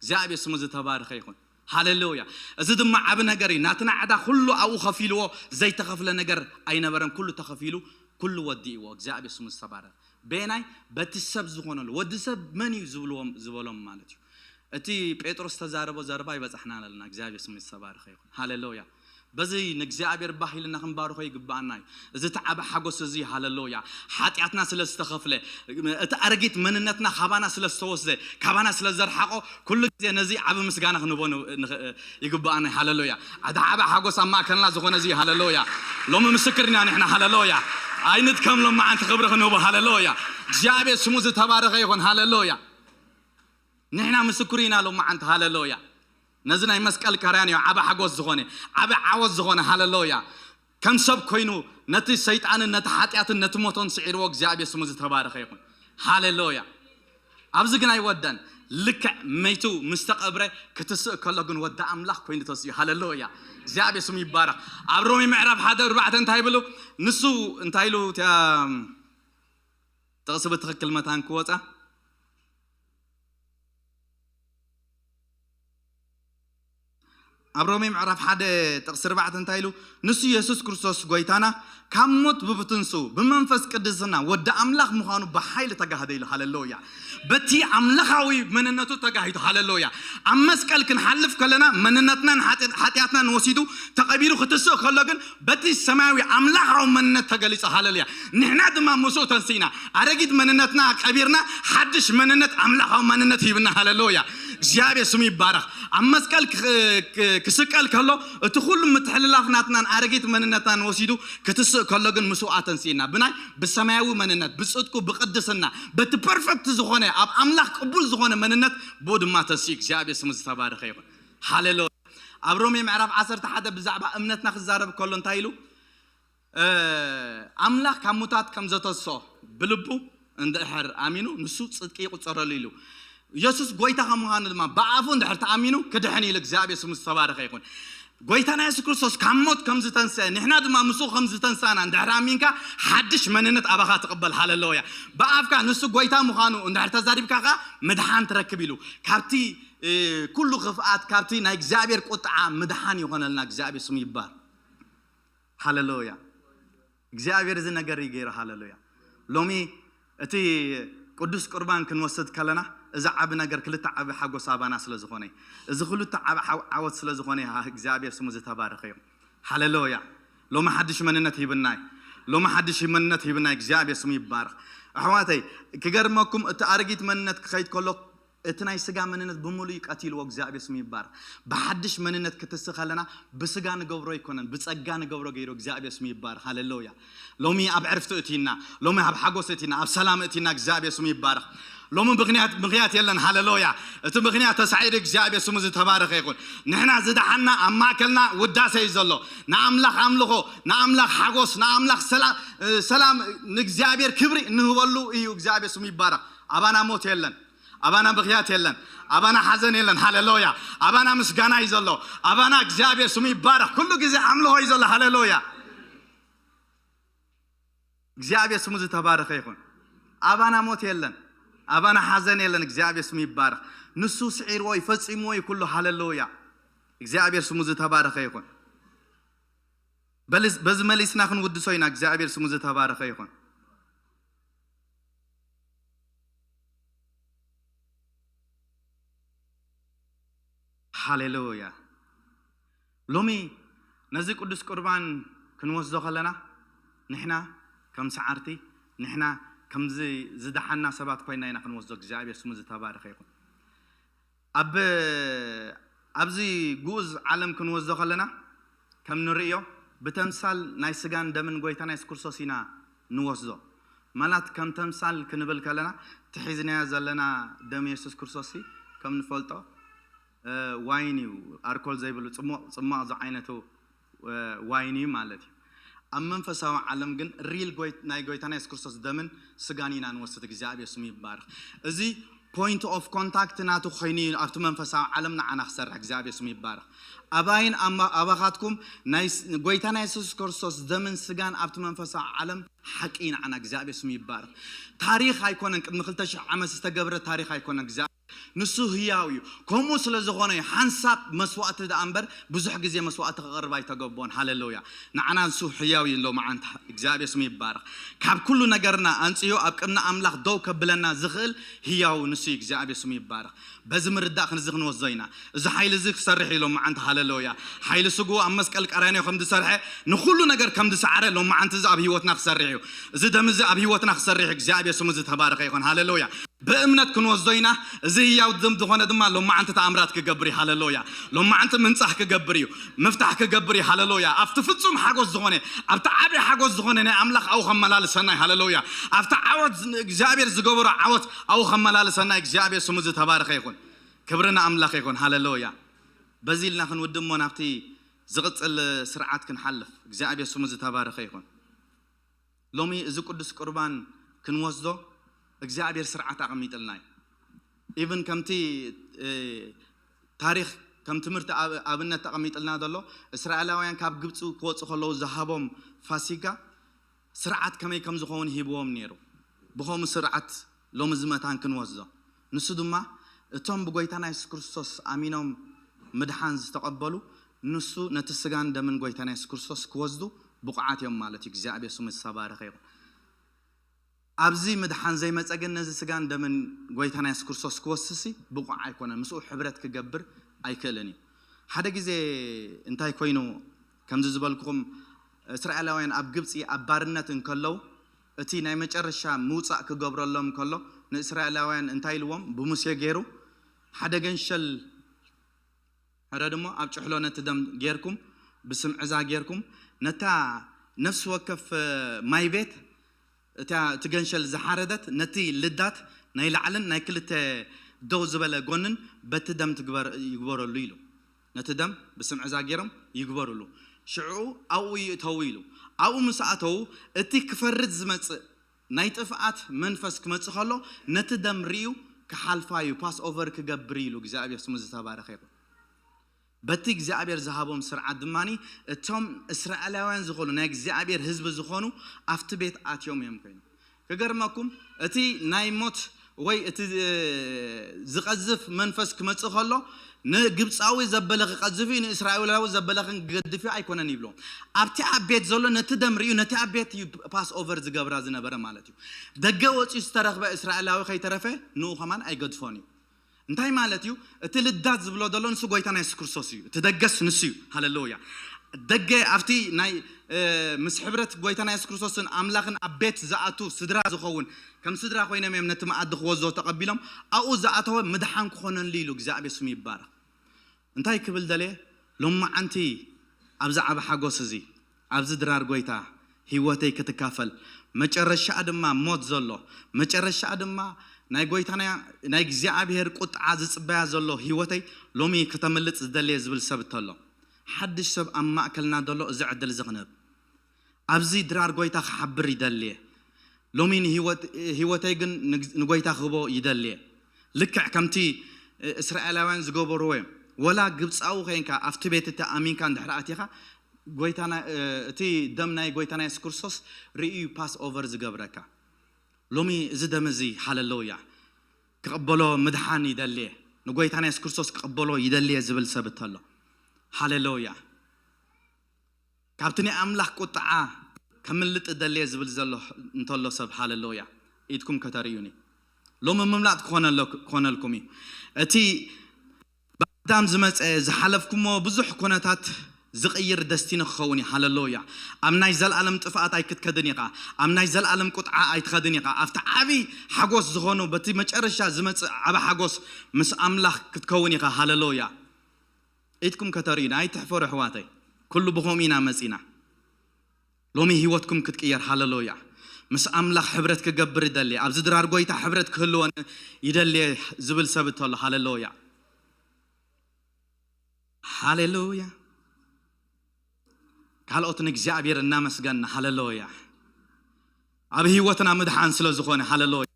እግዚኣብሔር ስሙ ዝተባረኸ ይኹን። ሃሌሉያ። እዚ ድማ ዓቢ ነገር እዩ። ናትና ዕዳ ኩሉ ኣብኡ ከፊልዎ፣ ዘይተኸፍለ ነገር ኣይነበረን። ኩሉ ተኸፊሉ፣ ኩሉ ወዲእዎ። እግዚኣብሔር ስሙ ዝተባረኸ። በየናይ? በቲ ሰብ ዝኾነሉ። ወዲ ሰብ መን እዩ ዝብልዎም፣ ዝበሎም ማለት እዩ። እቲ ጴጥሮስ ተዛረቦ ዘረባ ይበጻሕና ኣለና። እግዚኣብሔር ስሙ ዝተባረኸ ይኹን። ሃሌሉያ። በዚ ንእግዚኣብሔር ባህ ኢልና ክንባርኾ ይግብኣና እዩ። እዚ እቲ ዓቢ ሓጎስ እዚ፣ ሃሌሉያ፣ ሓጢኣትና ስለ ዝተኸፍለ፣ እቲ ኣረጊት መንነትና ካባና ስለ ዝተወስደ፣ ካባና ስለ ዘርሓቆ፣ ኩሉ ግዜ ነዚ ዓቢ ምስጋና ክንቦ ን-፣ ንኽ-፣ ይግብኣና እዩ። ሃሌሉያ። እቲ ዓቢ ሓጎስ ኣብ ማእከልና ዝኾነ እዚ እዩ። ሃሌሉያ። ሎሚ ምስክር ኢና ንሕና። ሃሌሉያ። ኣይንድከም፣ ሎመዓንቲ ክብሪ ክንህቦ። ሃሌሉያ። እግዚኣብሔር ስሙ ዝተባረኸ ይኹን። ሃሌሉያ። ንሕና ምስክር ኢና ሎመዓንቲ። ሃሌሉያ። ነዚ ናይ መስቀል ቀራንዮ ዓቢ ሓጎስ ዝኾነ፣ ዓቢ ዓወት ዝኾነ፣ ሃሌሉያ፣ ከም ሰብ ኮይኑ ነቲ ሰይጣንን ነቲ ሓጢኣትን ነቲ ሞቶን ስዒርዎ እግዚኣብሔር ስሙ ዝተባረኸ ይኹን። ሃሌሉያ። ኣብዚ ግን ኣይወደን። ልክዕ መይቱ ምስ ተቐብረ ክትስእ ከሎ ግን ወዲ ኣምላኽ ኮይኑ ተስኡ። ሃሌሉያ። እግዚኣብሔር ስሙ ይባረኽ። ኣብ ሮሜ ምዕራፍ ሓደ ኣርባዕተ እንታይ ይብሉ? ንሱ እንታይ ኢሉ? እቲኣ ጥቕሲ ብትኽክል መታን ክወጻ ኣብ ሮሜ ምዕራፍ ሓደ ጥቕሲ ኣርባዕተ እንታይ ኢሉ? ንሱ የሱስ ክርስቶስ ጎይታና ካብ ሞት ብብትንሱ ብመንፈስ ቅዱስና ወዲ ኣምላኽ ምዃኑ ብሓይሊ ተጋህደ ኢሉ። ሃሌሉያ። በቲ ኣምላኻዊ መንነቱ ተጋሂዱ። ሃሌሉያ። ኣብ መስቀል ክንሓልፍ ከለና መንነትናን ሓጢ-፣ ሓጢኣትናን ወሲዱ ተቐቢሩ ክትስእ ከሎ ግን በቲ ሰማያዊ ኣምላኻዊ መንነት ተገሊጹ። ሃሌሉያ። ንሕና ድማ ምስኡ ተንሲእና ኣረጊት መንነትና ቀቢርና ሓድሽ መንነት ኣምላኻዊ መንነት ሂብና። ሃሌሉያ። እግዚኣብሔር ስሙ ይባረኽ። ኣብ መስቀል ክኽ-፣ ክ-፣ ክስቀል ከሎ እቲ ኩሉ ምትሕልላፍ ናትናን ኣረጊት መንነትናን ወሲዱ ክትስእ ከሎ ግን ምስኡ ኣተንሲእና ብናይ ብሰማያዊ መንነት ብጽድቁ ብቅድስና በቲ ፐርፌክት ዝኾነ ኣብ ኣምላኽ ቅቡል ዝኾነ መንነት ብኡ ድማ ተንሲኡ። እግዚኣብሔር ስሙ ዝተባረኸ ይኹን። ሃሌሉያ። ኣብ ሮሜ ምዕራፍ ዓሰርተ ሓደ ብዛዕባ እምነትና ክዛረብ ከሎ እንታይ ኢሉ? ኣምላኽ ካብ ሙታት ከም ዘተስኦ ብልቡ እንድሕር ኣሚኑ ንሱ ጽድቂ ይቁጸረሉ ኢሉ። የሱስ ጎይታ ከም ምዃኑ ድማ ብኣፉ እንድሕር ተኣሚኑ ክድሕን ኢሉ። እግዚኣብሔር ስሙ ዝተባረኸ ይኹን። ጎይታና የሱስ ክርስቶስ ካብ ሞት ከም ዝተንስአ ንሕና ድማ ምስኡ ከም ዝተንሳና እንድሕር ኣሚንካ ሓድሽ መንነት ኣባኻ ትቕበል። ሃለሎያ። ብኣፍካ ንሱ ጎይታ ምዃኑ እንድሕር ተዛሪብካ ከኣ ምድሓን ትረክብ ኢሉ። ካብቲ ኩሉ ክፍኣት ካብቲ ናይ እግዚኣብሔር ቁጥዓ ምድሓን ይኾነልና። እግዚኣብሔር ስሙ ይባር። ሃለሉያ። እግዚኣብሔር እዚ ነገር እዩ ገይሩ። ሃለሉያ። ሎሚ እቲ ቅዱስ ቁርባን ክንወስድ ከለና እዚ ዓቢ ነገር ክልተ ዓቢ ሓጎስ ኣባና ስለ ዝኾነ፣ እዚ ክልተ ዓቢ ዓወት ስለ ዝኾነ እግዚኣብሔር ስሙ ዝተባረኸ እዩ። ሃለሉያ። ሎሚ ሓድሽ መንነት ሂብና እዩ። ሎሚ ሓድሽ መንነት ሂብና እዩ። እግዚኣብሔር ስሙ ይባረኽ። ኣሕዋተይ፣ ክገርመኩም እቲ ኣረጊት መንነት ክኸይድ ከሎ እቲ ናይ ስጋ መንነት ብምሉእ ቀቲልዎ። እግዚኣብሔር ስሙ ይባረኽ። ብሓድሽ መንነት ክትስ ከለና ብስጋ ንገብሮ ኣይኮነን ብጸጋ ንገብሮ ገይሩ። እግዚኣብሔር ስሙ ይባረኽ። ሃለሉያ። ሎሚ ኣብ ዕርፍቲ እቲና፣ ሎሚ ኣብ ሓጎስ እቲና፣ ኣብ ሰላም እቲና። እግዚኣብሔር ስሙ ይባረኽ። ሎሚ ምክንያት ምክንያት የለን። ሃለሉያ። እቲ ምክንያት ተሳዒሩ። እግዚኣብሔር ስሙ ዝተባረኸ ይኹን። ንሕና ዝደሓና ኣብ ማእከልና ውዳሴ እዩ ዘሎ። ንኣምላኽ ኣምልኾ፣ ንኣምላኽ ሓጎስ፣ ንኣምላኽ ሰላም፣ ንእግዚኣብሔር ክብሪ እንህበሉ እዩ። እግዚኣብሔር ስሙ ይባረኽ። ኣባና ሞት የለን። ኣባና ብኽያት የለን። ኣባና ሓዘን የለን። ሃለሉያ። ኣባና ምስጋና እዩ ዘሎ። ኣባና እግዚኣብሔር ስሙ ይባረኽ። ኩሉ ግዜ ኣምልኾ እዩ ዘሎ። ሃለሉያ። እግዚኣብሔር ስሙ ዝተባረኸ ይኹን። ኣባና ሞት የለን። ኣባና ሓዘን የለን። እግዚኣብሔር ስሙ ይባረኽ። ንሱ ስዒርዎ እዩ፣ ፈጺምዎ እዩ ኩሉ። ሃለሉያ። እግዚኣብሔር ስሙ ዝተባረኸ ይኹን። በዚ መሊስና ክንውድሶ ኢና። እግዚኣብሔር ስሙ ዝተባረኸ ይኹን። ሃሌሉያ። ሎሚ ነዚ ቅዱስ ቁርባን ክንወስዶ ከለና ንሕና ከም ሰዓርቲ፣ ንሕና ከምዚ ዝደሓና ሰባት ኮይና ኢና ክንወስዶ። እግዚኣብሔር ስሙ ዝተባረኸ ይኹን። ኣብ ኣብዚ ግኡዝ ዓለም ክንወስዶ ከለና ከም ንርእዮ ብተምሳል ናይ ስጋን ደምን ጎይታና የሱስ ክርስቶስ ኢና ንወስዶ። ማለት ከም ተምሳል ክንብል ከለና እቲ ሒዝናዮ ዘለና ደም የሱስ ክርስቶስ ሲ ከም ንፈልጦ ዋይን እዩ፣ ኣርኮል ዘይብሉ ጽሟቕ ዝዓይነቱ ዋይን እዩ ማለት እዩ። ኣብ መንፈሳዊ ዓለም ግን ሪል ናይ ጎይታና የሱስ ክርስቶስ ደምን ስጋን ኢና ንወስድ። እግዚኣብሔር ስሙ ይባረኽ። እዚ ፖይንት ኦፍ ኮንታክት ናቱ ኮይኑ እዩ ኣብቲ መንፈሳዊ ዓለም ንዓና ክሰርሕ። እግዚኣብሔር ስሙ ይባረኽ። ኣባይን ኣባኻትኩም ናይ ጎይታና የሱስ ክርስቶስ ደምን ስጋን ኣብቲ መንፈሳዊ ዓለም ሓቂ እዩ ንዓና። እግዚኣብሔር ስሙ ይባረኽ። ታሪኽ ኣይኮነን፣ ቅድሚ ክልተ ሽሕ ዓመት ዝተገብረ ታሪኽ ኣይኮነን። ንሱ ህያው እዩ። ከምኡ ስለ ዝኾነ እዩ ሓንሳብ መስዋእቲ ደኣ እምበር ብዙሕ ግዜ መስዋእቲ ክቐርብ ኣይተገብኦን። ሃሌሉያ። ንዓና ንሱ ህያው እዩ። ሎመዓንቲ እግዚኣብሔር ስሙ ይባረኽ። ካብ ኩሉ ነገርና ኣንጽዮ ኣብ ቅድሚ ኣምላኽ ደው ከብለና ዝኽእል ህያው ንሱ እዩ። እግዚኣብሔር ስሙ ይባረኽ። በዚ ምርዳእ ክንዚ ክንወስዶ ኢና። እዚ ሓይሊ እዚ ክሰርሕ እዩ ሎመዓንቲ። ሃሌሉያ። ሓይሊ ስግኡ ኣብ መስቀል ቀራንዮ ከም ዝሰርሐ ንኹሉ ነገር ከም ዝሰዓረ ሎመዓንቲ እዚ ኣብ ህይወትና ክሰርሕ እዩ። እዚ ደም እዚ ኣብ ህይወትና ክሰርሕ እዩ። እግዚኣብሔር ስሙ ዝተባረኸ ይኹን። ሃሌሉያ። ብእምነት ክንወስዶ ኢና። እዚ ህያው ደም ዝኾነ ድማ ሎማዓንቲ ተኣምራት ክገብር እዩ። ሃሌሉያ። ሎማዓንቲ ምንጻህ ክገብር እዩ። ምፍታሕ ክገብር እዩ። ሃሌሉያ። ኣብቲ ፍጹም ሓጎስ ዝኾነ፣ ኣብቲ ዓቢ ሓጎስ ዝኾነ ናይ ኣምላኽ ኣብኡ ከመላልሰና እዩ። ሃሌሉያ። ኣብቲ ዓወት እግዚኣብሔር ዝገበሮ ዓወት ኣብኡ ከመላልሰና እዩ። እግዚኣብሔር ስሙ ዝተባረኸ ይኹን። ክብሪ ንኣምላኽ ይኹን። ሃሌሉያ። በዚ ኢልና ክንውድሞ ናብቲ ዝቕጽል ስርዓት ክንሓልፍ። እግዚኣብሔር ስሙ ዝተባረኸ ይኹን። ሎሚ እዚ ቅዱስ ቁርባን ክንወስዶ እግዚኣብሔር ስርዓት ኣቐሚጥልና እዩ። ኢቭን ከምቲ ታሪኽ ከም ትምህርቲ ኣብነት ተቐሚጥልና ዘሎ እስራኤላውያን ካብ ግብፂ ክወፁ ከለዉ ዝሃቦም ፋሲጋ ስርዓት ከመይ ከም ዝኸውን ሂብዎም ነይሩ። ብኸምኡ ስርዓት ሎሚ እዚ መታን ክንወስዶ፣ ንሱ ድማ እቶም ብጎይታና የሱስ ክርስቶስ ኣሚኖም ምድሓን ዝተቐበሉ ንሱ ነቲ ስጋን ደምን ጎይታና የሱስ ክርስቶስ ክወስዱ ብቑዓት እዮም ማለት እዩ። እግዚኣብሔር ስሙ ዝተባረኸ ይኹን። ኣብዚ ምድሓን ዘይመጸ ግን ነዚ ስጋን ደምን ጎይታና የሱስ ክርስቶስ ክወስሲ ብቑዕ ኣይኮነን። ምስኡ ሕብረት ክገብር ኣይክእልን እዩ። ሓደ ግዜ እንታይ ኮይኑ ከምዚ ዝበልኩኹም እስራኤላውያን ኣብ ግብፂ ኣብ ባርነት እንከለዉ እቲ ናይ መጨረሻ ምውፃእ ክገብረሎም ከሎ ንእስራኤላውያን እንታይ ኢልዎም? ብሙሴ ገይሩ ሓደ ገንሸል ሕረድ እሞ ኣብ ጭሕሎ ነቲ ደም ጌርኩም ብስምዕዛ ጌርኩም ነታ ነፍሲ ወከፍ ማይ ቤት እታ እቲ ገንሸል ዝሓረደት ነቲ ልዳት ናይ ላዕልን ናይ ክልተ ደው ዝበለ ጎንን በቲ ደም ትግበር ይግበረሉ ኢሉ። ነቲ ደም ብስምዒ ዛጊሮም ይግበሩሉ። ሽዑ ኣብኡ ይእተዉ ኢሉ። ኣብኡ ምስ ኣተዉ፣ እቲ ክፈርድ ዝመጽእ ናይ ጥፍኣት መንፈስ ክመጽእ ከሎ፣ ነቲ ደም ርእዩ ክሓልፋ እዩ፣ ፓስ ኦቨር ክገብር እዩ ኢሉ። እግዚኣብሔር ስሙ ዝተባረኸ ይኹን። በቲ እግዚኣብሔር ዝሃቦም ስርዓት ድማ እቶም እስራኤላውያን ዝኾኑ ናይ እግዚኣብሔር ህዝቢ ዝኾኑ ኣብቲ ቤት ኣትዮም እዮም ኮይኖም። ክገርመኩም፣ እቲ ናይ ሞት ወይ እቲ ዝቐዝፍ መንፈስ ክመጽእ ከሎ፣ ንግብፃዊ ዘበለ ክቐዝፍ እዩ፣ ንእስራኤላዊ ዘበለ ክገድፍ እዩ ኣይኮነን ይብሎ። ኣብቲ ኣብ ቤት ዘሎ ነቲ ደም ርእዩ ነቲ ኣብ ቤት እዩ ፓስ ኦቨር ዝገብራ ዝነበረ ማለት እዩ። ደገ ወፂኡ ዝተረኽበ እስራኤላዊ ከይተረፈ ንኡ ከማን ኣይገድፎን እዩ። እንታይ ማለት እዩ? እቲ ልዳት ዝብሎ ዘሎ ንሱ ጎይታና የሱስ ክርስቶስ እዩ። እቲ ደገስ ንሱ እዩ። ሃሌሉያ። ደገ ኣብቲ ናይ ምስ ሕብረት ጎይታና የሱስ ክርስቶስን ኣምላኽን ኣብ ቤት ዝኣቱ ስድራ ዝኸውን፣ ከም ስድራ ኮይኖም እዮም ነቲ መኣዲ ክወዝዎ ተቐቢሎም። ኣብኡ ዝኣተወ ምድሓን ክኾነሉ ኢሉ እግዚኣብሔር ስሙ ይባረኽ። እንታይ ክብል ደልየ? ሎማዓንቲ ኣብዚ ዓቢ ሓጎስ እዚ፣ ኣብዚ ድራር ጎይታ ህይወተይ ክትካፈል፣ መጨረሻኣ ድማ ሞት ዘሎ፣ መጨረሻኣ ድማ ናይ ጎይታና ናይ እግዚኣብሔር ቁጥዓ ዝጽበያ ዘሎ ህይወተይ ሎሚ ከተምልጥ ዝደልየ ዝብል ሰብ እተሎ፣ ሓድሽ ሰብ ኣብ ማእከልና ደሎ እዚ ዕድል እዚ ክንህብ። ኣብዚ ድራር ጎይታ ክሓብር ይደልየ። ሎሚ ንህይወት-፣ ህይወተይ ግን ንግ-፣ ንጎይታ ክህቦ ይደልየ። ልክዕ ከምቲ እስራኤላውያን ዝገበርዎ እዮም። ወላ ግብፃዊ ኮይንካ ኣብቲ ቤት እቲ ኣሚንካ እንድሕር ኣቲኻ፣ ጎይታና፣ እቲ ደም ናይ ጎይታና የሱስ ክርስቶስ ርእዩ ፓስ ኦቨር ዝገብረካ። ሎሚ እዚ ደም እዚ ሃሌሉያ ክቕበሎ ምድሓን ይደልየ፣ ንጎይታና የሱስ ክርስቶስ ክቕበሎ ይደልየ ዝብል ሰብ እተሎ፣ ሃሌሉያ። ካብቲ ናይ ኣምላኽ ቁጥዓ ከምልጥ ደልየ ዝብል ዘሎ እንተሎ ሰብ ሃሌሉያ ኢድኩም ከተርእዩኒ። ሎሚ ምምላጥ ክኾነሎ-፣ ክኾነልኩም እዩ። እቲ ብኣዳም ዝመጸ ዝሓለፍኩሞ ብዙሕ ኮነታት ዝቕይር ደስቲኒ ክኸውን እዩ። ሃሌሉያ። ኣብ ናይ ዘለኣለም ጥፍኣት ኣይክትከድን ኢኻ። ኣብ ናይ ዘለኣለም ቁጥዓ ኣይትኸድን ኢኻ። ኣብቲ ዓቢ ሓጎስ ዝኾኑ በቲ መጨረሻ ዝመጽእ ዓቢ ሓጎስ ምስ ኣምላኽ ክትከውን ኢኻ። ሃሌሉያ። ኢድኩም ከተርእዩና ኣይትሕፈሩ ኣሕዋተይ። ኩሉ ብኸምኡ ኢና መጺና። ሎሚ ህይወትኩም ክትቅየር፣ ሃሌሉያ። ምስ ኣምላኽ ሕብረት ክገብር ይደሊ፣ ኣብዚ ድራር ጎይታ ሕብረት ክህልወን ይደሊ ዝብል ሰብ እተሎ፣ ሃሌሉያ። ሃሌሉያ። ካልኦት ንእግዚኣብሔር እናመስገና፣ ሃሌሉያ። ኣብ ህይወትና ምድሓን ስለ ዝኾነ፣ ሃሌሉያ።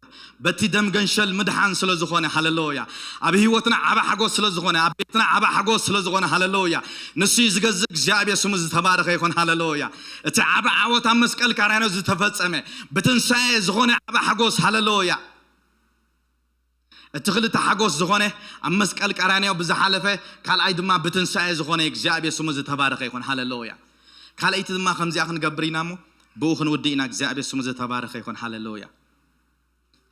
በቲ ደም ገንሸል ምድሓን ስለ ዝኾነ፣ ሃሌሉያ። ኣብ ህይወትና ዓቢ ሓጎስ ስለ ዝኾነ፣ ኣብ ቤትና ዓቢ ሓጎስ ስለ ዝኾነ፣ ሃሌሉያ። ንሱ እዩ ዝገዝእ፣ እግዚኣብሔር ስሙ ዝተባረኸ ይኹን፣ ሃሌሉያ። እቲ ዓቢ ዓወት ኣብ መስቀል ቀራንዮ ዝተፈጸመ፣ ብትንሳኤ ዝኾነ ዓቢ ሓጎስ፣ ሃሌሉያ። እቲ ክልተ ሓጎስ ዝኾነ ኣብ መስቀል ቀራንዮ ብዝሓለፈ፣ ካልኣይ ድማ ብትንሳኤ ዝኾነ እግዚኣብሔር ስሙ ዝተባረኸ ይኹን፣ ሃሌሉያ። ካልኣይቲ ድማ ከምዚኣ ክንገብር ኢና እሞ፣ ብኡ ክንውድእ ኢና፣ እግዚኣብሔር ስሙ ዝተባረኸ ይኹን፣ ሃሌሉያ።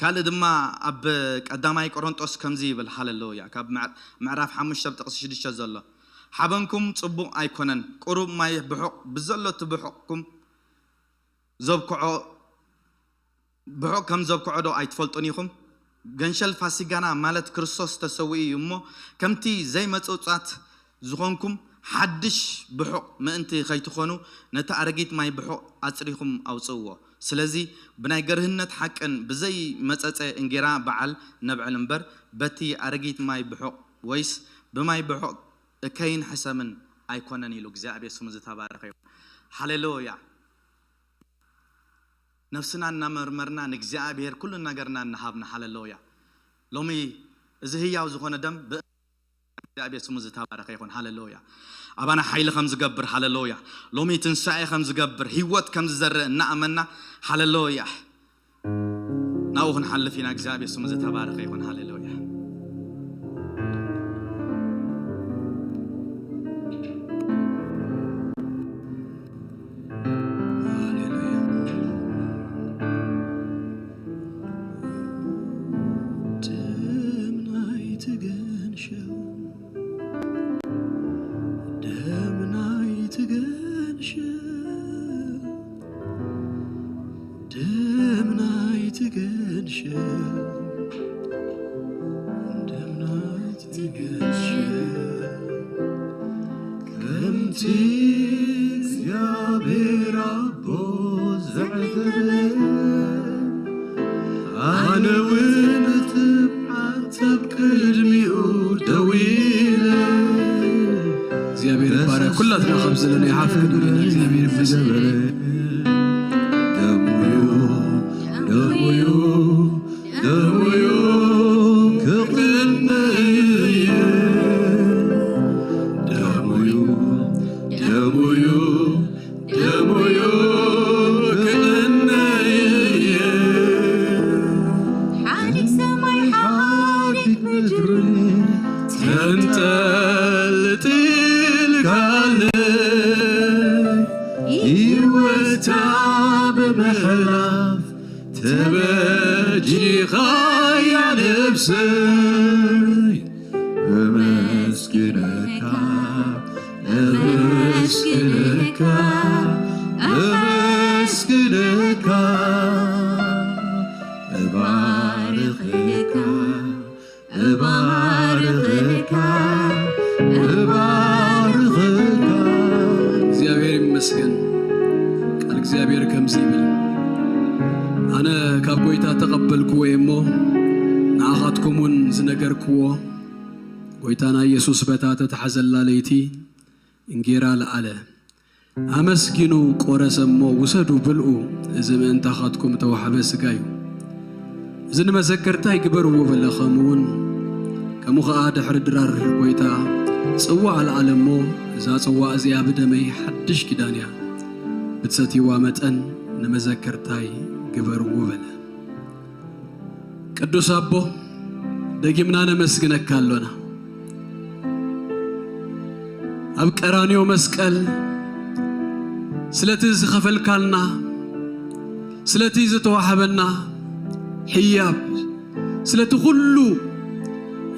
ካልእ ድማ ኣብ ቀዳማይ ቆሮንጦስ ከምዚ ይብል፣ ሃሌሉያ፣ ካብ ምዕ-፣ ምዕራፍ ሓሙሽተ ኣብ ጥቕሲ ሽዱሽተ ዘሎ፣ ሓበንኩም ጽቡቕ ኣይኮነን፣ ቁሩብ ማይ ብሑቕ ብዘሎ እቲ ብሑቕኩም ዘብክዖ፣ ብሑቕ ከም ዘብክዖ ዶ ኣይትፈልጡን ኢኹም? ገንሸል ፋሲጋና ማለት ክርስቶስ ተሰዊኡ እዩ እሞ፣ ከምቲ ዘይመጹጻት ዝኾንኩም ሓድሽ ብሑቕ ምእንቲ ከይትኾኑ፣ ነቲ ኣረጊት ማይ ብሑቕ ኣጽሪኹም ኣውጽእዎ። ስለዚ ብናይ ገርህነት ሓቅን ብዘይ መጸጸ እንጌራ በዓል ነብዕል እምበር፣ በቲ ኣረጊት ማይ ብሑቕ ወይስ ብማይ ብሑቕ እከይን ሕሰምን ኣይኮነን ኢሉ። እግዚኣብሔር ስሙ ዝተባረኸ ይኹን። ሃሌሉያ። ነፍስና እናመርመርና ንእግዚኣብሔር ኩሉ ነገርና እናሃብና። ሃሌሉያ። ሎሚ እዚ ህያው ዝኾነ ደም ብ-፣ እግዚኣብሔር ስሙ ዝተባረኸ ይኹን። ሃሌሉያ። ኣባና ሓይሊ ከም ዝገብር፣ ሃሌሉያ። ሎሚ ትንሳኤ ከም ዝገብር፣ ህይወት ከም ዝዘርእ እናኣመና፣ ሃሌሉያ፣ ናብኡ ክንሓልፍ ኢና። እግዚኣብሔር ስሙ ዝተባረኸ ይኹን። ሃሌሉያ። ሃሌሉያ። ደም ናይቲ ገንሸል፣ ደም ናይቲ ገንሸል፣ ደም ናይቲ ገንሸል፣ ደም ናይቲ ገንሸል፣ ከምቲ እግዚኣብሔር ኣቦ ዘዕተበ፣ ኣነ እውን ትብዓት ኣብ ቅድሚኡ ደው ኢለ፣ ኩላትና ካብ ዘለናዮ ሓፍ ክንብል ኢና። እግዚኣብሔር ይመስገን። ደሙዩ፣ ደሙዩ፣ ደሙዩ ክቕንየ። ደሙዩ፣ ደሙዩ፣ ደሙዩ ክቕንየ። ሓዲግ ሰማይ ሓዲግ ምድሪ ተንጠልጢልካለይ። ህይወታ ብምሕላፍ ተበጂኻያ ነብሰይ። እመስግነካ፣ እመስግነካ፣ እመስግነካ፣ እባርኽካ፣ እባርኽካ፣ እባርኽካ። እግዚኣብሔር ይመስገን። ቃል እግዚኣብሔር ከምዚ ይብል፣ ኣነ ካብ ጐይታ ተቐበልክዎ እየ እሞ፣ ንኣኻትኩም እውን ዝነገርክዎ። ጐይታና ኢየሱስ በታ ተተሓዘላ ለይቲ እንጌራ ለዓለ፣ ኣመስጊኑ ቆረሰ እሞ፣ ውሰዱ ብልዑ፣ እዚ ምእንታኻትኩም ተዋሕበ ሥጋ እዩ። እዚ ንመዘከርታይ ግበርዎ በለ። ከምኡ እውን፣ ከምኡ ኸዓ ድሕሪ ድራር ጐይታ ጽዋዕ ለዓለ እሞ፣ እዛ ጽዋዕ እዚኣ ብደመይ ሓድሽ ኪዳን እያ፣ ብትሰትይዋ መጠን ንመዘከርታይ ግበርዎ በለ። ቅዱስ ኣቦ፣ ደጊምና ነመስግነካ ኣሎና። ኣብ ቀራንዮ መስቀል ስለቲ ዝኸፈልካልና፣ ስለቲ ዝተዋህበና ህያብ፣ ስለቲ ኩሉ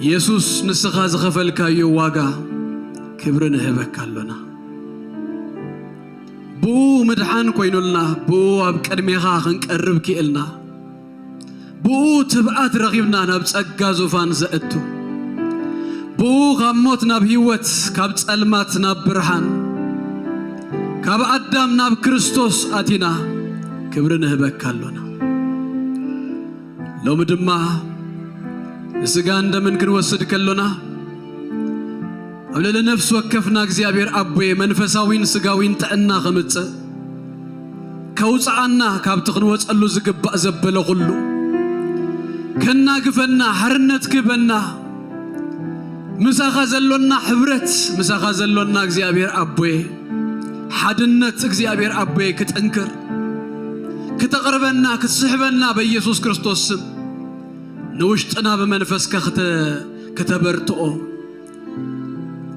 የሱስ ንስኻ ዝኸፈልካዮ ዋጋ ክብሪ ንህበካ ኣሎና። ብኡ ምድሓን ኮይኑልና፣ ብኡ ኣብ ቅድሜኻ ክንቀርብ ክኢልና፣ ብኡ ትብዓት ረኺብና ናብ ጸጋ ዙፋን ዘእቱ፣ ብኡ ካብ ሞት ናብ ህይወት፣ ካብ ጸልማት ናብ ብርሃን፣ ካብ ኣዳም ናብ ክርስቶስ ኣቲና ክብሪ ንህበካ ኣሎና። ሎሚ ድማ ንስጋን ደምን ክንወስድ ከሎና፣ ኣብ ልዕሊ ነፍሲ ወከፍና እግዚኣብሔር ኣቦየ መንፈሳዊን ስጋዊን ጥዕና ከምጽእ፣ ከውጽኣና ካብቲ ክንወጸሉ ዝግባእ ዘበለ ኩሉ፣ ከናግፈና፣ ሓርነት ክህበና፣ ምሳኻ ዘሎና ሕብረት፣ ምሳኻ ዘሎና እግዚኣብሔር ኣቦየ ሓድነት እግዚኣብሔር ኣቦየ ክጥንክር፣ ክተቕርበና፣ ክትስሕበና በኢየሱስ ክርስቶስ ስም ንውሽጥና ብመንፈስካ ክተ-፣ ክተበርትኦ፣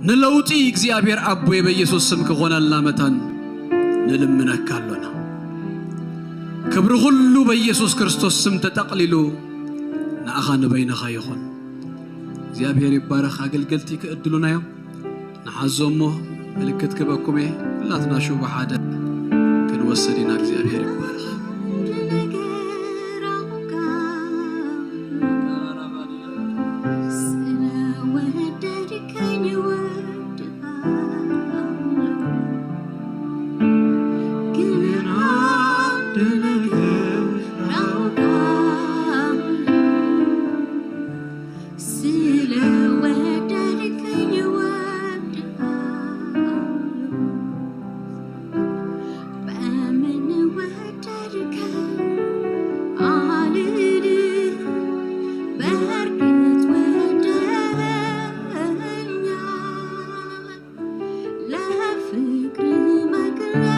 ንለውጢ እግዚኣብሔር ኣቦየ በኢየሱስ ስም ክኾነልና መታን ንልምነካ ኣሎና። ክብሪ ኩሉ በኢየሱስ ክርስቶስ ስም ተጠቕሊሉ ንኣኻ ንበይንኻ ይኹን። እግዚኣብሔር ይባረኽ። ኣገልገልቲ ክእድሉና እዮም። ንሓዞ እሞ ምልክት ክበኩም እየ። ኩላትና ሽቡ ሓደ ክንወስድ ኢና። እግዚኣብሔር ይባረኽ። ስለወደድከኝ እወድሃለሁ። በምን ወደድከኝ አልልም፣ በእርግጥ ወደኸኛል። ለፍቅር መግለጫዬ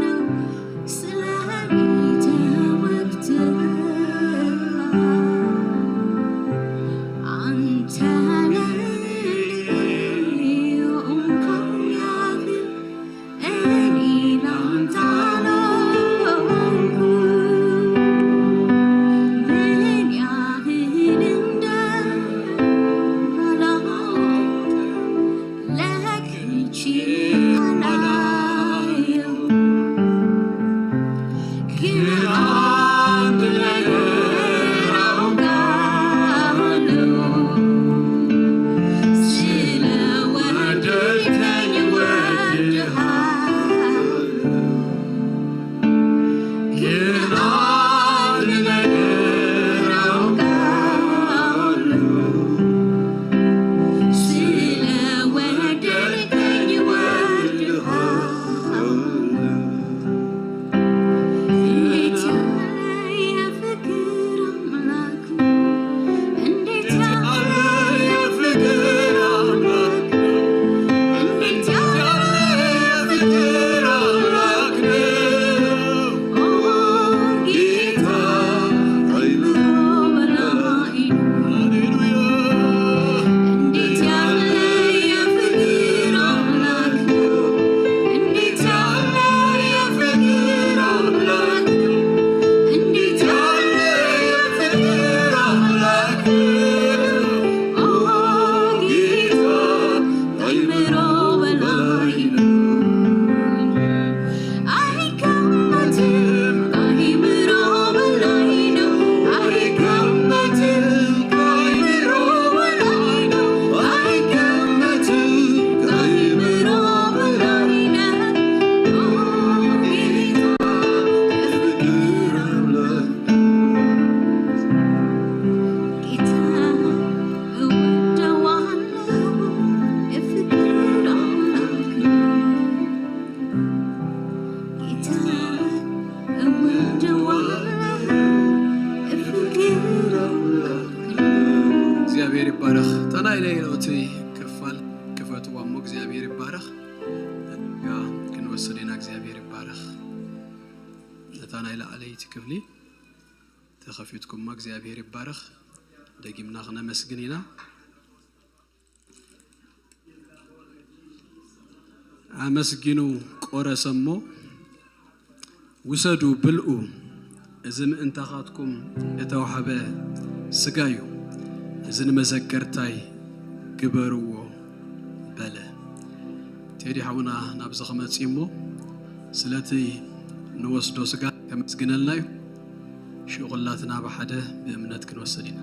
ነው ስለኔ ተወግተሃል። አንተ ለኔ የሆንከው ያህል እኔ ላንተ አልሆንኩም። ምን ያህል እንደሆንክ ለክቼ አላየው። ግን አንድ ነገር አውቃለሁ፣ ስለወደድከኝ እወድሃለሁ። ግን አንድ ነገር አውቃለሁ፣ ስለ እቲ ክፋል ክፈትዋ እሞ እግዚኣብሔር ይባረኽ። ያ ክንወስድ ኢና። እግዚኣብሔር ይባረኽ። ነታ ናይ ላዕለይቲ ክፍሊ ተኸፊትኩማ እግዚኣብሔር ይባረኽ። ደጊምና ክነመስግን ኢና። ኣመስጊኑ ቆረሰ እሞ፣ "ውሰዱ፣ ብልኡ፣ እዚ ምእንታኻትኩም እተዋህበ ስጋ እዩ፣ እዚ ንመዘከርታይ ግበርዎ" በለ። ቴዲ ሓውና ናብዚ ክመጽእ እሞ፣ ስለቲ ንወስዶ ስጋ ከመስግነልና እዩ። ሽዑ ኩላትና ብሓደ ብእምነት ክንወስድ ኢና።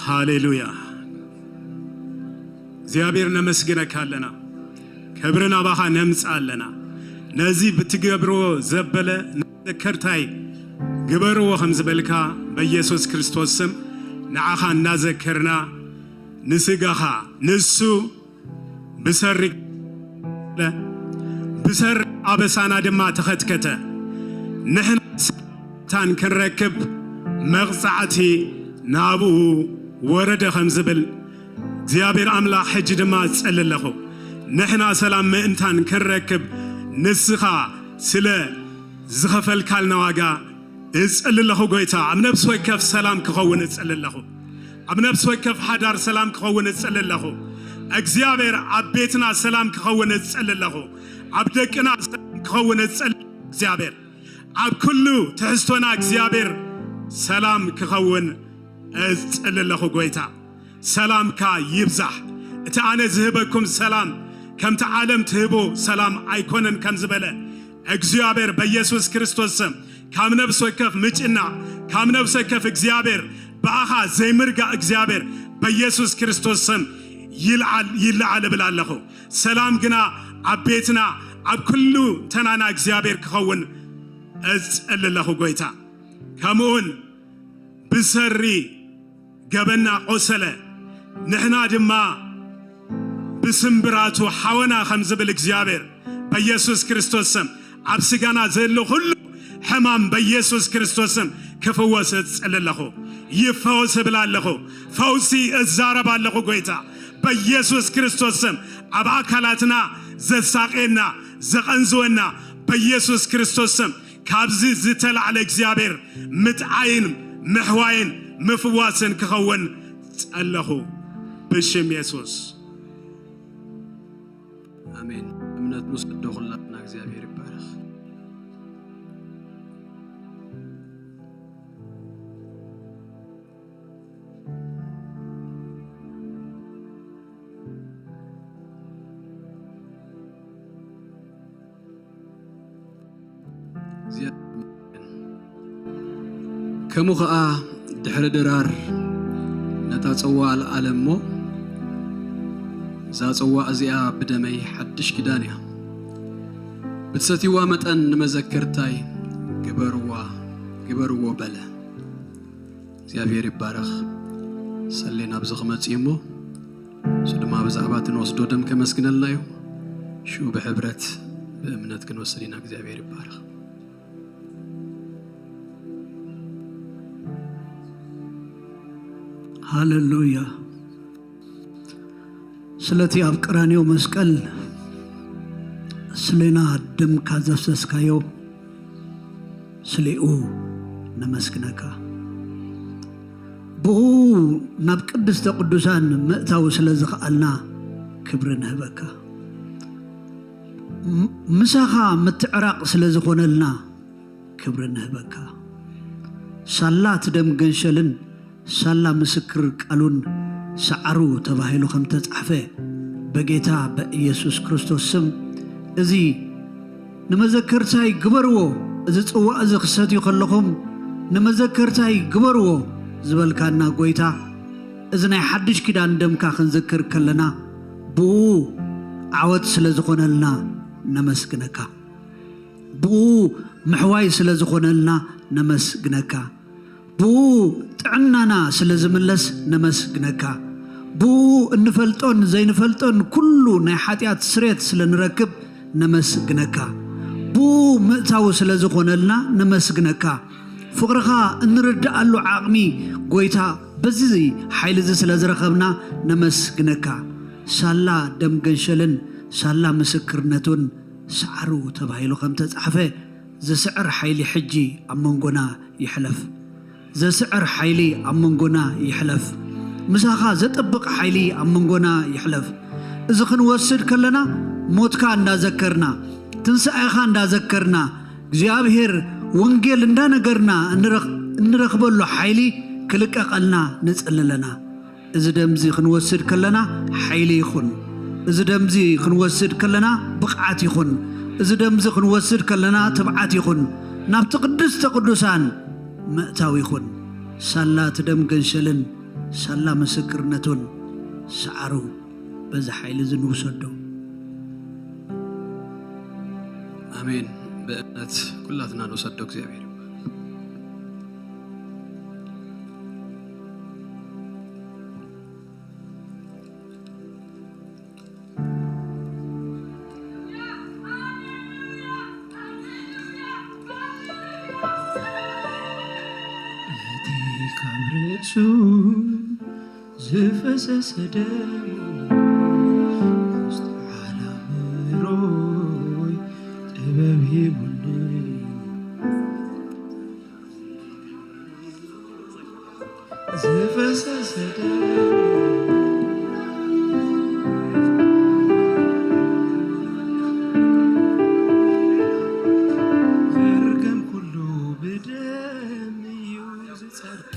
ሃሌሉያ። እግዚኣብሔር ነመስግነካ ኣለና። ክብሪ ናባኻ ነምጽእ ኣለና። ነዚ ብትገብርዎ ዘበለ ንመዘከርታይ ግበርዎ ከም ዝበልካ በኢየሱስ ክርስቶስ ስም ንዓኻ እናዘከርና ንስጋኻ ንሱ ብሰሪ ብሰሪ ኣበሳና ድማ ተኸትከተ። ንሕና ሰላምታን ክንረክብ መቕጻዕቲ ናብኡ ወረደ ከም ዝብል እግዚኣብሔር ኣምላኽ ሕጂ ድማ እጽሊ ኣለኹ። ንሕና ሰላም ምእንታን ክንረክብ ንስኻ ስለ ዝኸፈልካልና ዋጋ እጽሊ ኣለኹ ጎይታ። ኣብ ነፍሲ ወከፍ ሰላም ክኸውን እጽሊ ኣለኹ። ኣብ ነፍሲ ወከፍ ሓዳር ሰላም ክኸውን እጽሊ ኣለኹ። እግዚኣብሔር ኣብ ቤትና ሰላም ክኸውን እጽሊ ኣለኹ። ኣብ ደቅና ሰላም ክኸውን እጽሊ። እግዚኣብሔር ኣብ ኩሉ ትሕዝቶና እግዚኣብሔር ሰላም ክኸውን እጽሊ ኣለኹ ጎይታ። ሰላምካ ይብዛሕ። እቲ ኣነ ዝህበኩም ሰላም ከምቲ ዓለም ትህቦ ሰላም ኣይኮነን ከም ዝበለ እግዚኣብሔር በኢየሱስ ክርስቶስ ስም ካብ ነፍሲ ወከፍ ምጭና ካብ ነፍሲ ወከፍ እግዚኣብሔር ብኣኻ ዘይምርጋእ እግዚኣብሔር በኢየሱስ ክርስቶስ ስም ይልዓል ይልዓል እብል ኣለኹ። ሰላም ግና ኣብ ቤትና ኣብ ኩሉ ተናና እግዚኣብሔር ክኸውን እጽሊ ኣለኹ ጎይታ። ከምኡውን ብሰሪ ገበና ቆሰለ፣ ንሕና ድማ ብስምብራቱ ሓወና ከም ዝብል እግዚኣብሔር በኢየሱስ ክርስቶስ ስም ኣብ ስጋና ዘሎ ኩሉ ሕማም በኢየሱስ ክርስቶስ ስም ክፍወስ እጽሊ ኣለኹ። ይፈወስ እብል ኣለኹ። ፈውሲ እዛረብ ኣለኹ ጎይታ በኢየሱስ ክርስቶስ ስም ኣብ ኣካላትና ዘሳቄና ዘቐንዝወና በኢየሱስ ክርስቶስ ስም ካብዚ ዝተላዕለ እግዚኣብሔር ምጥዓይን ምሕዋይን ምፍዋስን ክኸውን ጸለኹ ብሽም የሱስ። ኣሜን። እምነት ንውሰዶ ኩላትና። እግዚኣብሔር ይባረኽ። ከምኡ ኸኣ ድሕሪ ድራር ነታ ጽዋ ኣልዓለ እሞ፣ "እዛ ጽዋ እዚኣ ብደመይ ሓድሽ ኪዳን እያ፣ ብትሰትይዋ መጠን ንመዘከርታይ ግበርዋ፣ ግበርዎ" በለ። እግዚኣብሔር ይባረኽ። ሰሌ ናብዚ ክመጽእ እዩ እሞ፣ እሱ ድማ ብዛዕባ እቲ ንወስዶ ደም ከመስግነልና እዩ። ሽኡ ብሕብረት ብእምነት ክንወስድ ኢና። እግዚኣብሔር ይባረኽ። ሃሌሉያ። ስለቲ ኣብ ቀራንዮ መስቀል ስሌና ደምካ ዘፍሰስካዮ ስሌኡ ነመስግነካ። ብኡ ናብ ቅድስተ ቅዱሳን ምእታው ስለ ዝኸኣልና ክብሪ ንህበካ። ም-፣ ምሳኻ ምትዕራቕ ስለ ዝኾነልና ክብሪ ንህበካ። ሳላ እቲ ደም ገንሸልን ሳላ ምስክር ቃሉን ሰዓሩ ተባሂሉ ከም ተጻሕፈ በጌታ በኢየሱስ ክርስቶስ ስም እዚ ንመዘከርታይ ግበርዎ፣ እዚ ጽዋእ እዚ ክሰትዩ ከለኹም ንመዘከርታይ ግበርዎ ዝበልካና ጎይታ፣ እዚ ናይ ሓድሽ ኪዳን ደምካ ክንዝክር ከለና ብኡ ዓወት ስለ ዝኾነልና ነመስግነካ። ብኡ ምሕዋይ ስለ ዝኾነልና ነመስግነካ። ብኡ ጥዕናና ስለ ዝምለስ ነመስግነካ። ብኡ እንፈልጦን ዘይንፈልጦን ኩሉ ናይ ሓጢኣት ስሬት ስለ ንረክብ ነመስግነካ። ብኡ ምእታው ስለ ዝኾነልና ነመስግነካ። ፍቕርኻ እንርድኣሉ ዓቕሚ፣ ጎይታ፣ በዚ ሓይሊ እዚ ስለ ዝረኸብና ነመስግነካ። ሳላ ደም ገንሸልን ሳላ ምስክርነቱን ሰዓሩ ተባሂሉ ከም ተጻሕፈ፣ ዘስዕር ሓይሊ ሕጂ ኣብ መንጎና ይሕለፍ። ዘስዕር ሓይሊ ኣብ መንጎና ይሕለፍ። ምሳኻ ዘጥብቕ ሓይሊ ኣብ መንጎና ይሕለፍ። እዚ ክንወስድ ከለና ሞትካ እንዳዘከርና፣ ትንሳኤኻ እንዳዘከርና፣ እግዚኣብሔር ወንጌል እንዳነገርና እንረኽ-፣ እንረኽበሉ ሓይሊ ክልቀቐልና ንጽሊ ኣለና። እዚ ደምዚ ክንወስድ ከለና ሓይሊ ይኹን። እዚ ደምዚ ክንወስድ ከለና ብቕዓት ይኹን። እዚ ደምዚ ክንወስድ ከለና ትብዓት ይኹን። ናብቲ ቅድስተ ቅዱሳን ምእታው ይኹን። ሳላ እቲ ደም ገንሸልን ሳላ ምስክርነቱን ሰዓሩ በዚ ሓይሊ እዚ ንውሰዶ። ኣሜን። ብእምነት ኩላትና ንውሰዶ እግዚኣብሔር። እቲ ካብ ርእሱ ዝፈሰሰ ደሙ፣ ምስትውዓል ኣእምሮይ ጥበብ ሂቡኒ። ዝፈሰሰ ደሙ፣ መርገም ኩሉ ብደም እዩ ዝጸድቕ።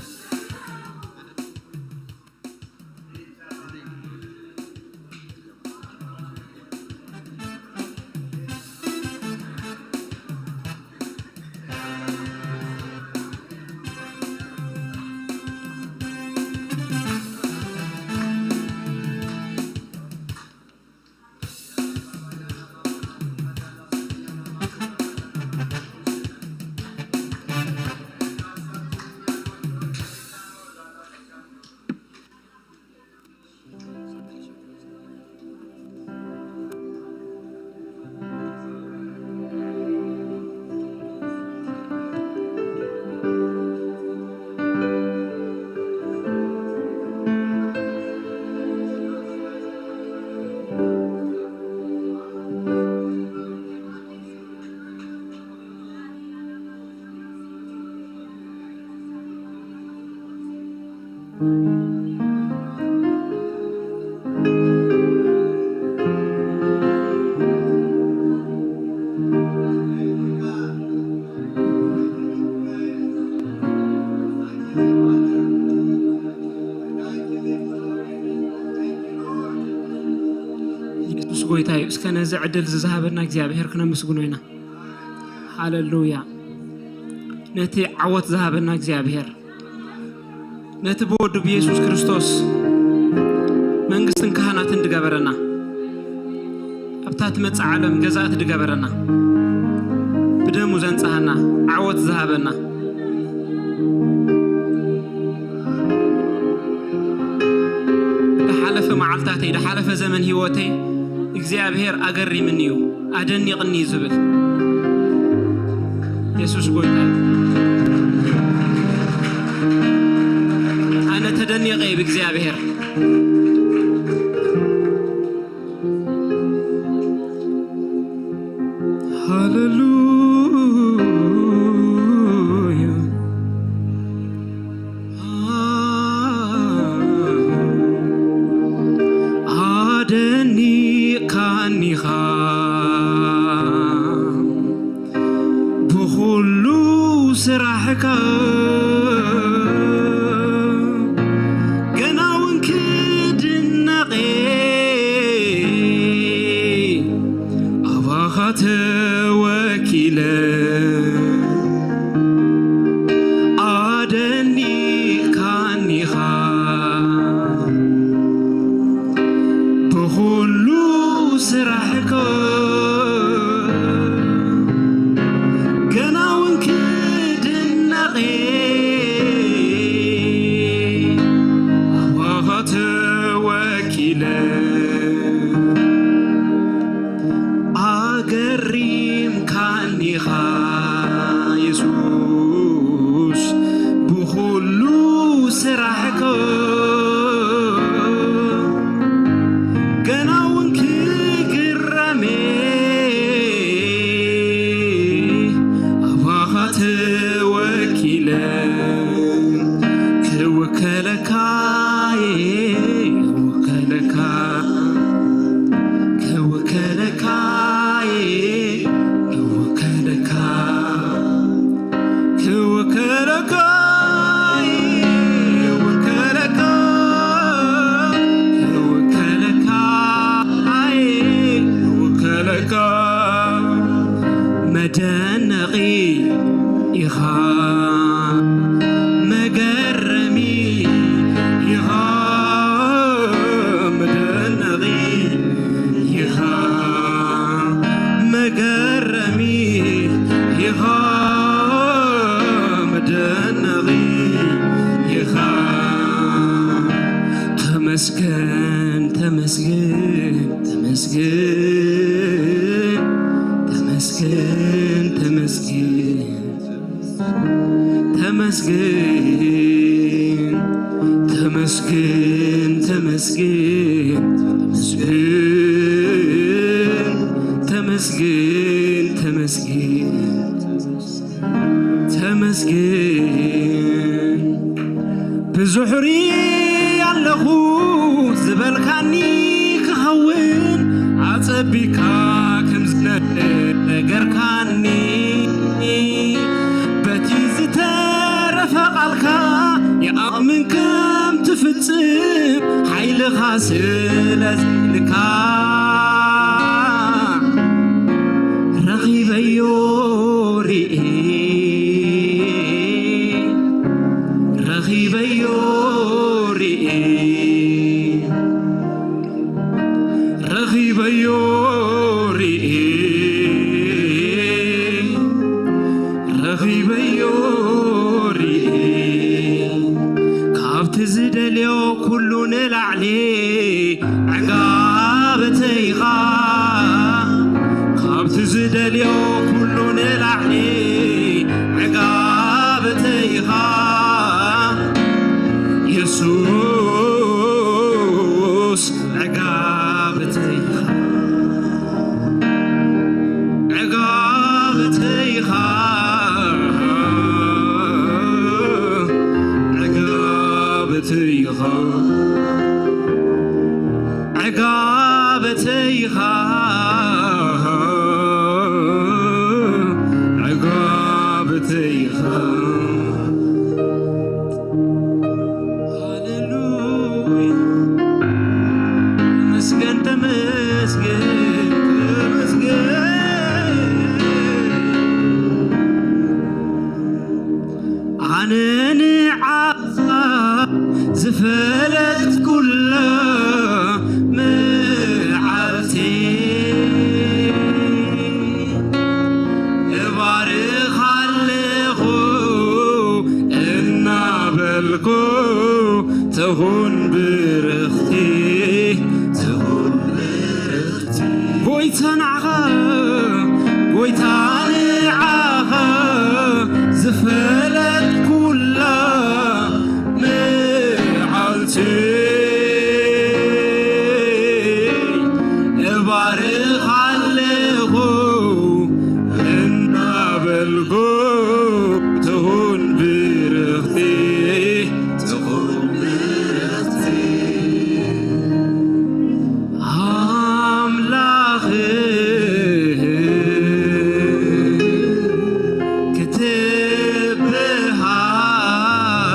የሱስ ጎይታ እዩ። እስከ ነዚ ዕድል ዝዝሃበና እግዚኣብሔር ክነመስግኖ ኢና። ሃሌሉያ። ነቲ ዓወት ዝሃበና እግዚኣብሔር፣ ነቲ ብወዱ ብየሱስ ክርስቶስ መንግስትን ካህናትን ድገበረና፣ ኣብታ ትመጽእ ዓለም ገዛእቲ ድገበረና፣ ብደሙ ዘንጽሃና፣ ዓወት ዝሃበና፣ ድሓለፈ መዓልታተይ፣ ድሓለፈ ዘመን ህይወተይ እግዚኣብሔር ኣገሪምኒ እዩ፣ ኣደኒቕኒ እዩ ዝብል። የሱስ ጎይታ እዩ። ኣነ ተደኒቐ እየ ብእግዚኣብሔር። ሃሌሉያ። ኣደኒቕካኒኻ ብኹሉ ስራሕካ፣ ገና እውን ክድነቕ ኣባኻ ተወኪለ። ኣደኒቕካኒኻ ብኹሉ ስራሕካ፣ ገና እውን ክድነቕ ኣባኻ ተወኪለ። ኣገሪምካኒኻ የሱስ፣ ተመስገን፣ ተመስገን፣ ተመስገን፣ ተመስገን፣ ተመስገን፣ ተመስገን፣ ተመስገን፣ ተመስገን፣ ተመስገን። ተመስገን። ብዙሕ ርኢ ኣለኹ ዝበልካኒ ክኸውን፣ ኣጸቢካ ከም ዝነገርካኒ፣ በቲ ዝተረፈ ቃልካ ይኣምን ከም ትፍጽም፣ ሓይልኻ ስለ ዘይልካ ረኺበዮ ርኢ፣ ረኺበዮ ርኢ፣ ረኺበዮ ርኢ፣ ረኺበዮ ርኢ። ካብቲ ዝደልዮ ኩሉ ንላዕሊ ዕጋበተይኻ፣ ካብቲ ዝደልዮ ኩሉ ንላዕሊ ዕጋበተይኻ፣ የሱስ ዕጋበተይኻ፣ ዕጋበተይኻ፣ ዕጋበተይኻ። ዕጋበተይኻ፣ ዕጋበተይኻ። ሃሌሉያ። ተመስገን፣ ተመስገን፣ ተመስገን። ኣነ ንዓኻ ዝፈለጥኩላ መዓልቲ እባርኻ ኣለኹ እናበልኩ፣ ትኹን ብርኽቲ፣ ትኹን ብርኽቲ። ጎይታ ንዓኻ፣ ጎይታ ንዓኻ ዝፈለጥኩላ መዓልቲ እባርኻ ኣለኹ እናበልኩ፣ ትኹን ብርኽቲ፣ ትኹን ብርኽቲ። ኣምላኽ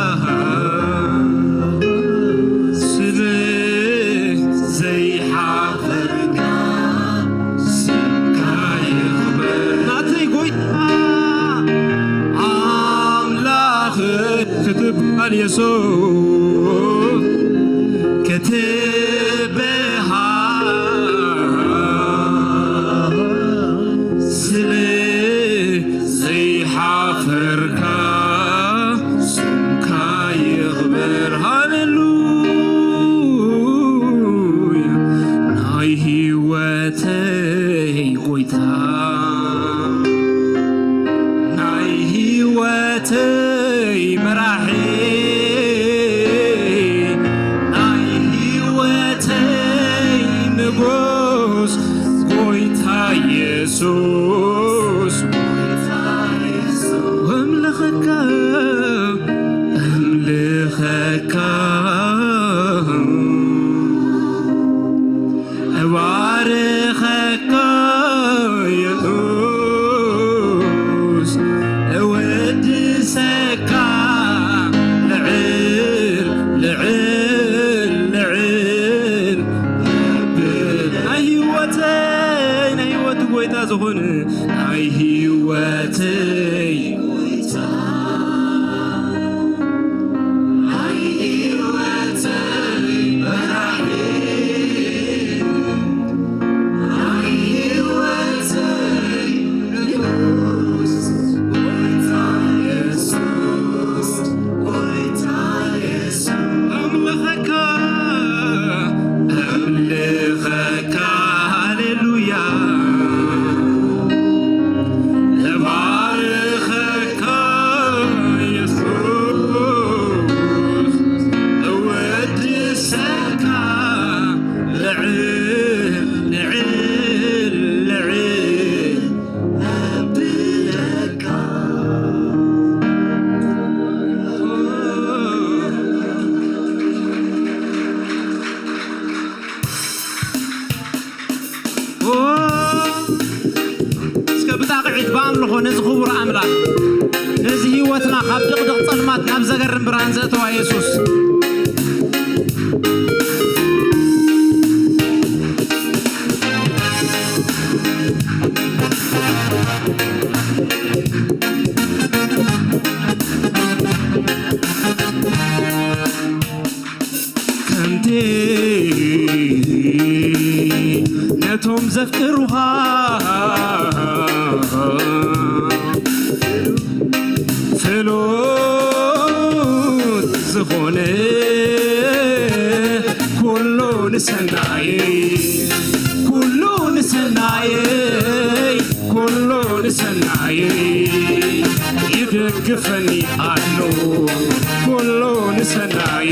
ክትበሃል ስለ ዘይሓፈርካ፣ ስምካ ይኽበር። ናተይ ጎይታ ኣምላኽ ክትበሃል የሱስ ክትበሃል ስለ ዘይሓፈርካ፣ ስምካ ይኽበር። ሃሌሉያ። ናይ ህይወተይ ጎይታ፣ ናይ ህይወተይ መራሒ፣ ናይ ህይወተይ ንጉስ ጎይታ የሱስ፣ ኣምልኸካ፣ ኣምልኸካ፣ እባርኸካ የሱስ፣ እወድሰካ፣ ልዕል፣ ልዕል፣ ልዕል። ናይ ህይወተይ፣ ናይ ህይወት ጎይታ ዝኾነ፣ ናይ ህይወተይ ጎይታ፣ ናይ ህይወተይ መራሒ፣ ናይ ህይወተይ ንጉስ፣ ጎይታ የሱስ፣ ጎይታ የሱስ። ኣምልኸካ፣ ስምዒት ብኣምልኾ ነዚ ክቡር ኣምላኽ፣ ነዚ ህይወትና ካብ ድቕድቕ ጸልማት ናብ ዘገርም ብርሃን ዘእተዋ የሱስ። ከምቲ ነቶም ዘፍቅሩኻ ፍሉጥ ዝኾነ ኩሉ ንሰናይ፣ ኩሉ ንሰናይ፣ ኩሉ ንሰናይ ይደግፈኒ ኣሎ። ኩሉ ንሰናይ፣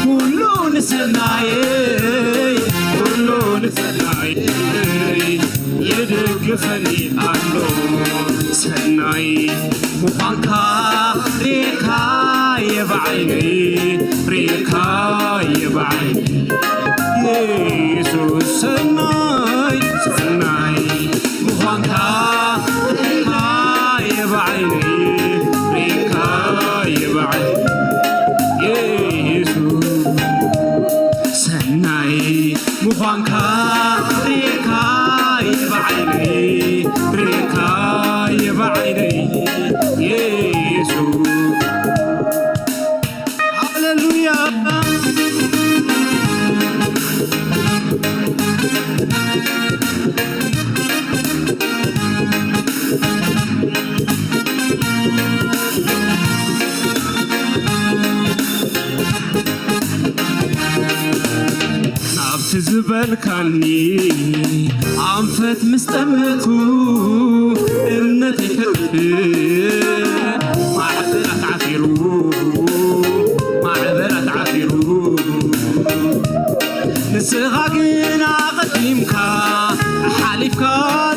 ኩሉ ንሰናይ፣ ኩሉ ንሰናይ ይደግፈኒ ኣሎ። ሰናይ ምዃንካ ሪኤካየ ብዓይነይ፣ ሪኤካየ ብዓይነይ። የሱስ ሰናይ፣ ሰናይ ምዃንካ ሪኤካየ ብዓይነይ፣ ሪኤካየ ብዓይነይ። የሱስ ሰናይ ምዃንካ ሪኤካየ ብዓይነይ፣ ሪኤካየ ብዓይነይ። የሱስ ሃሌሉያ። ናብቲ ዝበልካኒ ኣንፈት ምስ ጠመቱ እምነተይ ከጥፍ ማዕበላት ዓፊሩ፣ ማዕበላት ዓፊሩ። ንስኻ ግን ኣቐዲምካ ሓሊፍካ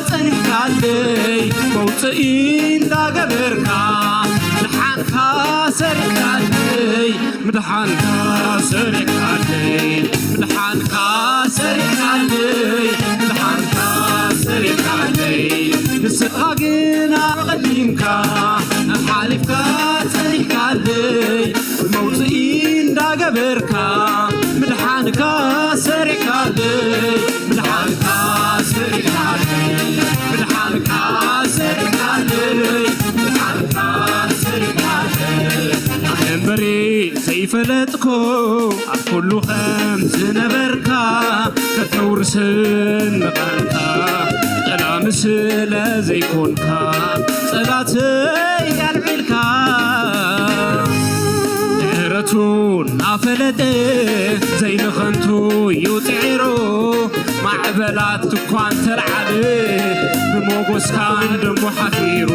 ጸኒሕካለይ፣ መውጽኢ እንዳገበርካ ድሓንካ ሰሪሕካለይ፣ ምድሓንካ ሰሪሕካለይ፣ ምድሓንካ ሰሪሕካለይ፣ ምድሓንካ ሰሪሕካለይ። ንስኻ ግን ኣቐዲምካ ሓሊፍካ ጸኒሕካለይ፣ መውጽኢ እንዳገበርካ ምድሓንካ ሰሪሕካለይ፣ ምድሓንካ ሰሪሕካለይ፣ ምድሓንካ ሰሪሕካለይ፣ ምድሓንካ ሰሪሕካለይ። ኣነ እምበሪ ዘይፈለጥኩ ኣብ ኩሉ ከም ዝነበርካ ከተውርስን ምቓንካ ጠላሚ ስለ ዘይኮንካ ጸላተይ ኣልዒልካ ምሕረቱ እናፈለጠ ዘይንኸንቱ እዩ ጽዒሩ ማዕበላት እኳ እንተልዓለ ብሞጎስካ እንደሞ ሓፊሩ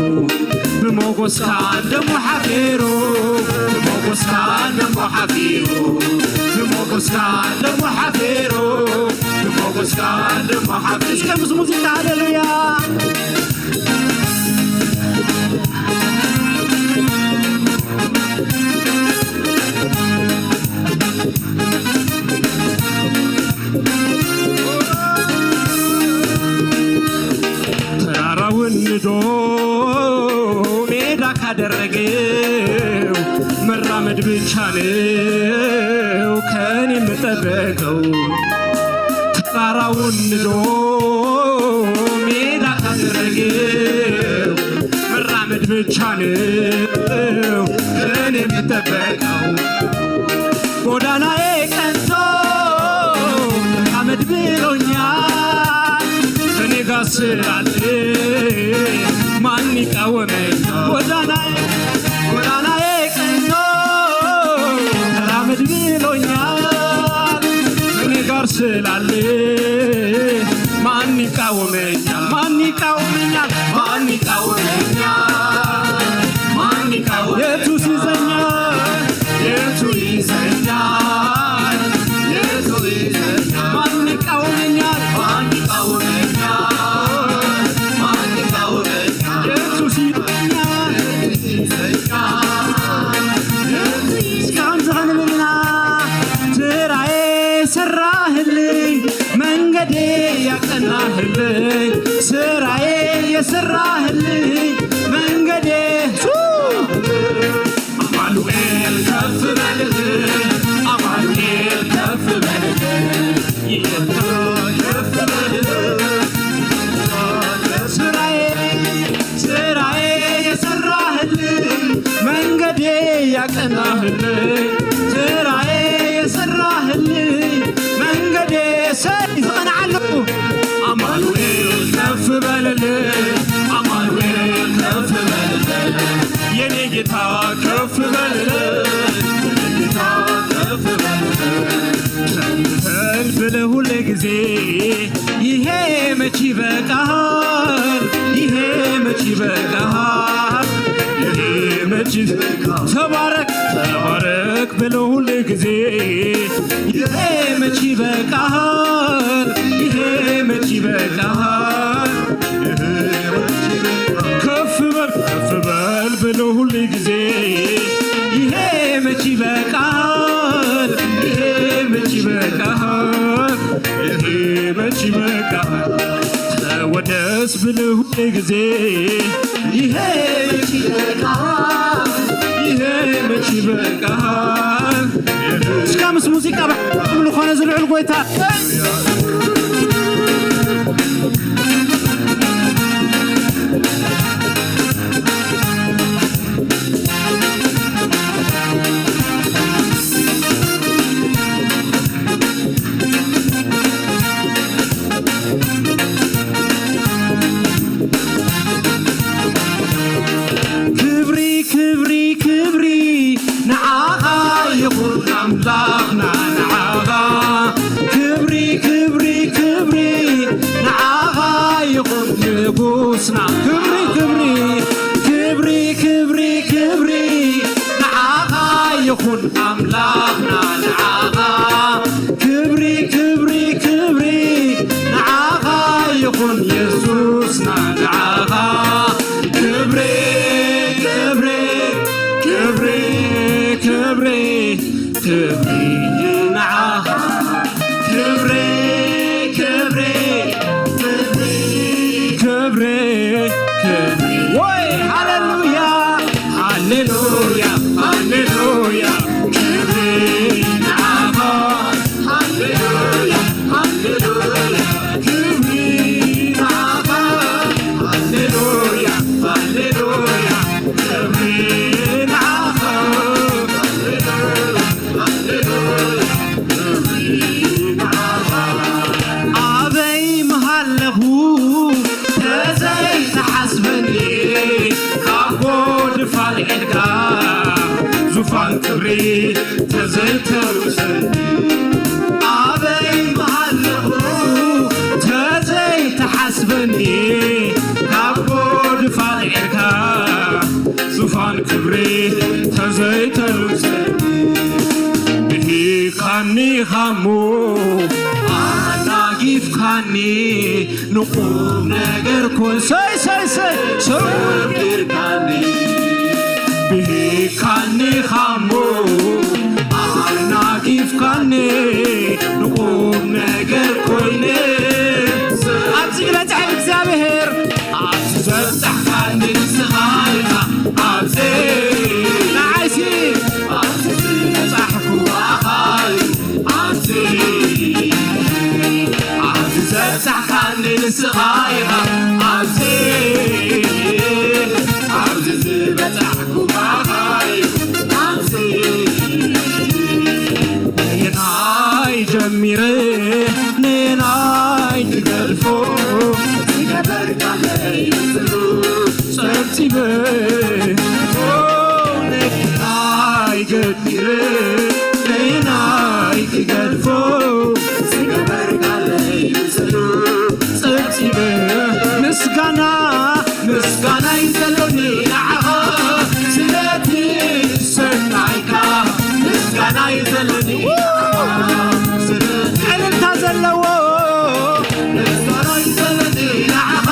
ብሞጎስካ እንደሞ ሓፊሩ ብሞጎስካ እንደሞ ሓፊሩ ብሞጎስካ እንደሞ ሓፊሩ ብሞጎስካ እንደሞ ሓፊሩ እስከ ምስ ሙዚቃ ሃሌሉያ ተራራውን ንዶ ሜዳ ካደረገው መራመድ ብቻ ነው ከኔ የምጠበቀው። ተራራውን ንዶ ሜዳ ካደረገው መራመድ ብቻ ነው ከኔ የምጠበቀው። ጎዳናዬ ቀንቶ ተራመድ ብሎኛል ከኔ ጋር ስላለ ማን ይቃወመኛል? ጎዳናዬ ጎዳናዬ ቀንቶ ተራመድ ብሎኛል ከኔ ጋር ስላለ ማን ይቃወመኛል? ማን ይቃወመኛል? ማን ይቃወመኛል? ማን ይቃወመኛል? የቱስ ይዘኛል? የቱ ይዘኛል? የቱ ይዘኛል? ማን ይቃወመኛል? ማን ይቃወመኛል? ማን ይቃወመኛል? የቱስ ይዘኛል? እስካሁን ዘፈን ብልና ስራዬ ሰራህልኝ መንገዴ ያቀናህልኝ ስራዬ የሰራ ለሁል ጊዜ ይሄ መች ይበቃል? ይሄ መች ይበቃል? ይሄ መች ይበቃል? ተባረክ ተባረክ በለው ሁል ጊዜ ይሄ መች ይበቃል? ይሄ መች ይበቃል? ይሄ መች ይበቃል? ከፍ በል ከፍ በል በለው ሁል ጊዜ ይሄ መች ይበቃል? ይሄ መች ይበቃል? ይሄ መች ይበቃል? ተወደስ ብልህ ሁል ጊዜ ይሄ መች ይበቃል? ይሄ መች ይበቃል? እስካ ምስ ሙዚቃ ብሓሙሉ ኾነ ዝልዑል ጎይታ ክብሪ ክብሪ ክብሪ ንዓኻ ይኹን ኣምላኽና ንዓኻ ክብሪ ክብሪ ክብሪ ንዓኻ ይኹን ንጉስና ክብሪ ክብሪ ክብሪ ክብሪ ክብሪ ንዓኻ ይኹን ኣምላኽና ንዓኻ ክብሪ ክብሪ ክብሪ ንዓኻ ይኹን የሱስና ንዓኻ ክብሪ ክብሪ ክብሪ ክብሪ ክብሪ ንዓኻ ክብሪ ክብሪ ክብሪ ክብሪ ክብሪ ወይ ሃሌሉያ ሃሌሉያ ሃሌሉያ ክብሪ ንዓኻ ሃሌሉያ ሃሌሉያ ክብሪ ንዓኻ ሃሌሉያ ሃሌሉያ ክብሪ ንዓኻ ሃሌሉያ ሃሌሉያ ክብሪ ንዓኻ ኣበይ ምሃለኹ ተዘይተሓስበኒ ካብ ጎድፋል ዒልካ ዙፋን ክብሪ ተዘይተውሰኒ ኣበይ ምሃለኹ ተዘይተሓስበኒ ካብ ጎድፋል ዒልካ ዙፋን ክብሪ ተዘይተውሰኒ ብሂካኒ ኻሞ ኣናጊፍካኒ ንቁም ነገር ኮን ሰይ ሰይ ሰይ ሰብርካኒ ብሂካኒ ኻሞ ኣናጊፍካኒ ንቁም ነገር ኮይነ ኣብዚ ግለጽ እግዚኣብሔር ኣብዚ ዘብጻሕካኒ ንስኻ ኢኻ ኣብዚ ንዓይሲ ኣብዚ ዝበጻሕኩ ኣኻ እዩ ኣብዚ ኣብዚ ዘብጻሕካኒ ንስኻ ኢኻ ኣብዚ ኣብዚ ዝበጻሕኩ ኣኻ እዩ ኣብዚ ናይ ጀሚረ ንናይ ትገድፎ ዝገበርካለይ ምስሉ ጸብጺበ ንናይ ጀሚረ ንናይ ትገድፎ ዝገበርካለይ ምስሉ ጸብጺበ ምስጋና ምስጋና ይዘለኒ ንዓኻ ስለቲ ሰናይካ ምስጋና ይዘለኒ ዕልልታ ዘለዎ ምስጋና ይዘለኒ ንዓኻ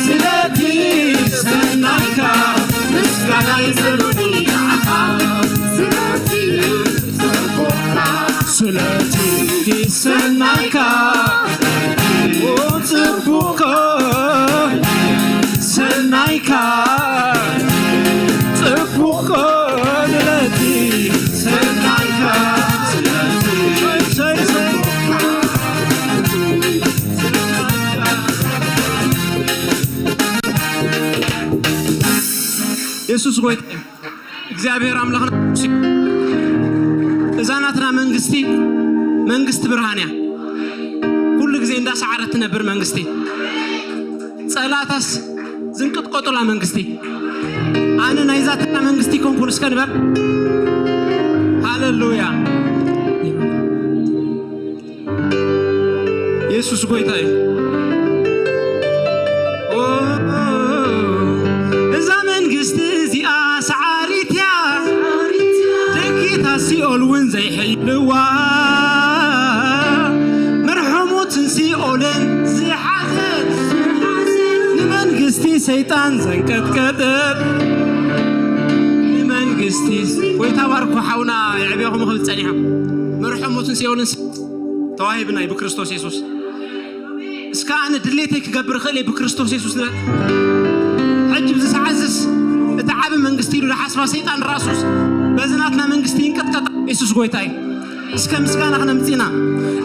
ስለቲ ሰናይካ ምስጋና ይዘለኒ ንዓኻ ስለቲ ጽቡቕካ ስለቲ ሰናይካ ጽቡቕ ሰናይካ ጽቡቕ ንለቲ ሰናይካ ስለቲ የሱስ ጎይታ እዩ። እግዚኣብሔር ኣምላኽና እዛ ናትና መንግስቲ መንግስቲ ብርሃን እያ። ኩሉ ግዜ እንዳሰዓረት ትነብር መንግስቲ ጸላታስ ዝንቅጥቀጡላ መንግስቲ ኣነ ናይዛ ተራ መንግስቲ ኮንኩን እስከ ንበል። ሃሌሉያ። የሱስ ጎይታ እዩ። ኦ፣ እዛ መንግስቲ እዚኣ ሰዓሪት እያ። ደቂታ ሲኦል እውን ዘይሕልዋ፣ መርሐሞትን ሲኦልን ዝሓዘት፣ ንመንግስቲ ሰይጣን ዘንቀጥቀጠት፣ ንመንግስቲ ጎይታ ባርኮ ሓውና የዕቤኹም ክብል ጸኒሖም። መርሐሞትን ሲኦልን ተዋሂብና እዩ ብክርስቶስ የሱስ። እስከ ኣነ ድሌተይ ክገብር እኽእል እየ ብክርስቶስ የሱስ ንበል። ሕጂ ብዚ ሰዓት እዝስ እቲ ዓቢ መንግስቲ ኢሉ ዝሓስባ ሰይጣን ራሱስ በዚ ናትና መንግስቲ ይንቀጥቀጥ። የሱስ ጎይታ እዩ። እስከ ምስጋና ክነምጽእና።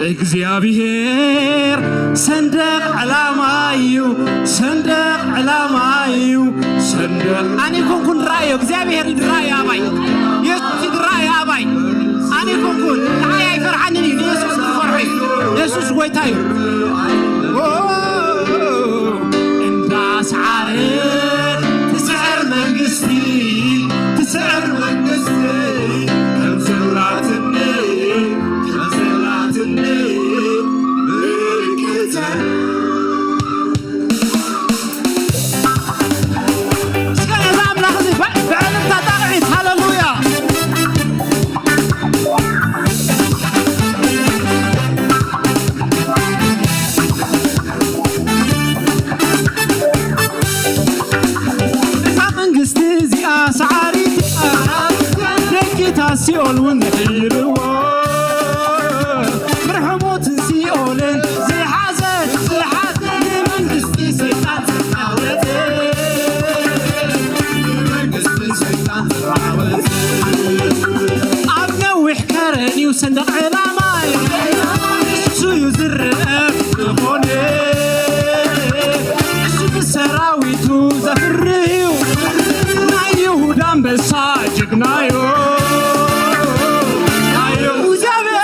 እግዚኣብሔር ሰንደቕ ዕላማ እዩ፣ ሰንደቕ ዕላማ እዩ፣ ሰንደቕ ኣነ ኮንኩን ድራዮ እግዚኣብሔር ድራዮ ኣባይ የሱስ ድራዮ ኣባይ ኣነ ኮንኩን ንዓይ ኣይፈርሓንን እዩ። ንየሱስ ክፈርሖ እዩ። የሱስ ጎይታ እዩ። ኦ፣ እንዳስዓረ ትስዕር መንግስቲ፣ ትስዕር መንግስቲ፣ ከም ዘላትኒ፣ ከም ዘላትኒ ምልክተ እስከ ነዛ ኣምላኽ እዚ ብ-፣ ብዕልልታ ጣቕዒት፣ ሃሌሉያ። እዛ መንግስቲ እዚኣ ሰዓሪት እያ፣ ደቂታ ሲኦል እውን ዝሕልዎ። መርሐሞትን ሲኦልን ዝሓዘት፣ ዝሓዘት፣ ንመንግስቲ ሰይጣን ዝዓወተት፣ ንመንግስቲ ሰይጣን ዝዓወተት። ኣብ ነዊሕ ከረን እዩ ሰንደቕ ዕላማ፣ እሱ እዩ ዝረአ ዝኾነ፣ እሱ ብሰራዊቱ ዘፍርህ እዩ፣ ናይ ይሁዳ ኣንበሳ ጅግናዮ። እግዚኣብሔር፣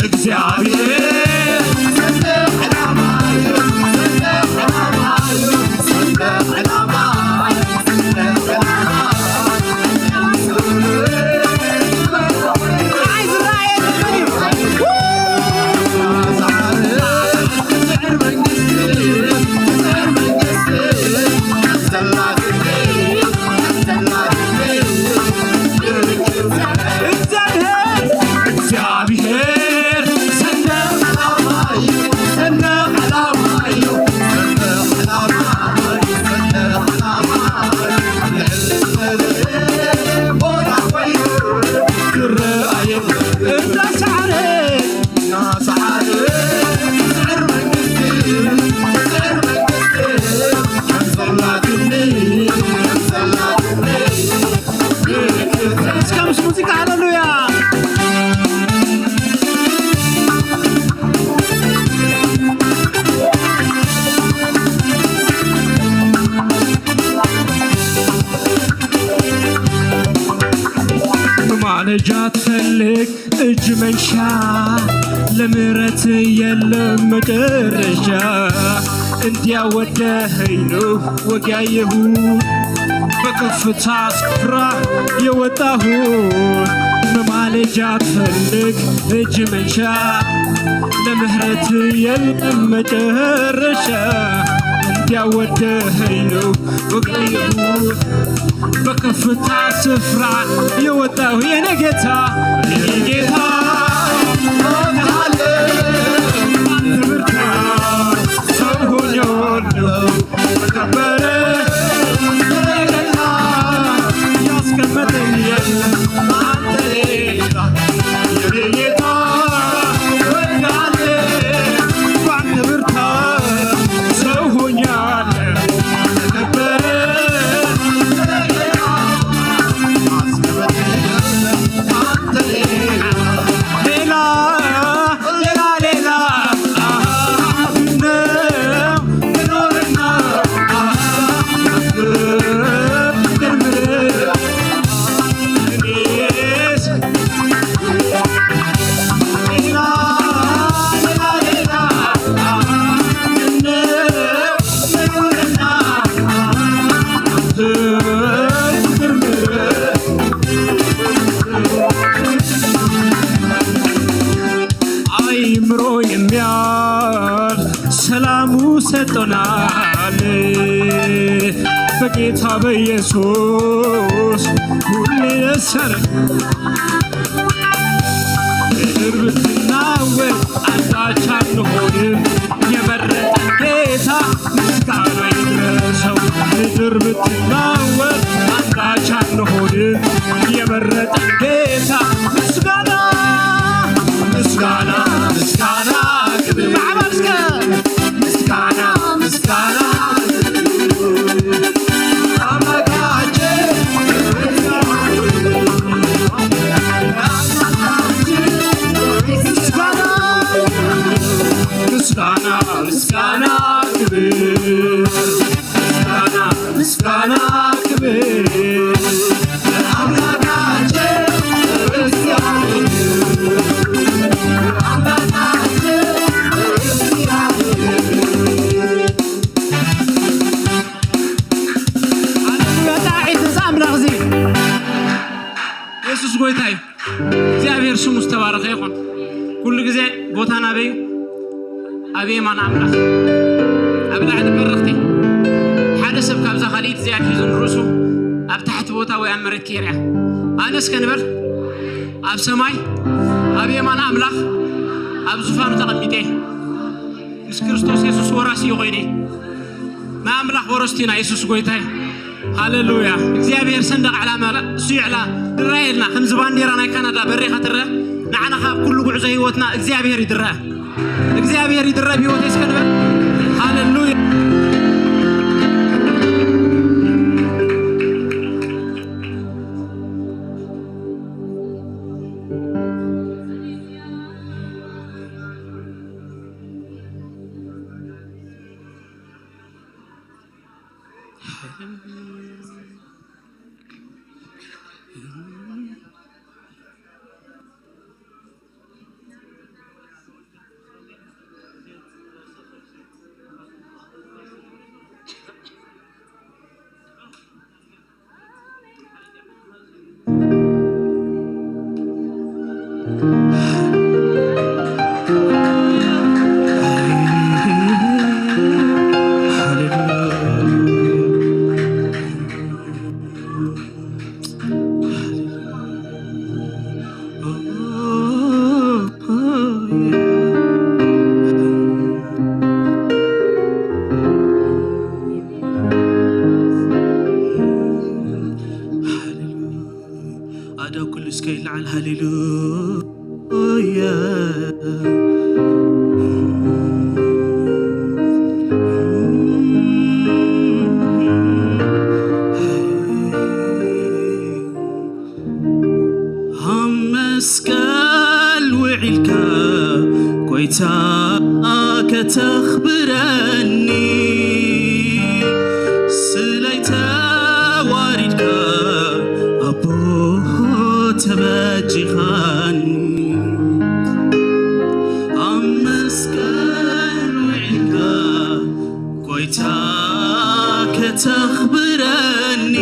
እግዚኣብሔር ሰንደቕ ዕላማ እዩ፣ ሰንደቕ ዕላማ እዩ፣ ሰንደቕ ዕላማ እዩ፣ ሰንደቕ ዕላማ እዩ። እስከ ምስ ሙዚቃ ሃሌሉያ። ማለጃ ትፈልግ እጅ መንሻ ለምህረት የለም መጨረሻ። እንዲያ ወደኸኝ ነው ወግ ያየሁት በከፍታ ስፍራ የወጣሁት። መማለጃ ትፈልግ እጅ መንሻ ለምህረት የለም መጨረሻ። እንዲያ ወደኸኝ ነው ወግ ያየሁት በከፍታ ስፍራ የወጣሁ የኔ ጌታ፣ የኔ ጌታ እወድሃለሁ። ባንተ ብርታት ሰው ሆኛለሁ። ተከበረ ጌታ ያስቀመጠኝ የለም አንተ ሌላ። የኔ ጌታ እወድሃለሁ። ባንተ ብርታት ሰው ሆኛለሁ። ተከበረ ጌታ ያስቀመጠኝ የለም አንተ ሌላ። ይምሮ የሚያል ሰላሙ ሰጥቶናል። በጌታ በኢየሱስ ሁሌ የሰር ምድር ብትናወጥ አንዳች አንሆንም። የመረጠን ጌታ ምስጋና ይድረሰው። ምድር ብትናወጥ አንዳች አንሆንም። የመረጠን ጌታ ምስጋና፣ ምስጋና፣ ምስጋና ክብር። ማዕበል እስከ ምስጋና፣ ምስጋና ክብር። አምላካችን ምስጋና፣ ምስጋና፣ ምስጋና ክብር። ምስጋና፣ ምስጋና ክብር ለአምላካችን ለእግዚአብሔር። ለአምላካችን ለእግዚአብሔር። ሃሌሉያ፣ ጣዒት እዚ ኣምላኽ እዚ። የሱስ ጎይታ እዩ። እግዚኣብሔር ስሙ ዝተባረኸ ይኹን። ኩሉ ግዜ ቦታና ኣበይ እዩ? ኣብ የማን ኣምላኽ። ኣብ ላዕሊ በረኽቲ። ሓደ ሰብ ካብዛ ካልኢት እዚኣ ሒዙ ንርእሱ ኣብ ታሕቲ ቦታ ወይ ኣብ መሬት ከይርኣ። ኣነ እስከ ንበል፣ ኣብ ሰማይ፣ ኣብ የማን ኣምላኽ፣ ኣብ ዙፋኑ ተቐሚጠ። ምስ ክርስቶስ የሱስ ወራሲ እዩ ኮይነ። ናይ ኣምላኽ ወረስቲ ኢና፣ የሱስ ጎይታ እዩ። ሃሌሉያ። እግዚኣብሔር ሰንደቕ ዕላማ እሱ ይዕላ። ድራየልና፣ ከምዚ ባንዴራ ናይ ካናዳ በሪኻ ትረአ። ንዓና ካብ ኩሉ ጉዕዞ ህይወትና እግዚኣብሔር ይድረአ። እግዚኣብሔር ይድረአ ብህይወተይ እስከ ንበል። ሃሌሉያ። ኣደ ኩሉ እስከ ይለዓል። ሃሌሉያ። ኣብ መስቀል ውዒልካ ጎይታ ከተኽብረኒ፣ ስለይ ተዋሪድካ ኣቦ ተበጂኻኒ። ኣብ መስቀል ውዒልካ ጎይታ ከተኽብረኒ፣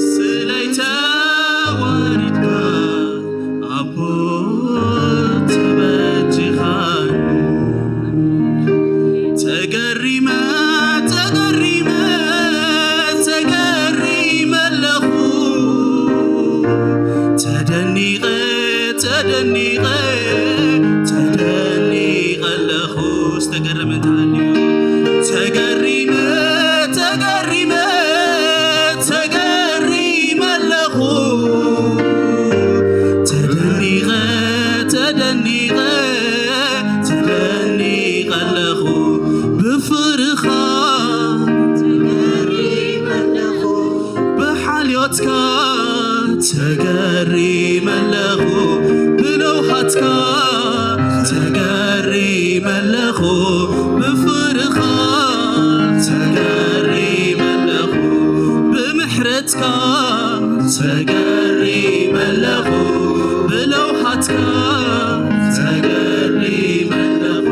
ስለይ ተዋሪድካ ኣቦ ተበጂኻኒ። ተገሪመ፣ ተገሪመ፣ ተገሪመ ኣለኹ። ተደኒቐ፣ ተደኒቐ፣ ተደኒቐ ኣለኹ። ዝተገረመ እንተሃልዩ፣ ተገሪመ፣ ተገሪመ፣ ተገሪመ ኣለኹ። ተደኒቐ፣ ተደኒቐ፣ ተደኒቐ ኣለኹ ብፍቕርኻ። ተገሪመ ኣለኹ ብሓልዮትካ። ተገሪመ ኣለኹ ብለውሃትካ። ተገሪመ ኣለኹ ብፍቕርኻ። ተገሪመ ኣለኹ ብምሕረትካ። ተገሪመ ኣለኹ ብለውሃትካ። ተገሪመ ኣለኹ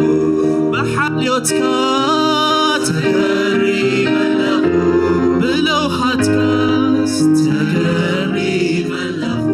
ብሓልዮትካ። ተገሪመ ኣለኹ ብለውሃትካስ። ተገሪመ ኣለኹ።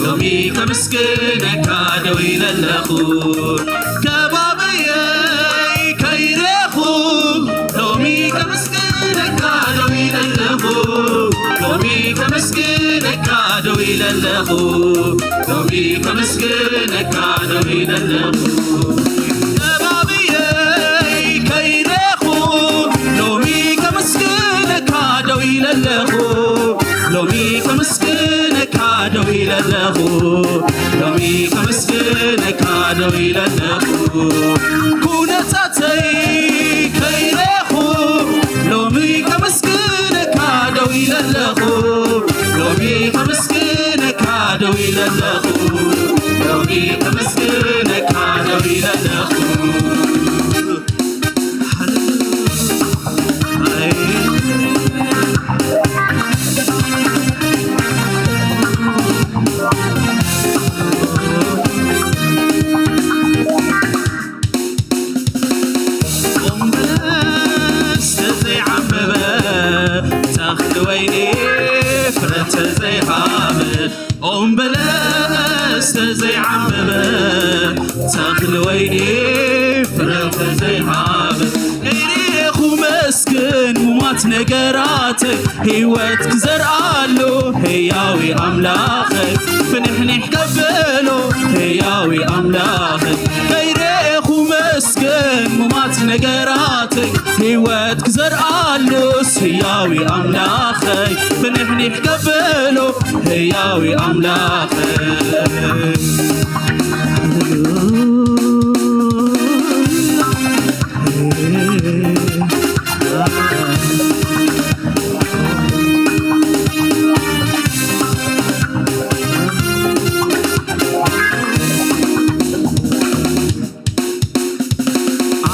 ሎሚ ከመስግነካ ደው ኢለ ኣለኹ። ከባብየይ ከይረኹ ሎሚ ከመስግነካ ደው ኢለ ኣለኹ። ሎሚ ከመስግነካ ደው ኢለ ኣለኹ። ሎሚ ከመስግነካ ደው ኢለ ኣለኹ። ከባብየይ ከይረኹ ሎሚ ከመስግነካ ደው ኢለ ኣለኹ። ሎሚ ከመስግነካ ደው ኢለ ኣለኹ። ሎሚ ከመስግነካ ደው ኢለ ኣለኹ። ኩነታተይ ከይረኹ ሎሚ ከመስግነካ ደው ኢለ ኣለኹ። ሎሚ ከመስግነካ ደው ኢለ ኣለኹ። ሎሚ ከመስግነካ ደው ኢለ ኣለኹ። ቆምበለስ ተዘይዓምበበ፣ ተኽሊ ወይኒ ፍረ ተዘይሃበ። ቆምበለስ ተዘይዓምበበ፣ ተኽሊ ወይኒ ፍረ ተዘይሃበ። ከይረኹ መስግን ሙማት ነገራተይ ህይወት ክዘርኣሉ ህያዊ ኣምላኸይ ፍንሕኒሕ ከብሎ ህያዊ ኣምላኸይ። ከይረኹ መስግን ሙማት ነገራተይ ህይወት ክዘርኣሉስ ህያዊ ኣምላኸይ ፍንሕኒሕ ከብሎ ህያዊ ኣምላኸይ።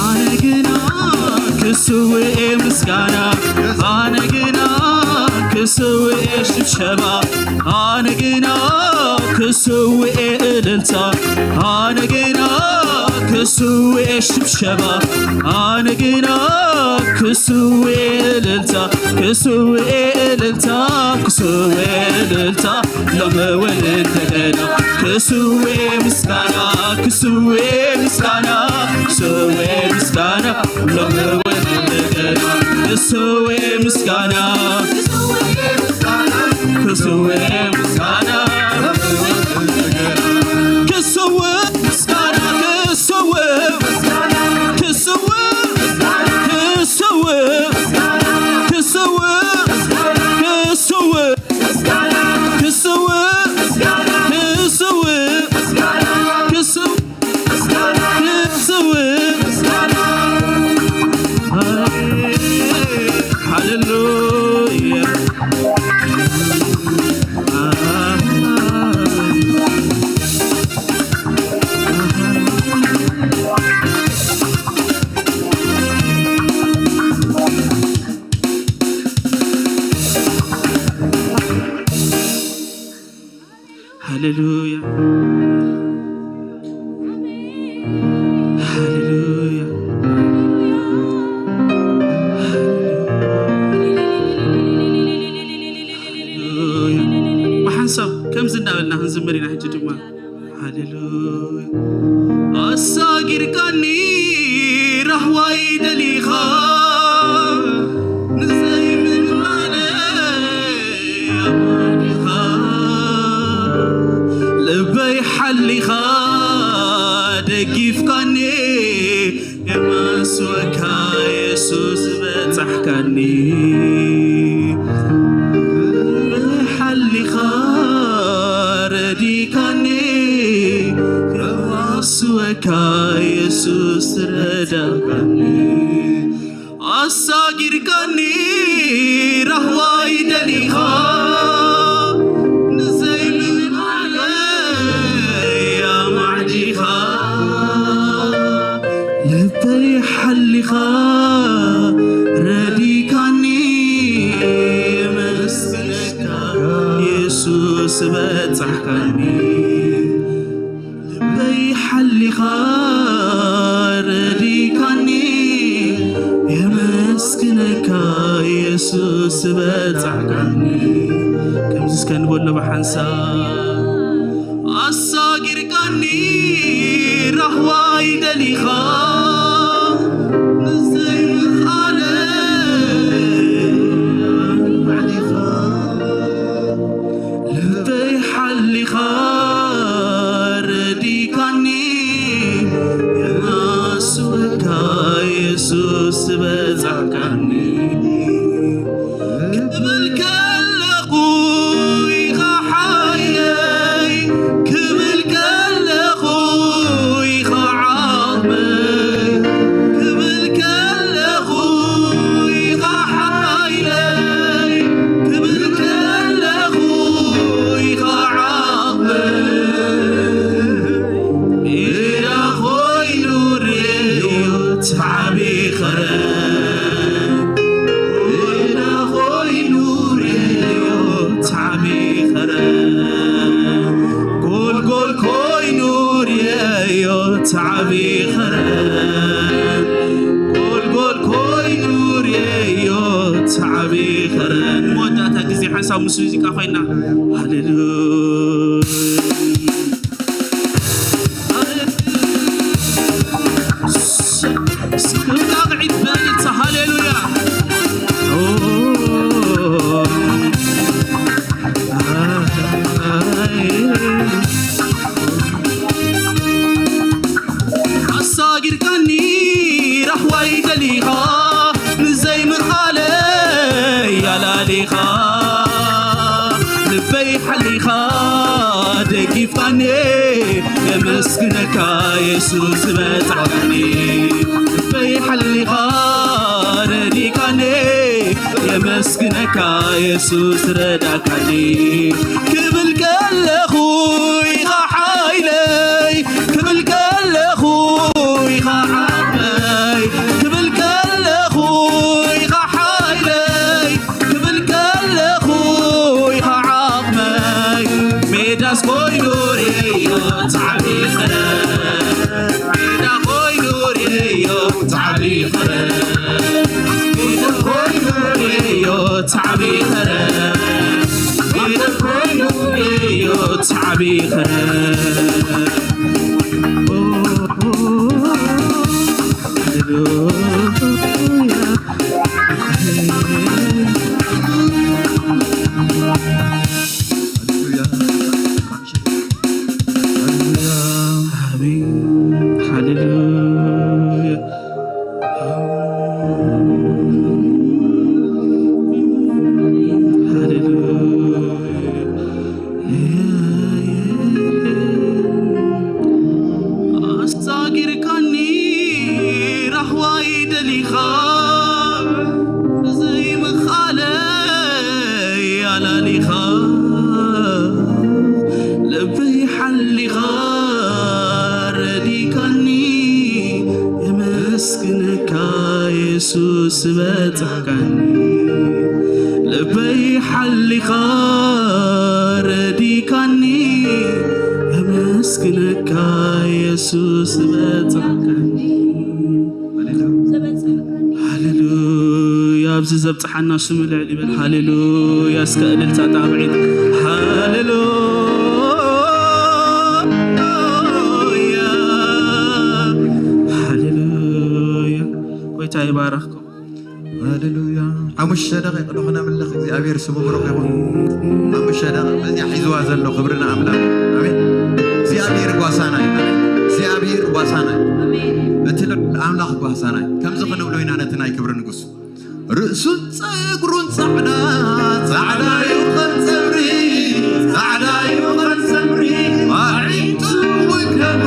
ኣነ ግና ክስውኤ ምስጋና፣ ኣነ ግና ክስውኤ ሽብሸባ፣ ኣነ ግና ክስውኤ እልልታ፣ ኣነ ግና ክስውኤ ሽብሸባ፣ ኣነ ግና ክስውኤ እልልታ፣ ክስውኤ እልልታ፣ ክስውኤ እልልታ፣ ሎሚ እውን እንደገና ክስውኤ ምስጋና፣ ክስውኤ ምስጋና፣ ክስውኤ ምስጋና፣ ሎሚ እውን እንደገና ክስውኤ ምስጋና፣ ክስውኤ ምስጋና፣ ክስውኤ ምስጋና፣ ክስውኤ፣ ክስውኤ፣ ክስውኤ፣ ክስውኤ፣ ክስውኤ፣ ክስውእ፣ ክስውእ፣ ክስውእ፣ ክስውእ። ሃሌሉያ። ሃሌሉያ። ሃሌሉያ። ሃሌሉያ። ብሓንሳብ ከምዚ እናበልና ክንዝምር ኢና። ሕጂ ድማ ሃሌሉያ። ኣሳጊርካኒ ራህዋይ ደሊኻ፣ ንዘይምንማነይ ኣማኒኻ፣ ልበይ ሓሊኻ ደጊፍካኒ፣ የመስወካ የሱስ በጻሕካኒ። ሓሊኻ ረዲካኒ፣ ከማስወካ የሱስ ረዳካኒ። ኣሳጊርካኒ ራህዋይ ደሊኻ፣ ንዘይምንማለይ ኣማዕዲኻ፣ ልበይ ሓሊኻ ረዲካኒ፣ የመስግነካ የሱስ በጻሕካኒ። ልበይ ሓሊኻ ረዲካኒ፣ የመስግነካ የሱስ በጻሕካኒ። ከምዚ ከንበሎ ብሓንሳብ ኣሳጊርካኒ ራህዋይ ደሊኻ ንዘይምኻለ ሓሊኻ ልበይ ሓሊኻ ረዲካኒ የማስወካ የሱስ ዝበጻሕካኒ ክብል ከለኹ ኢኻ ሓይለይ ክብል ከለኹ ኢኻ ዓቕመይ ክብል ከለኹ ኢኻ ሓይለይ ክብል ከለኹ ኢኻ ዓቕመይ ኢዳ ኮይኑ ርእዮ ትዓቢ ኸረ ኢዳ ኮይኑ ርእዮ ትዓቢ ኸረ ጎልጎል ኮይኑ ርእዮ ትዓቢ ኸረ ጎልጎል ኮይኑ ርእዮ ትዓቢ ኸረ ንመወዳእታ ግዜ ሓንሳብ ምስ ሙዚቃ ኮይና ሃሌሉያ ሃሌሉያ ኣሳጊርካኒ ራህዋይ ደሊኻ ንዘይምኻለይ ኣላሊኻ ልበይ ሓሊኻ ደጊፍካኒ የመስግነካ የሱስ ዝበጻሕካኒ ልበይ ሓሊኻ ረዲካኒ የመስግነካ የሱስ ረዳካኒ ክብል ከለኹ ኢኻ ሓይለይ ክብል ከለኹ ኢኻ ዓቕመይ ክብል ከለኹ ኢኻ ሓይለይ ክብል ከለኹ ኢኻ ዓቕመይ ሜዳስ ኮይኑ ርእዮ ትዓቢ ኸረ ሜዳ ኮይኑ ርእዮ ትዓቢ ኸረ ሜዳ ኮይኑ ርእዮ ትዓቢ ኸረ ሜዳ ኮይኑ ርእዮ ትዓቢ ኸረ ኣሳጊርካኒ ራህዋይ ደሊኻ ዘይምኻለይ ኣላሊኻ ልበይ ሓሊኻ ረዲካኒ የመስግነካ የሱስ ዝበጻሕካኒ ልበይ ሓሊኻ ረዲካኒ የመስግነካ የሱስ ዝበጻሕካኒ ሃሌሉያ ኣብዚ ዘብጽሓና ስሙ ልዕል ይበል ሃሌሉያ እስከ እልልታ ጣብዒት ሃሌሉያ ሃሌሉያ ጎይታ ይባረኽኩም ሃሌሉያ ሓሙሽተ ደቂቕ ዶ ክነምልኽ እግዚኣብሔር ስሙ ብሩኽ ይኹን ሓሙሽተ ደቂቕ በዚያ ሒዝዋ ዘሎ ክብሪ ንኣምላኽ ኣሜን እግዚኣብሔር ጓሳናይ እግዚኣብሔር ጓሳናይ እቲ ልዑል ኣምላኽ ጓሳናይ ከምዚ ክንብሎ ኢና ነቲ ናይ ክብሪ ንጉስ ርእሱን ጸጉሩን ጻዕዳ ጻዕዳ እዩ ከም ጸጉሪ ጻዕዳ እዩ ከም ጸጉሪ ኣዒንቱ እውን ከም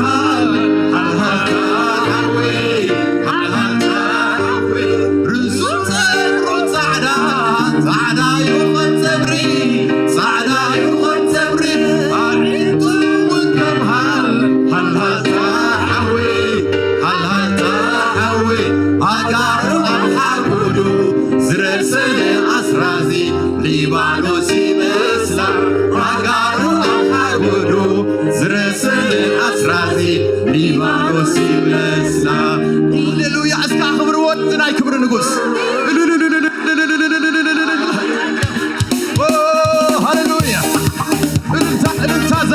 ሃልሃልታ ሓዊ ሃልሃልታ ሓዊ ርእሱን ጸጉሩን ጻዕዳ ጻዕዳ እዩ ከም ጸጉሪ ጻዕዳ እዩ ከም ጸጉሪ ኣዒንቱ እውን ከም ሃልሃልታ ሓዊ ሃልሃልታ ሓዊ ኣጋሩ ኣልሓጉ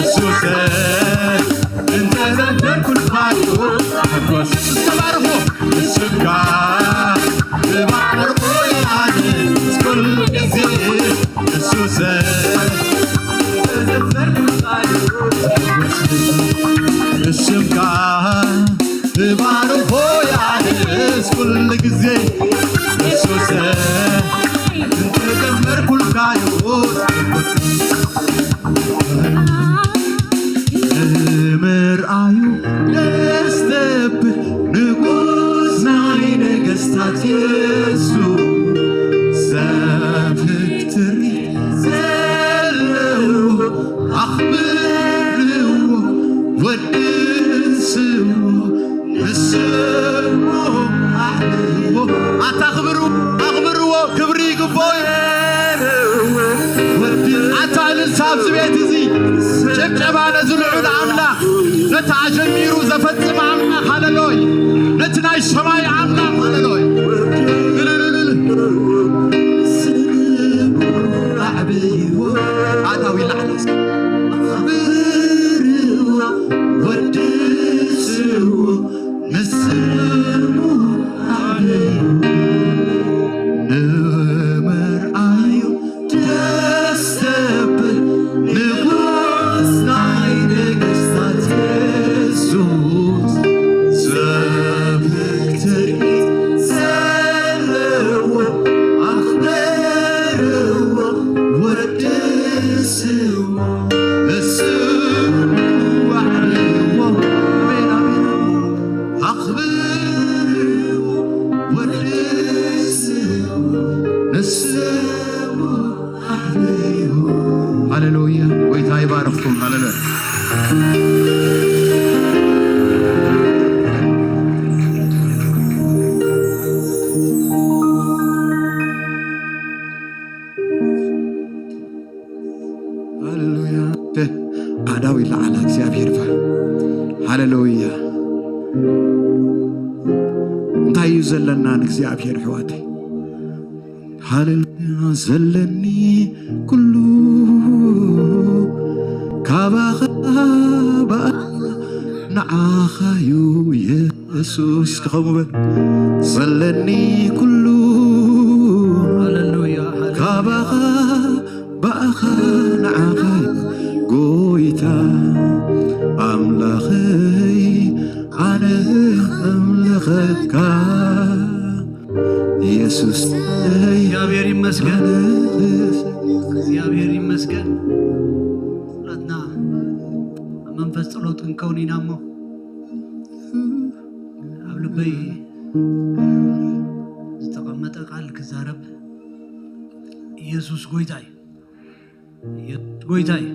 እሱሰ እንተዘመርኩልካዩ፣ ተባረኹ። እስምካ እባርኾ ያለ ኩሉ ጊዜ እሱሰ እንተዘመርኩልካዩ፣ እስምካ እባርኾ ያለ ኩሉ ጊዜ እሱሰ እንተዘመርኩልካዩ ምርኣዩ ደስ ዘብል ንጉስ ናይ ነገስታት የሱስ ዘፍትሪ ዘለዎ ኣኽብርዎ ወድስዎ ንስሞ ኣኽብርዎ ኣታ ኣኽብርዎ ኣኽብርዎ ክብሪ ይግባእ። ኣታ እልልታ ኣብዚ ቤት እዚ ጭብጨባ ነዚ ልዑል ኣምላኽ ነቲ ኣጀሚሩ ዘፈጽም ኣምላኽ ሃለሎይ ነቲ ናይ ሰማይ ኣምላኽ ሃለሎይ ኣታዊ ላዕለ ኣኽብርዎ ወድስዎ ንስሙ ኣልዩ ንምርኣዩ ደስ ዘብል ንጉስ ናይ ነገስታት የሱስ ዘብል ትርኢት ዘለዎ ኣኽብርዎ ወድስዎ ንስሙ ኣዕልዎ ኣሜን ኣሜን ኣኽብርዎ ወድስዎ ንስሙ ኣዕልዎ ሃሌሉያ ጎይታ ይባርኽኩም ሃሌሉያ ሃሌሉያ ኣዳዊ ለዓላ እግዚኣብሔር ይባል ሃሌሉያ እንታይ እዩ ዘለና ንእግዚኣብሔር ኣሕዋተይ ሃሌሉያ ዘለኒ ኩሉ ካባኻ ብኣኻ ንዓኻዩ የሱስ ክኸሙ በል ዘለኒ ኩሉ ሃሌሉያ ካባኻ ብኣኻ ንዓኻዩ ጎይታ ኣምላኸይ ኣነ ኣምልኸካ የሱስ እግዚኣብሔር ይመስገን። እግዚኣብሔር ይመስገን። ጸሎትና ኣብ መንፈስ ጸሎት ክንከውን ኢና እሞ ኣብ ልበይ ዝተቐመጠ ቃል ክዛረብ ኢየሱስ ጎይታ እዩ። ኢየሱስ ጎይታ እዩ።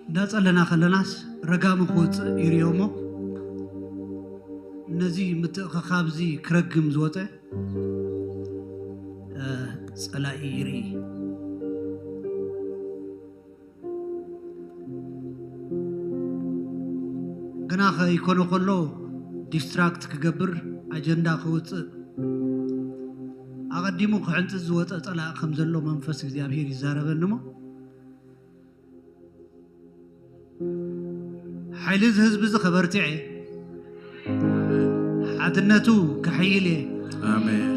እንዳጸለና ከለናስ ረጋሚ ክወፅእ ይርዮ እሞ ነዚ ምትእኽኻብ እዚ ክረግም ዝወፀ ፀላኢ ይርኢ። ግና ከይኮነ ከሎ ዲስትራክት ክገብር ኣጀንዳ ከውፅእ ኣቐዲሙ ክሕንፅፅ ዝወፀ ፀላኢ ከም ዘሎ መንፈስ እግዚኣብሔር ይዛረበኒ እሞ ሓይሊ እዚ ህዝቢ እዚ ከበርትዕ እየ ሓድነቱ ክሕይል እየ ኣሜን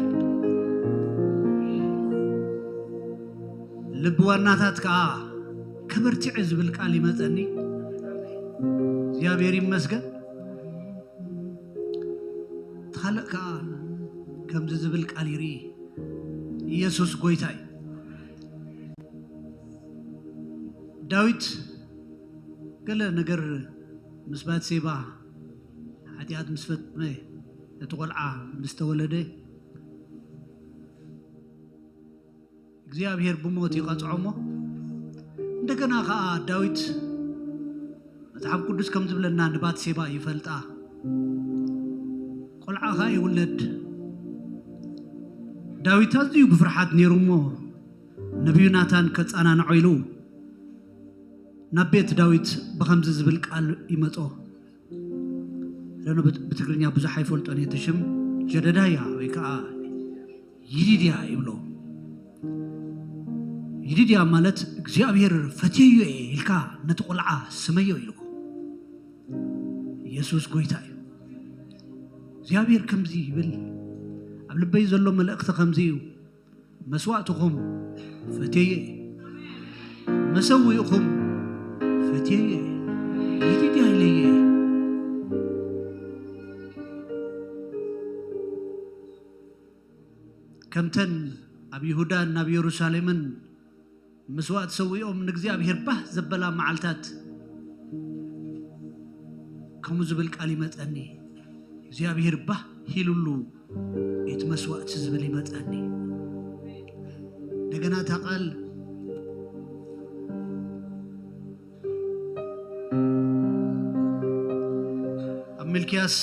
ልቢ ዋናታት ከዓ ከበርትዕ ዝብል ቃል ይመፀኒ እግዚኣብሔር ይመስገን ካልእ ከዓ ከምዚ ዝብል ቃል ይርኢ ኢየሱስ ጎይታ እዩ ዳዊት ገለ ነገር ምስ ባትሴባ ሓጢኣት ምስ ፈጸመ እቲ ቆልዓ ምስ ተወለደ እግዚኣብሔር ብሞት ይቐጽዖ እሞ እንደገና ኸዓ ዳዊት መጽሓፍ ቅዱስ ከም ዝብለና ንባትሴባ ይፈልጣ ቆልዓ ኸዓ ይውለድ ዳዊት ኣዝዩ ብፍርሓት ነይሩ እሞ ነቢዩ ናታን ከጻናንዖ ኢሉ ናብ ቤት ዳዊት ብኸምዚ ዝብል ቃል ይመጾ ረኖ ብትግርኛ ብዙሕ ኣይፈልጦን እየ ሽም ጀደዳያ ወይ ከዓ ይዲድያ ይብሎ ይዲድያ ማለት እግዚኣብሔር ፈትየዮ እየ ኢልካ ነቲ ቆልዓ ስመዮ ኢልኩ። ኢየሱስ ጎይታ እዩ። እግዚኣብሔር ከምዚ ይብል፣ ኣብ ልበይ ዘሎ መልእኽቲ ከምዚ እዩ። መስዋእትኹም ፈትየዮ እየ፣ መሰዊእኹም ፈትየዮ እየ፣ ይዲድያ ኢለዮ እየ። ከምተን ኣብ ይሁዳን ናብ የሩሳሌምን መስዋእቲ ሰዊኦም ንእግዚኣብሔር ባህ ዘበላ መዓልታት፣ ከምኡ ዝብል ቃል ይመጸኒ። እግዚኣብሔር ባህ ኢሉሉ እቲ መስዋእቲ ዝብል ይመጸኒ። እንደገና እታ ቃል ኣብ ሚልክያስ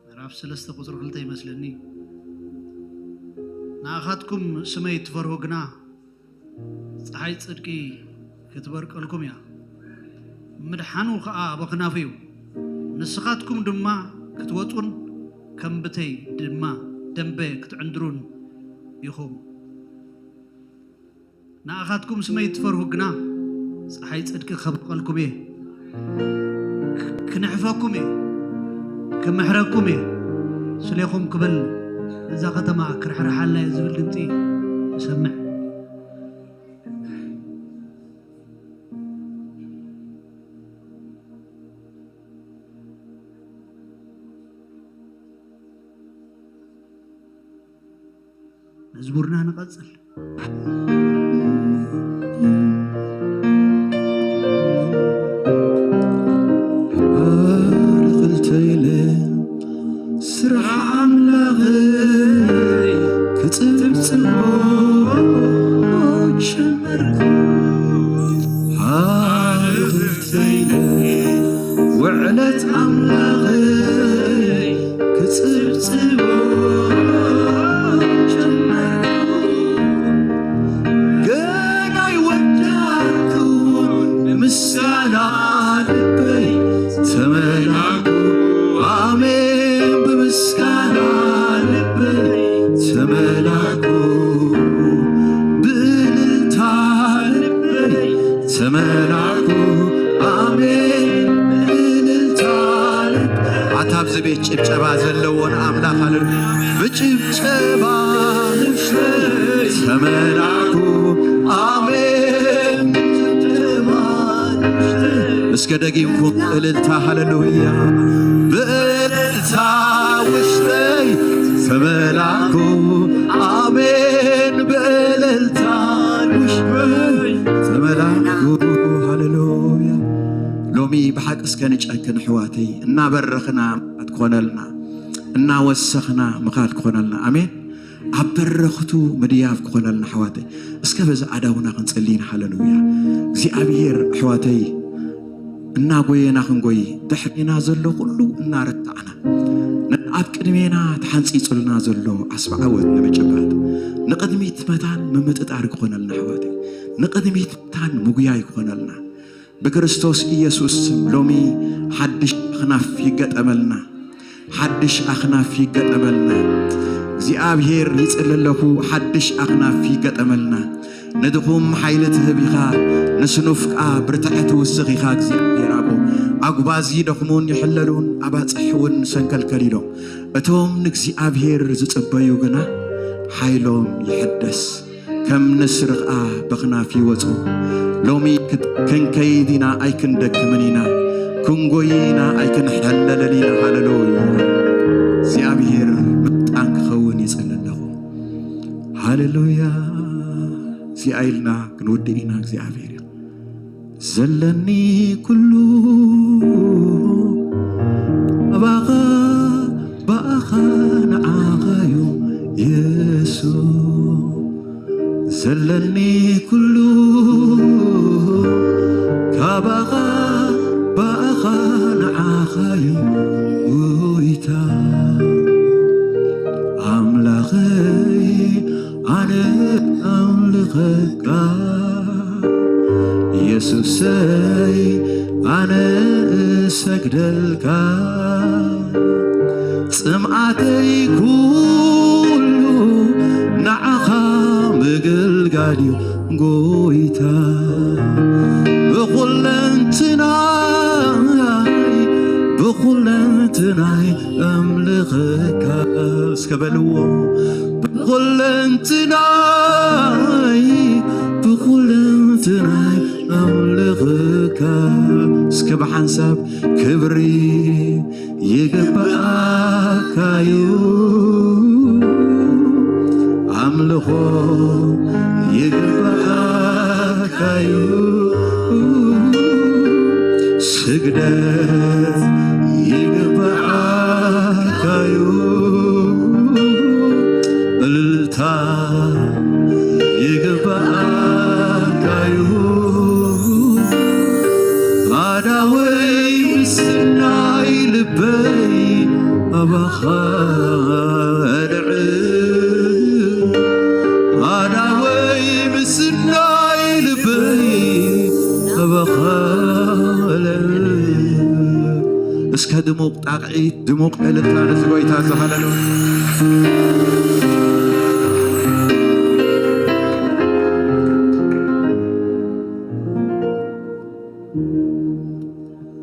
ምዕራፍ ሰለስተ ቁጽሪ ክልተ ይመስለኒ። ንኣኻትኩም ስመይ ትፈርሁ ግና፣ ጸሓይ ጽድቂ ክትበርቀልኩም እያ፣ ምድሓኑ ኸኣ ኣብ ኣኽናፉ እዩ። ንስኻትኩም ድማ ክትወጹን ከም ብተይ ድማ ደንበ ክትዕንድሩን ኢኹም። ንኣኻትኩም ስመይ ትፈርሁ ግና፣ ጸሓይ ጽድቂ ከብርቐልኩም እየ፣ ክንሕፈኩም እየ፣ ክምሕረኩም እየ። ስሌኹም ክብል፣ እዛ ከተማ ክርሕርሓላ እየ ዝብል ድምጺ እሰምዕ። መዝሙርና ንቐጽል። ባርኽ ክልተ ኢለ ስራሕ ኣምላኸይ ክጽብጽቦ ጀመርኩ። ባርኽ ክልተ ኢለ ውዕለት ኣምላኸይ ክጽብጽቦ ጀመርኩ። ገና ኣይወዳእኩን ምስጋና ልበይ ተመላኩ። ኣሜን ብምስጋና ልበይ ተመላኩ። ብእልልታ ልበይ ተመላኩ። ኣሜን ብእልልታ ልበይ። ኣታ ኣብዚ ቤት ጭብጨባ ዘለዎ ንኣምላኽ ሃሌሉያ። ብጭብጨባ ተመላኩ። ኣሜን። እስከ ደጊምኩም እልልታ ሃሌሉያ። ብእልልታ ውሽጠይ ተመላኩ። ኣሜን። ብእልልታ ውሽጠይ ተመላኩ። ሃሌሉያ። ሎሚ ብሓቂ እስከ ንጨክን ኣሕዋተይ፣ እናበረኽና ምኻድ ክኾነልና፣ እናወሰኽና ምኻድ ክኾነልና። ኣሜን። ኣብ በረኽቱ ምድያብ ክኾነልና ኣሕዋተይ። እስከ በዚ ኣዳውና ክንጽሊ ኢና። ሃሌሉያ። እግዚኣብሔር ኣሕዋተይ፣ እናጎየና ክንጎይ፣ ድሕሬና ዘሎ ኩሉ እናረታዕና፣ ነቲ ኣብ ቅድሜና ተሓንጺጹልና ዘሎ ኣስቢ ዓወት ንምጭባጥ፣ ንቕድሚት መታን ምምጥጣር ክኾነልና ኣሕዋተይ። ንቕድሚት መታን ምጉያይ ክኾነልና። ብክርስቶስ ኢየሱስ ስም ሎሚ ሓድሽ ኣኽናፍ ይገጠመልና፣ ሓድሽ ኣኽናፍ ይገጠመልና። እግዚኣብሔር ይጽሊ ኣለኹ፣ ሓድሽ ኣኽናፍ ይገጠመልና። ንድኹም ሓይሊ ትህብ ኢኻ፣ ንስኑፍ ከኣ ብርትዐ ትውስኽ ኢኻ። እግዚኣብሔር ኣቦ፣ ኣጉባዝ ይደኽሙን ይሕለሉን፣ ኣባጽሕ እውን ሰንከልከል ኢሎም። እቶም ንእግዚኣብሔር ዝጽበዩ ግና ሓይሎም ይሕደስ። ከም ንስሪ ኸኣ በኽናፍ ይወጹ። ሎሚ ክት-፣ ክንከይድ ኢና ኣይክንደክምን ኢና፣ ክንጎይ ኢና ኣይክንሕለልን ኢና። ሃሌሉያ። እግዚኣብሔር ምጣን ክኸውን ይጽሊ ኣለኹ። ሃሌሉያ። እዚኣ ኢልና ክንውድእ ኢና። እግዚኣብሔር እዩ። ዘለኒ ኩሉ ኣባኻ፣ ብኣኻ፣ ንዓኻ'ዩ የሱስ። ዘለኒ ኩሉ ካባኻ፣ ብኣኻ፣ ንዓኻ'ዩ ጎይታ። ኣምላኸይ ኣነ ኣምልኸካ፣ የሱሰይ ኣነ እሰግደልካ። ጽምኣተይ ኩሉ ንዓኻ እገልጋል እዩ ጎይታ። ብኹለንትናይ፣ ብኹለንትናይ ኣምልኸካ። እስከ በልዎ። ብኹለንትናይ፣ ብኹለንትናይ ኣምልኸካ። እስከ ብሓንሳብ ክብሪ ይግብኣካ እዩ፣ ኣምልኾ ይግብኣካ እዩ፣ ስግደት ይግብኣካ እዩ፣ እልልታ ይግብኣካ እዩ። ኣዳወይ ምስናይ ልበይ ኣባኻ ልዕል፣ ኣዳወይ ምስናይ ልበይ ኣባኻ ልዕል። እስከ ድሙቕ ጣቕዒት፣ ድሙቕ እልልታ ነዚ ጎይታ እዚ ሃለሉ።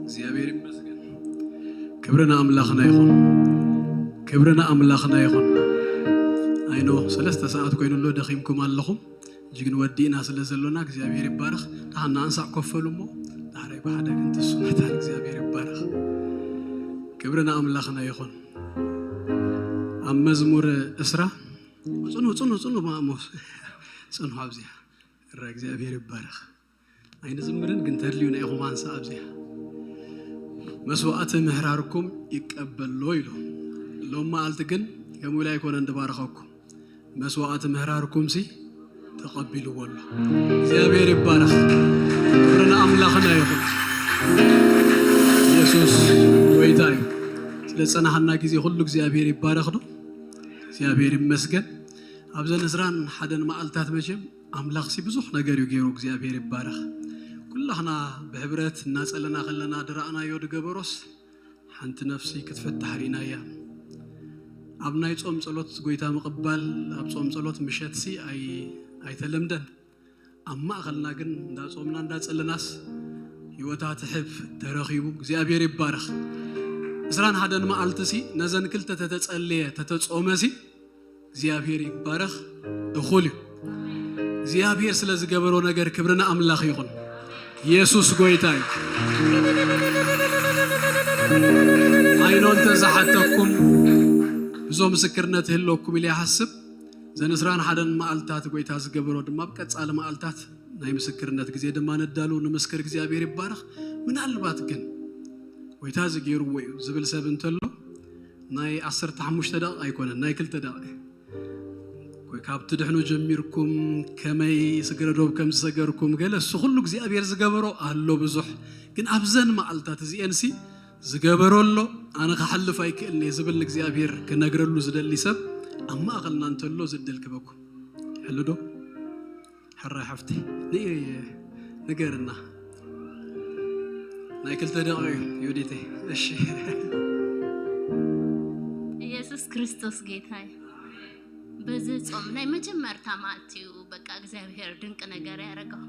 እግዚኣብሔር ይመስገን። ክብሪ ንኣምላኽና ይኹን። ክብሪ ንኣምላኽና ይኹን። ኣይኖ ሰለስተ ሰዓት ኮይኑ ኣሎ፣ ደኺምኩም ኣለኹም። ሕጂ ግን ወዲእና ስለ ዘሎና እግዚኣብሔር ይባረኽ። ደሓን ንኣንሳእ ኮፈሉ እሞ ዳሕራይ ብሓደ ክንትሱ መታን እግዚኣብሔር ይባረኽ። ክብሪ ንኣምላኽና ይኹን። ኣብ መዝሙር ዕስራ ጽኑ፣ ጽኑ፣ ጽኑ ማእሞ ጽኑ ኣብዚኣ እረ እግዚኣብሔር ይባረኽ። ኣይንዝምርን ግን ተድልዩና ኢኹም። ኣንሳ ኣብዚኣ መስዋዕቲ ምህራርኩም ይቀበሎ ኢሉ። ሎም መዓልቲ ግን ከምኡ ኢሉ ኣይኮነን ድባረኸኩም። መስዋዕቲ ምህራርኩም ሲ ተቐቢልዎ ኣሎ። እግዚኣብሔር ይባረኽ። ክብሪ ንኣምላኽና ይኹን። ኢየሱስ ጎይታ እዩ። ስለ ዝጸናሓና ግዜ ኩሉ እግዚኣብሔር ይባረኽ ዶ? እግዚኣብሔር ይመስገን። ኣብዘን ዕስራን ሓደን መዓልታት መቸም ኣምላኽሲ ብዙሕ ነገር እዩ ገይሩ። እግዚኣብሔር ይባረኽ። ኩላኽና ብሕብረት እናጸለና ከለና ድረኣናዮ ድገበሮስ ሓንቲ ነፍሲ ክትፈትሕ ርኢናያ። ኣብ ናይ ጾም ጸሎት ጎይታ ምቕባል፣ ኣብ ጾም ጸሎት ምሸትሲ ኣይ-፣ ኣይተለምደን። ኣብ ማእኸልና ግን እንዳጾምና እንዳጸለናስ ህይወታ ትሕፍ ተረኺቡ። እግዚኣብሔር ይባረኽ። ዕስራን ሓደን መዓልትሲ ነዘን ክልተ ተተጸለየ፣ ተተጾመሲ እግዚኣብሔር ይባረኽ፣ እኹል እዩ። እግዚኣብሔር ስለ ዝገበሮ ነገር ክብሪ ንኣምላኽ ይኹን። ኢየሱስ ጎይታ እዩ። ኣይኖ እንተ ዝሓተኩም፣ ብዙ ምስክርነት ይህልወኩም ኢለ ይሓስብ። ዘን ዕስራን ሓደን መዓልታት ጎይታ ዝገበሮ ድማ ኣብ ቀጻሊ መዓልታት ናይ ምስክርነት ግዜ ድማ ነዳሉ ንምስክር። እግዚኣብሔር ይባረኽ። ምናልባት ግን ጎይታ እዚ ገይርዎ እዩ ዝብል ሰብ እንተሎ ናይ ዓሰርተ ሓሙሽተ ደቂቕ ኣይኮነን፣ ናይ ክልተ ደቂቕ። ወይ ካብ ትድሕኑ ጀሚርኩም ከመይ ስግረ ዶብ ከም ዝሰገርኩም ገለ እሱ ኩሉ እግዚኣብሔር ዝገበሮ ኣሎ ብዙሕ። ግን ኣብዘን መዓልታት እዚኤንሲ ዝገበሮ ኣሎ፣ ኣነ ክሓልፍ ኣይክእልን እየ ዝብል ንእግዚኣብሔር ክነግረሉ ዝደሊ ሰብ ኣብ ማእኸልና እንተሎ ዝድል ክበኩም። ሕሉ ዶ? ሕራይ ሓፍተይ፣ ንእዮ እየ ንገርና። ናይ ክልተ ደቂቕ እዩ ዮዲተይ። እሺ። ኢየሱስ ክርስቶስ ጌታ እዩ። በዚ ጾም ናይ መጀመርታ መዓልቲ እዩ በቃ እግዚኣብሔር ድንቅ ነገር ያደረገው።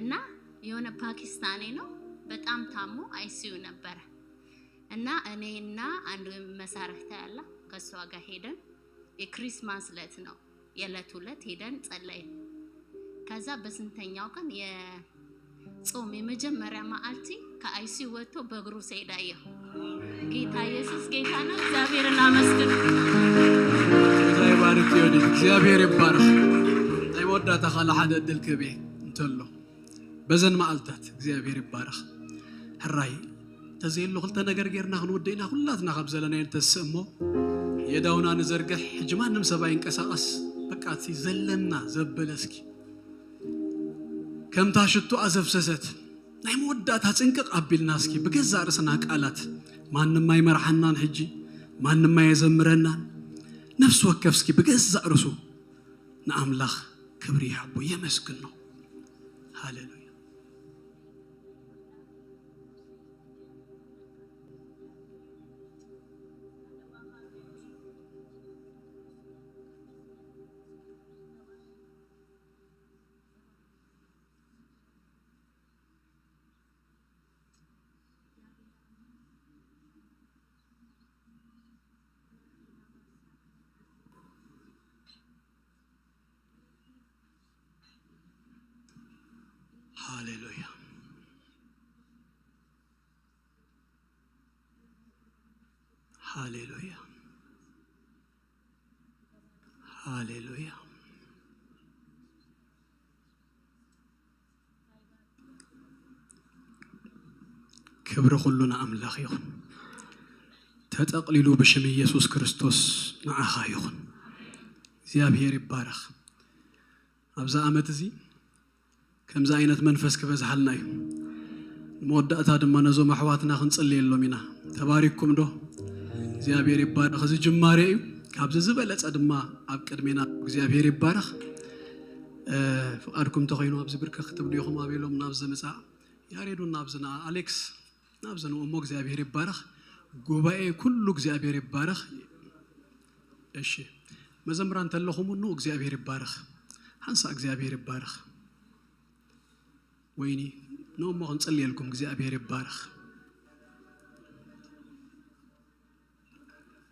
እና የሆነ ፓኪስታኒ ነው፣ በጣም ታሞ አይሲዩ ነበረ። እና እኔና አንድ መሳርህታ ያለ ከእሷ ጋር ሄደን የክሪስማስ ዕለት ነው፣ የዕለት ሁለት ሄደን ጸለይን። ከዛ በስንተኛው ቀን የጾም የመጀመሪያ መዓልቲ ከአይሲዩ ወጥቶ በእግሩ ሲሄድ አየሁ። ጌታ ኢየሱስ ጌታ ነው። እግዚአብሔርን አመስግን። ጌታ ይባርክ። ይወድድ። እግዚኣብሔር ይባረኽ። ናይ መወዳእታ ካልእ ሓደ ዕድል ክህብ እየ እንተሎ በዘን መዓልታት እግዚኣብሔር ይባረኽ። ሕራይ እንተዘየሎ ክልተ ነገር ጌርና ክንውድእ ኢና። ኩላትና ካብ ዘለናዮ ንተስእ እሞ የዳውና ንዘርግሕ። ሕጂ ማንም ሰብ ኣይንቀሳቐስ። በቃ እቲ ዘለና ዘበለ እስኪ ከምታ ሽቶ ኣዘፍሰሰት ናይ መወዳእታ ጽንቅቕ ኣቢልና እስኪ ብገዛእ ርእስና ቃላት ማንም ኣይመርሓናን ሕጂ ማንም ኣየዘምረናን። ነፍሲ ወከፍ እስኪ ብገዛእ ርእሱ ንኣምላኽ ክብሪ ይሃቦ የመስግኖ። ሃሌሉያ። ሃሌሉያ፣ ሃሌሉያ፣ ሃሌሉያ። ክብሪ ኩሉ ንኣምላኽ ይኹን። ተጠቕሊሉ ብሽም ኢየሱስ ክርስቶስ ንዓኻ ይኹን። እግዚኣብሔር ይባረኽ። ኣብዚ ዓመት እዚ ከምዚ ዓይነት መንፈስ ክበዝሓልና እዩ። ንመወዳእታ ድማ ነዞም ኣሕዋትና ክንጽልየሎም ኢና። ተባሪክኩም ዶ? እግዚኣብሔር ይባረኽ። እዚ ጅማሬ እዩ። ካብዚ ዝበለጸ ድማ ኣብ ቅድሜና። እግዚኣብሔር ይባረኽ። እ፣ ፍቓድኩም እንተኾይኑ ኣብዚ ብርከክ ክትብሉ ኢኹም። ኣቤሎም ናብዚ ምጻእ፣ ያሬድ እውን ናብዚ ንኣ፣ ኣሌክስ ናብዚ ንኡ እሞ እግዚኣብሔር ይባረኽ። ጉባኤ ኩሉ እግዚኣብሔር ይባረኽ። እሺ፣ መዘምራን እንተለኹም ኑ እግዚኣብሔር ይባረኽ። ሓንሳእ እግዚኣብሔር ይባረኽ። ወይኒ፣ ንኡ እሞ ክንጽልየልኩም። እግዚኣብሔር ይባረኽ።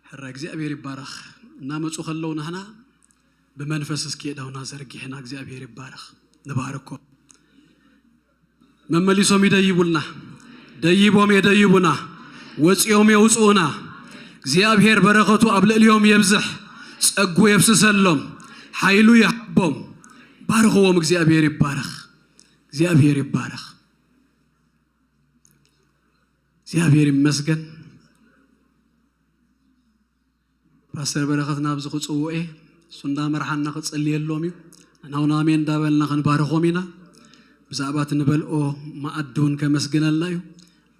ሕራይ እግዚኣብሔር ይባረኽ። እናመጹ ከለዉ ናህና ብመንፈስ እስኪ የእዳውና ዘርጊሕና እግዚኣብሔር ይባረኽ። ንባርኮ። መመሊሶም ይደይቡልና፣ ደይቦም የደይቡና፣ ወጺኦም የውጽኡና። እግዚኣብሔር በረኸቱ ኣብ ልዕሊኦም የብዝሕ፣ ጸጉ የፍስሰሎም፣ ሓይሉ ይሃቦም። ባርኽዎም። እግዚኣብሔር ይባረኽ። እግዚኣብሔር ይባረኽ። እግዚኣብሔር ይመስገን። ፓስተር በረኸት ናብዚ ክጽውዑ እየ። እሱ እንዳመርሓና ክጽልየሎም እዩ። ንሕና እውን ኣሜን እንዳበልና ክንባርኾም ኢና። ብዛዕባ እቲ ንበልኦ መኣዲ እውን ከመስግነልና እዩ።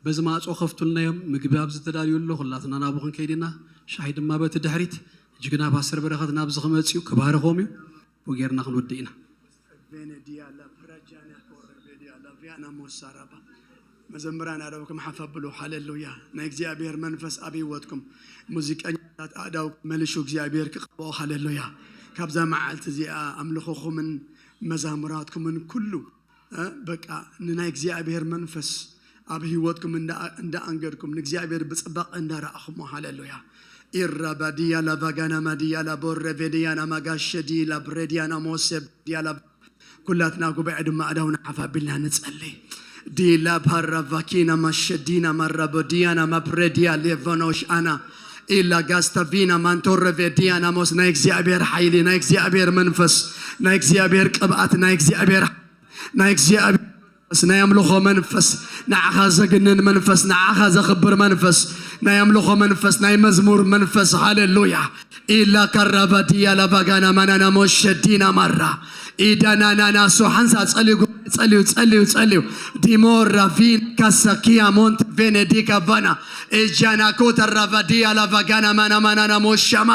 በዚ ማዕጾ ከፍቱልና እዮም። ምግቢ ኣብዚ ተዳልዩ ኣሎ። ኩላትና ናብኡ ክንከይድ ኢና። ሻሂ ድማ በቲ ድሕሪት። ሕጂ ግና ፓስተር በረኸት ናብዚ ክመጽእ እዩ። ክባርኾም እዩ። ብኡ ጌርና ክንውድእ ኢና። ቬነዲያ ላፕራጃና ኮረቤዲያ ላቪያና ሞሳራባ። መዘምራን ኣእዳውኩም ሓፍ ኣብሉ። ሃሌሉያ። ናይ እግዚኣብሔር መንፈስ ኣብ ህይወትኩም፣ ሙዚቀኛታት ኣእዳውኩም መልሹ፣ እግዚኣብሔር ክቐብኦ። ሃሌሉያ። ካብዛ መዓልቲ እዚኣ ኣምልኾኹምን መዛሙራትኩምን ኩሉ፣ እ፣ በቃ ንናይ እግዚኣብሔር መንፈስ ኣብ ህይወትኩም እንዳ-፣ እንዳኣንገድኩም ንእግዚኣብሔር ብጽባቐ እንዳረኣኹሞ። ሃሌሉያ። ኢራባዲያ ላቫጋና ማዲያ ላቦረቬዲያ ናማጋሸዲ ላብሬዲያ ናሞሴ ዲያ ላ-፣ ኩላትና ጉባኤ ድማ ኣእዳውና ሓፍ ኣቢልና ንጸሊ። ዲላ ፓራቫኪና ማሸዲና ማራቦዲያና ማፕሬዲያ ሌቫኖሽ ኣና ኢላ ጋስታቪና ማንቶረቬዲያ ናሞስ ናይ እግዚኣብሔር ሓይሊ፣ ናይ እግዚኣብሔር መንፈስ፣ ናይ እግዚኣብሔር ቅብኣት፣ ናይ እግዚኣብሔር፣ ናይ እግዚኣብሔር መንፈስ፣ ናይ ኣምልኾ መንፈስ፣ ንዓኻ ዘግንን መንፈስ፣ ንዓኻ ዘኽብር መንፈስ፣ ናይ ኣምልኾ መንፈስ፣ ናይ መዝሙር መንፈስ። ሃሌሉያ። ኢላ ካራባዲያ ላቫጋና ማናና ሞሸዲና ማራ ኢዳናናናሶ ሓንሳ ጸልዩ፣ ጸልዩ፣ ጸልዩ፣ ጸልዩ። ዲሞራ ቪን ካሳኪያ ሞንት ቬኔዲካ ቫና ኤጃና ኮታ ራቫዲያ ላቫጋና ማና ማናና ሞሻማ።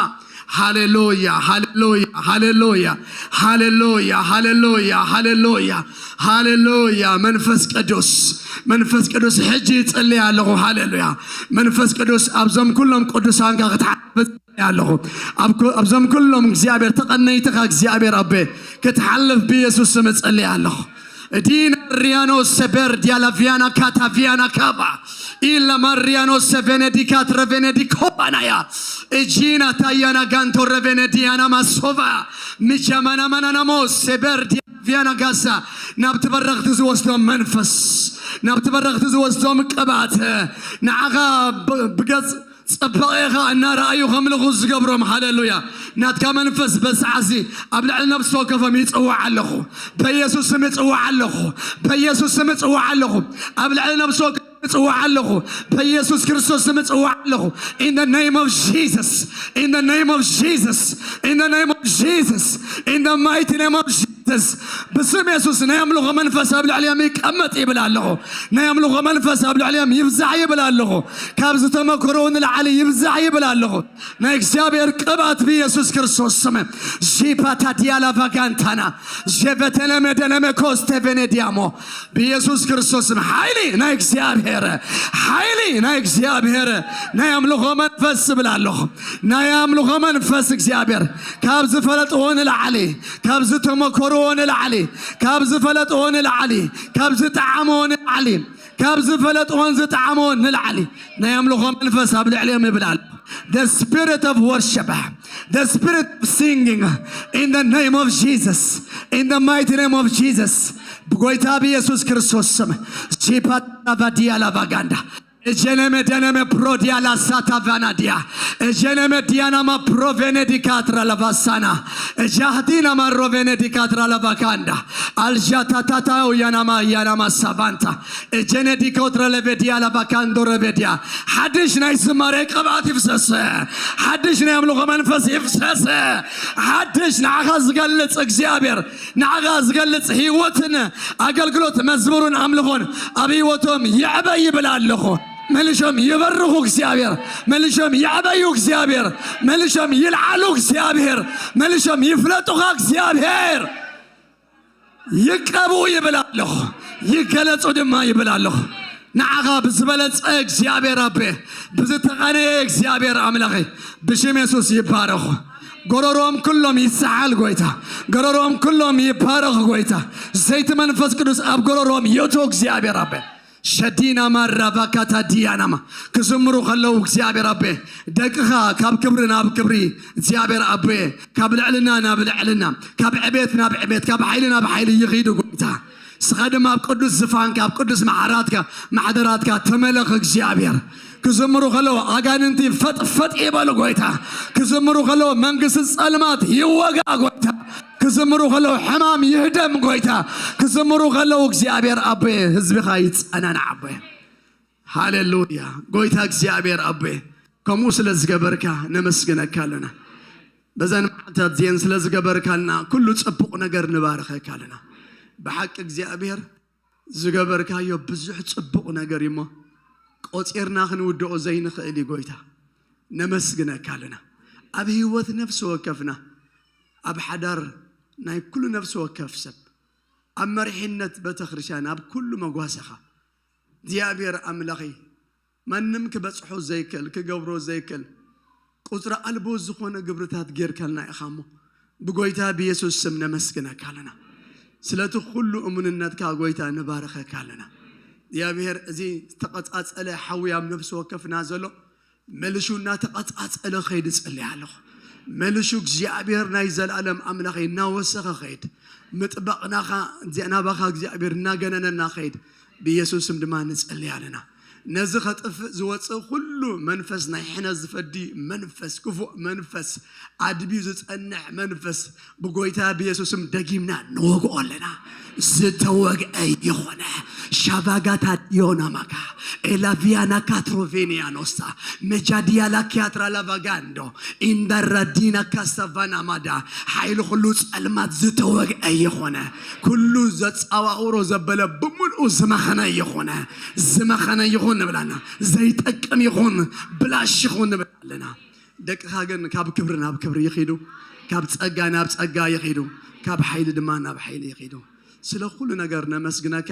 ሃሌሉያ፣ ሃሌሉያ፣ ሃሌሉያ፣ ሃሌሉያ፣ ሃሌሉያ፣ ሃሌሉያ፣ ሃሌሉያ። መንፈስ ቅዱስ፣ መንፈስ ቅዱስ ሕጂ ይጸልይ ኣለኹ። ሃሌሉያ። መንፈስ ቅዱስ ኣብዞም ኩሎም ቅዱሳንካ ክትሓልፍ እጸልይ ኣለኹ። ኣብ ኩ-፣ ኣብዞም ኩሎም እግዚኣብሔር ተቐነይትኻ እግዚኣብሔር ኣቤ ክትሓልፍ ብኢየሱስ ስም እጸልይ ኣለኹ። ዲና ሪያኖ ሰበር ዲያላቪያና ካታቪያና ካባ ኢላ ማሪያኖ ሰቬኔዲካ ትረቬኔዲ ኮባናያ እጂና ታያና ጋንቶ ረቬኔዲያና ማሶቫ ምጃማና ማናናሞ ሰበር ዲያላቪያና ጋሳ ናብቲ በረኽቲ ዝወስዶም መንፈስ ናብቲ በረኽቲ ዝወስዶም ቅባት ንዓኻ ብ-፣ ብገጽ ጽባቐኻ እናረኣዩ ከምልኹ ዝገብሮም። ሃሌሉያ። ናትካ መንፈስ በዚ ሰዓትዚ ኣብ ልዕሊ ነፍሲ ወከፎም ይጽውዕ ኣለኹ። በኢየሱስ ስም ይጽውዕ ኣለኹ። በኢየሱስ ስም ይጽውዕ ኣለኹ። ኣብ ልዕሊ ነፍሲ ወከፎም ይጽውዕ ኣለኹ። በኢየሱስ ክርስቶስ ስም ይጽውዕ ኣለኹ። In the name of Jesus. In the name of Jesus. In the name of Jesus. In the mighty name of Jesus. ብስም የሱስ ናይ ኣምልኾ መንፈስ ኣብ ልዕሊኦም ይቀመጥ ይብል ኣለኹ። ናይ ኣምልኾ መንፈስ ኣብ ልዕሊኦም ይብዛሕ ይብል ኣለኹ። ካብዚ ተመክሮ ንላዕሊ ይብዛሕ ይብል ኣለኹ። ናይ እግዚኣብሔር ቅብኣት ብኢየሱስ ክርስቶስ ስም። ሺፓታ ዲያላ ቫጋንታና ጀቨተነ መደነመ ኮስተ ቬኔዲያሞ ብኢየሱስ ክርስቶስ ስም ሓይሊ ናይ እግዚኣብሔር፣ ሓይሊ ናይ እግዚኣብሔር፣ ናይ ኣምልኾ መንፈስ ይብል ኣለኹ። ናይ ኣምልኾ መንፈስ እግዚኣብሔር ካብ ዝፈለጥዎ ንላዕሊ ካብ ዝተመኮርዎ ንላዕሊ፣ ካብ ዝፈለጥዎ ንላዕሊ፣ ካብ ዝጠዓምዎ ንላዕሊ፣ ካብ ዝፈለጥዎን ዝጠዓምዎን ንላዕሊ ናይ ኣምልኾ መንፈስ ኣብ ልዕሊኦም ይብል ኣሎ። The spirit of worship, the spirit of singing, in the name of Jesus, in the mighty name of Jesus. ብጎይታ ብኢየሱስ ክርስቶስ ስም ቺፓታቫዲያ ላቫጋንዳ እጀነመ ደነመ ፕሮዲያ ላሳታቫናዲያ እጀነመ ዲያናማ ፕሮቬኔዲካትራ ላቫሳና እጃህዲናማ ሮቬኔዲካትራ ላቫካንዳ ኣልጃታታታው ያናማ ያናማ ሳቫንታ እጀነዲኮትረ ለቬዲያ ላቫካንዶ ረቬዲያ ሓድሽ ናይ ዝማሬ ቅብኣት ይፍሰስ። ሓድሽ ናይ ኣምልኾ መንፈስ ይፍሰስ። ሓድሽ ንዓኻ ዝገልጽ እግዚኣብሔር ንዓኻ ዝገልጽ ህይወትን ኣገልግሎት መዝሙርን ኣምልኾን ኣብ ህይወቶም ይዕበ ይብል ኣለኹ። መልሾም ይበርኹ እግዚኣብሔር፣ መልሾም ይዕበዩ እግዚኣብሔር፣ መልሾም ይልዓሉ እግዚኣብሔር፣ መልሾም ይፍለጡኻ እግዚኣብሔር። ይቀቡ ይብል ኣለኹ፣ ይገለጹ ድማ ይብል ኣለኹ። ንዓኻ ብዝበለጸ እግዚኣብሔር ኣቤ፣ ብዝተቐነየ እግዚኣብሔር ኣምላኸይ፣ ብሽም የሱስ ይባረኹ። ጎረሮም ኩሎም ይሰሓል ጎይታ፣ ጎረሮም ኩሎም ይባረኹ ጎይታ። ዘይቲ መንፈስ ቅዱስ ኣብ ጎረሮም ይእቶ እግዚኣብሔር ኣቤ። ሸዲና ማራቫካታ ዲያናማ ክዝምሩ ከለዉ እግዚኣብሔር ኣቤ፣ ደቅኻ ካብ ክብሪ ናብ ክብሪ እግዚኣብሔር ኣቤ፣ ካብ ልዕልና ናብ ልዕልና፣ ካብ ዕቤት ናብ ዕቤት፣ ካብ ሓይሊ ናብ ሓይሊ ይኺዱ ጎይታ። ንስኻ ድማ ኣብ ቅዱስ ዝፋንካ፣ ኣብ ቅዱስ ማሕራትካ፣ ማሕደራትካ ተመለኽ እግዚኣብሔር። ክዝምሩ ከለዉ ኣጋንንቲ ፈጥፈጥ ይበሉ ጎይታ። ክዝምሩ ከለዉ መንግስቲ ጸልማት ይወጋ ጎይታ። ክዝምሩ ከለዉ ሕማም ይህደም ጎይታ። ክዝምሩ ከለዉ እግዚኣብሔር ኣቦየ ህዝብኻ ይጸናናዕ ኣቦየ። ሃሌሉያ። ጎይታ እግዚኣብሔር ኣቦየ ከምኡ ስለ ዝገበርካ ነመስግነካ ኣለና። በዘን መዓልታት እዚአን ስለ ዝገበርካልና ኩሉ ጽቡቕ ነገር ንባርኸካ ኣለና። ብሓቂ እግዚኣብሔር ዝገበርካዮ ብዙሕ ጽቡቕ ነገር እዩ እሞ ቆጺርና ክንውድኦ ዘይንኽእል እዩ ጎይታ። ነመስግነካ ኣለና። ኣብ ህይወት ነፍሲ ወከፍና፣ ኣብ ሓዳር ናይ ኩሉ ነፍሲ ወከፍ ሰብ፣ ኣብ መሪሕነት ቤተክርስትያን፣ ኣብ ኩሉ መጓሰኻ እግዚኣብሔር ኣምላኸይ ማንም ክበጽሖ ዘይክእል፣ ክገብሮ ዘይክእል፣ ቁጽሪ ኣልቦ ዝኾነ ግብርታት ጌርካልና ኢኻ እሞ ብጎይታ ብየሱስ ስም ነመስግነካ ኣለና። ስለቲ ኩሉ እሙንነትካ ጎይታ ንባርኸካ ኣለና። እግዚኣብሔር እዚ ዝተቐጻጸለ ሓዊ ኣብ ነፍሲ ወከፍና ዘሎ መልሹ እናተቐጻጸለ ኸይድ እጽልይ ኣለኹ። መልሹ እግዚኣብሔር ናይ ዘለኣለም ኣምላኸይ እናወሰኸ ኸይድ ምጥባቕ ናኻ ናባኻ እግዚኣብሔር እናገነነና ኸይድ ብኢየሱስ ስም ድማ ንጸልይ ኣለና። ነዚ ኸጥፍእ ዝወጽእ ኩሉ መንፈስ ናይ ሕነ ዝፈዲ መንፈስ ክፉእ መንፈስ ኣድብዩ ዝጸንሕ መንፈስ ብጎይታ ብኢየሱስ ስም ደጊምና ንወግኦ ኣለና። ዝተወግአ ይኾነ ሻቫጋታ ዲዮናማካ ኤላቪያና ካትሮቬኒያኖሳ መጃዲያላ ኪያትራ ላቫጋንዶ ኢንዳራዲና ካሳቫና ማዳ ሓይሊ ኩሉ ጸልማት ዝተወግአ ይኾነ ኩሉ ዘጻዋውሮ ዘበለ ብምልኡ ዝመኸነ ይኾነ ዝመኸነ ይኹን ንብላና ዘይጠቅም ይኹን ብላሽ ይኹን ንብል ኣለና። ደቅኻ ግን ካብ ክብሪ ናብ ክብሪ ይኺዱ፣ ካብ ጸጋ ናብ ጸጋ ይኺዱ፣ ካብ ሓይሊ ድማ ናብ ሓይሊ ይኺዱ። ስለ ኩሉ ነገር ነመስግነካ።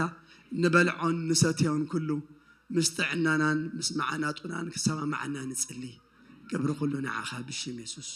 ንበልዖን ንሰትዮን ኩሉ ምስ ጥዕናናን ምስ መዓናጡናን ክሰማማዓና ንጽሊ። ክብሪ ኩሉ ንዓኻ ብሽም የሱስ።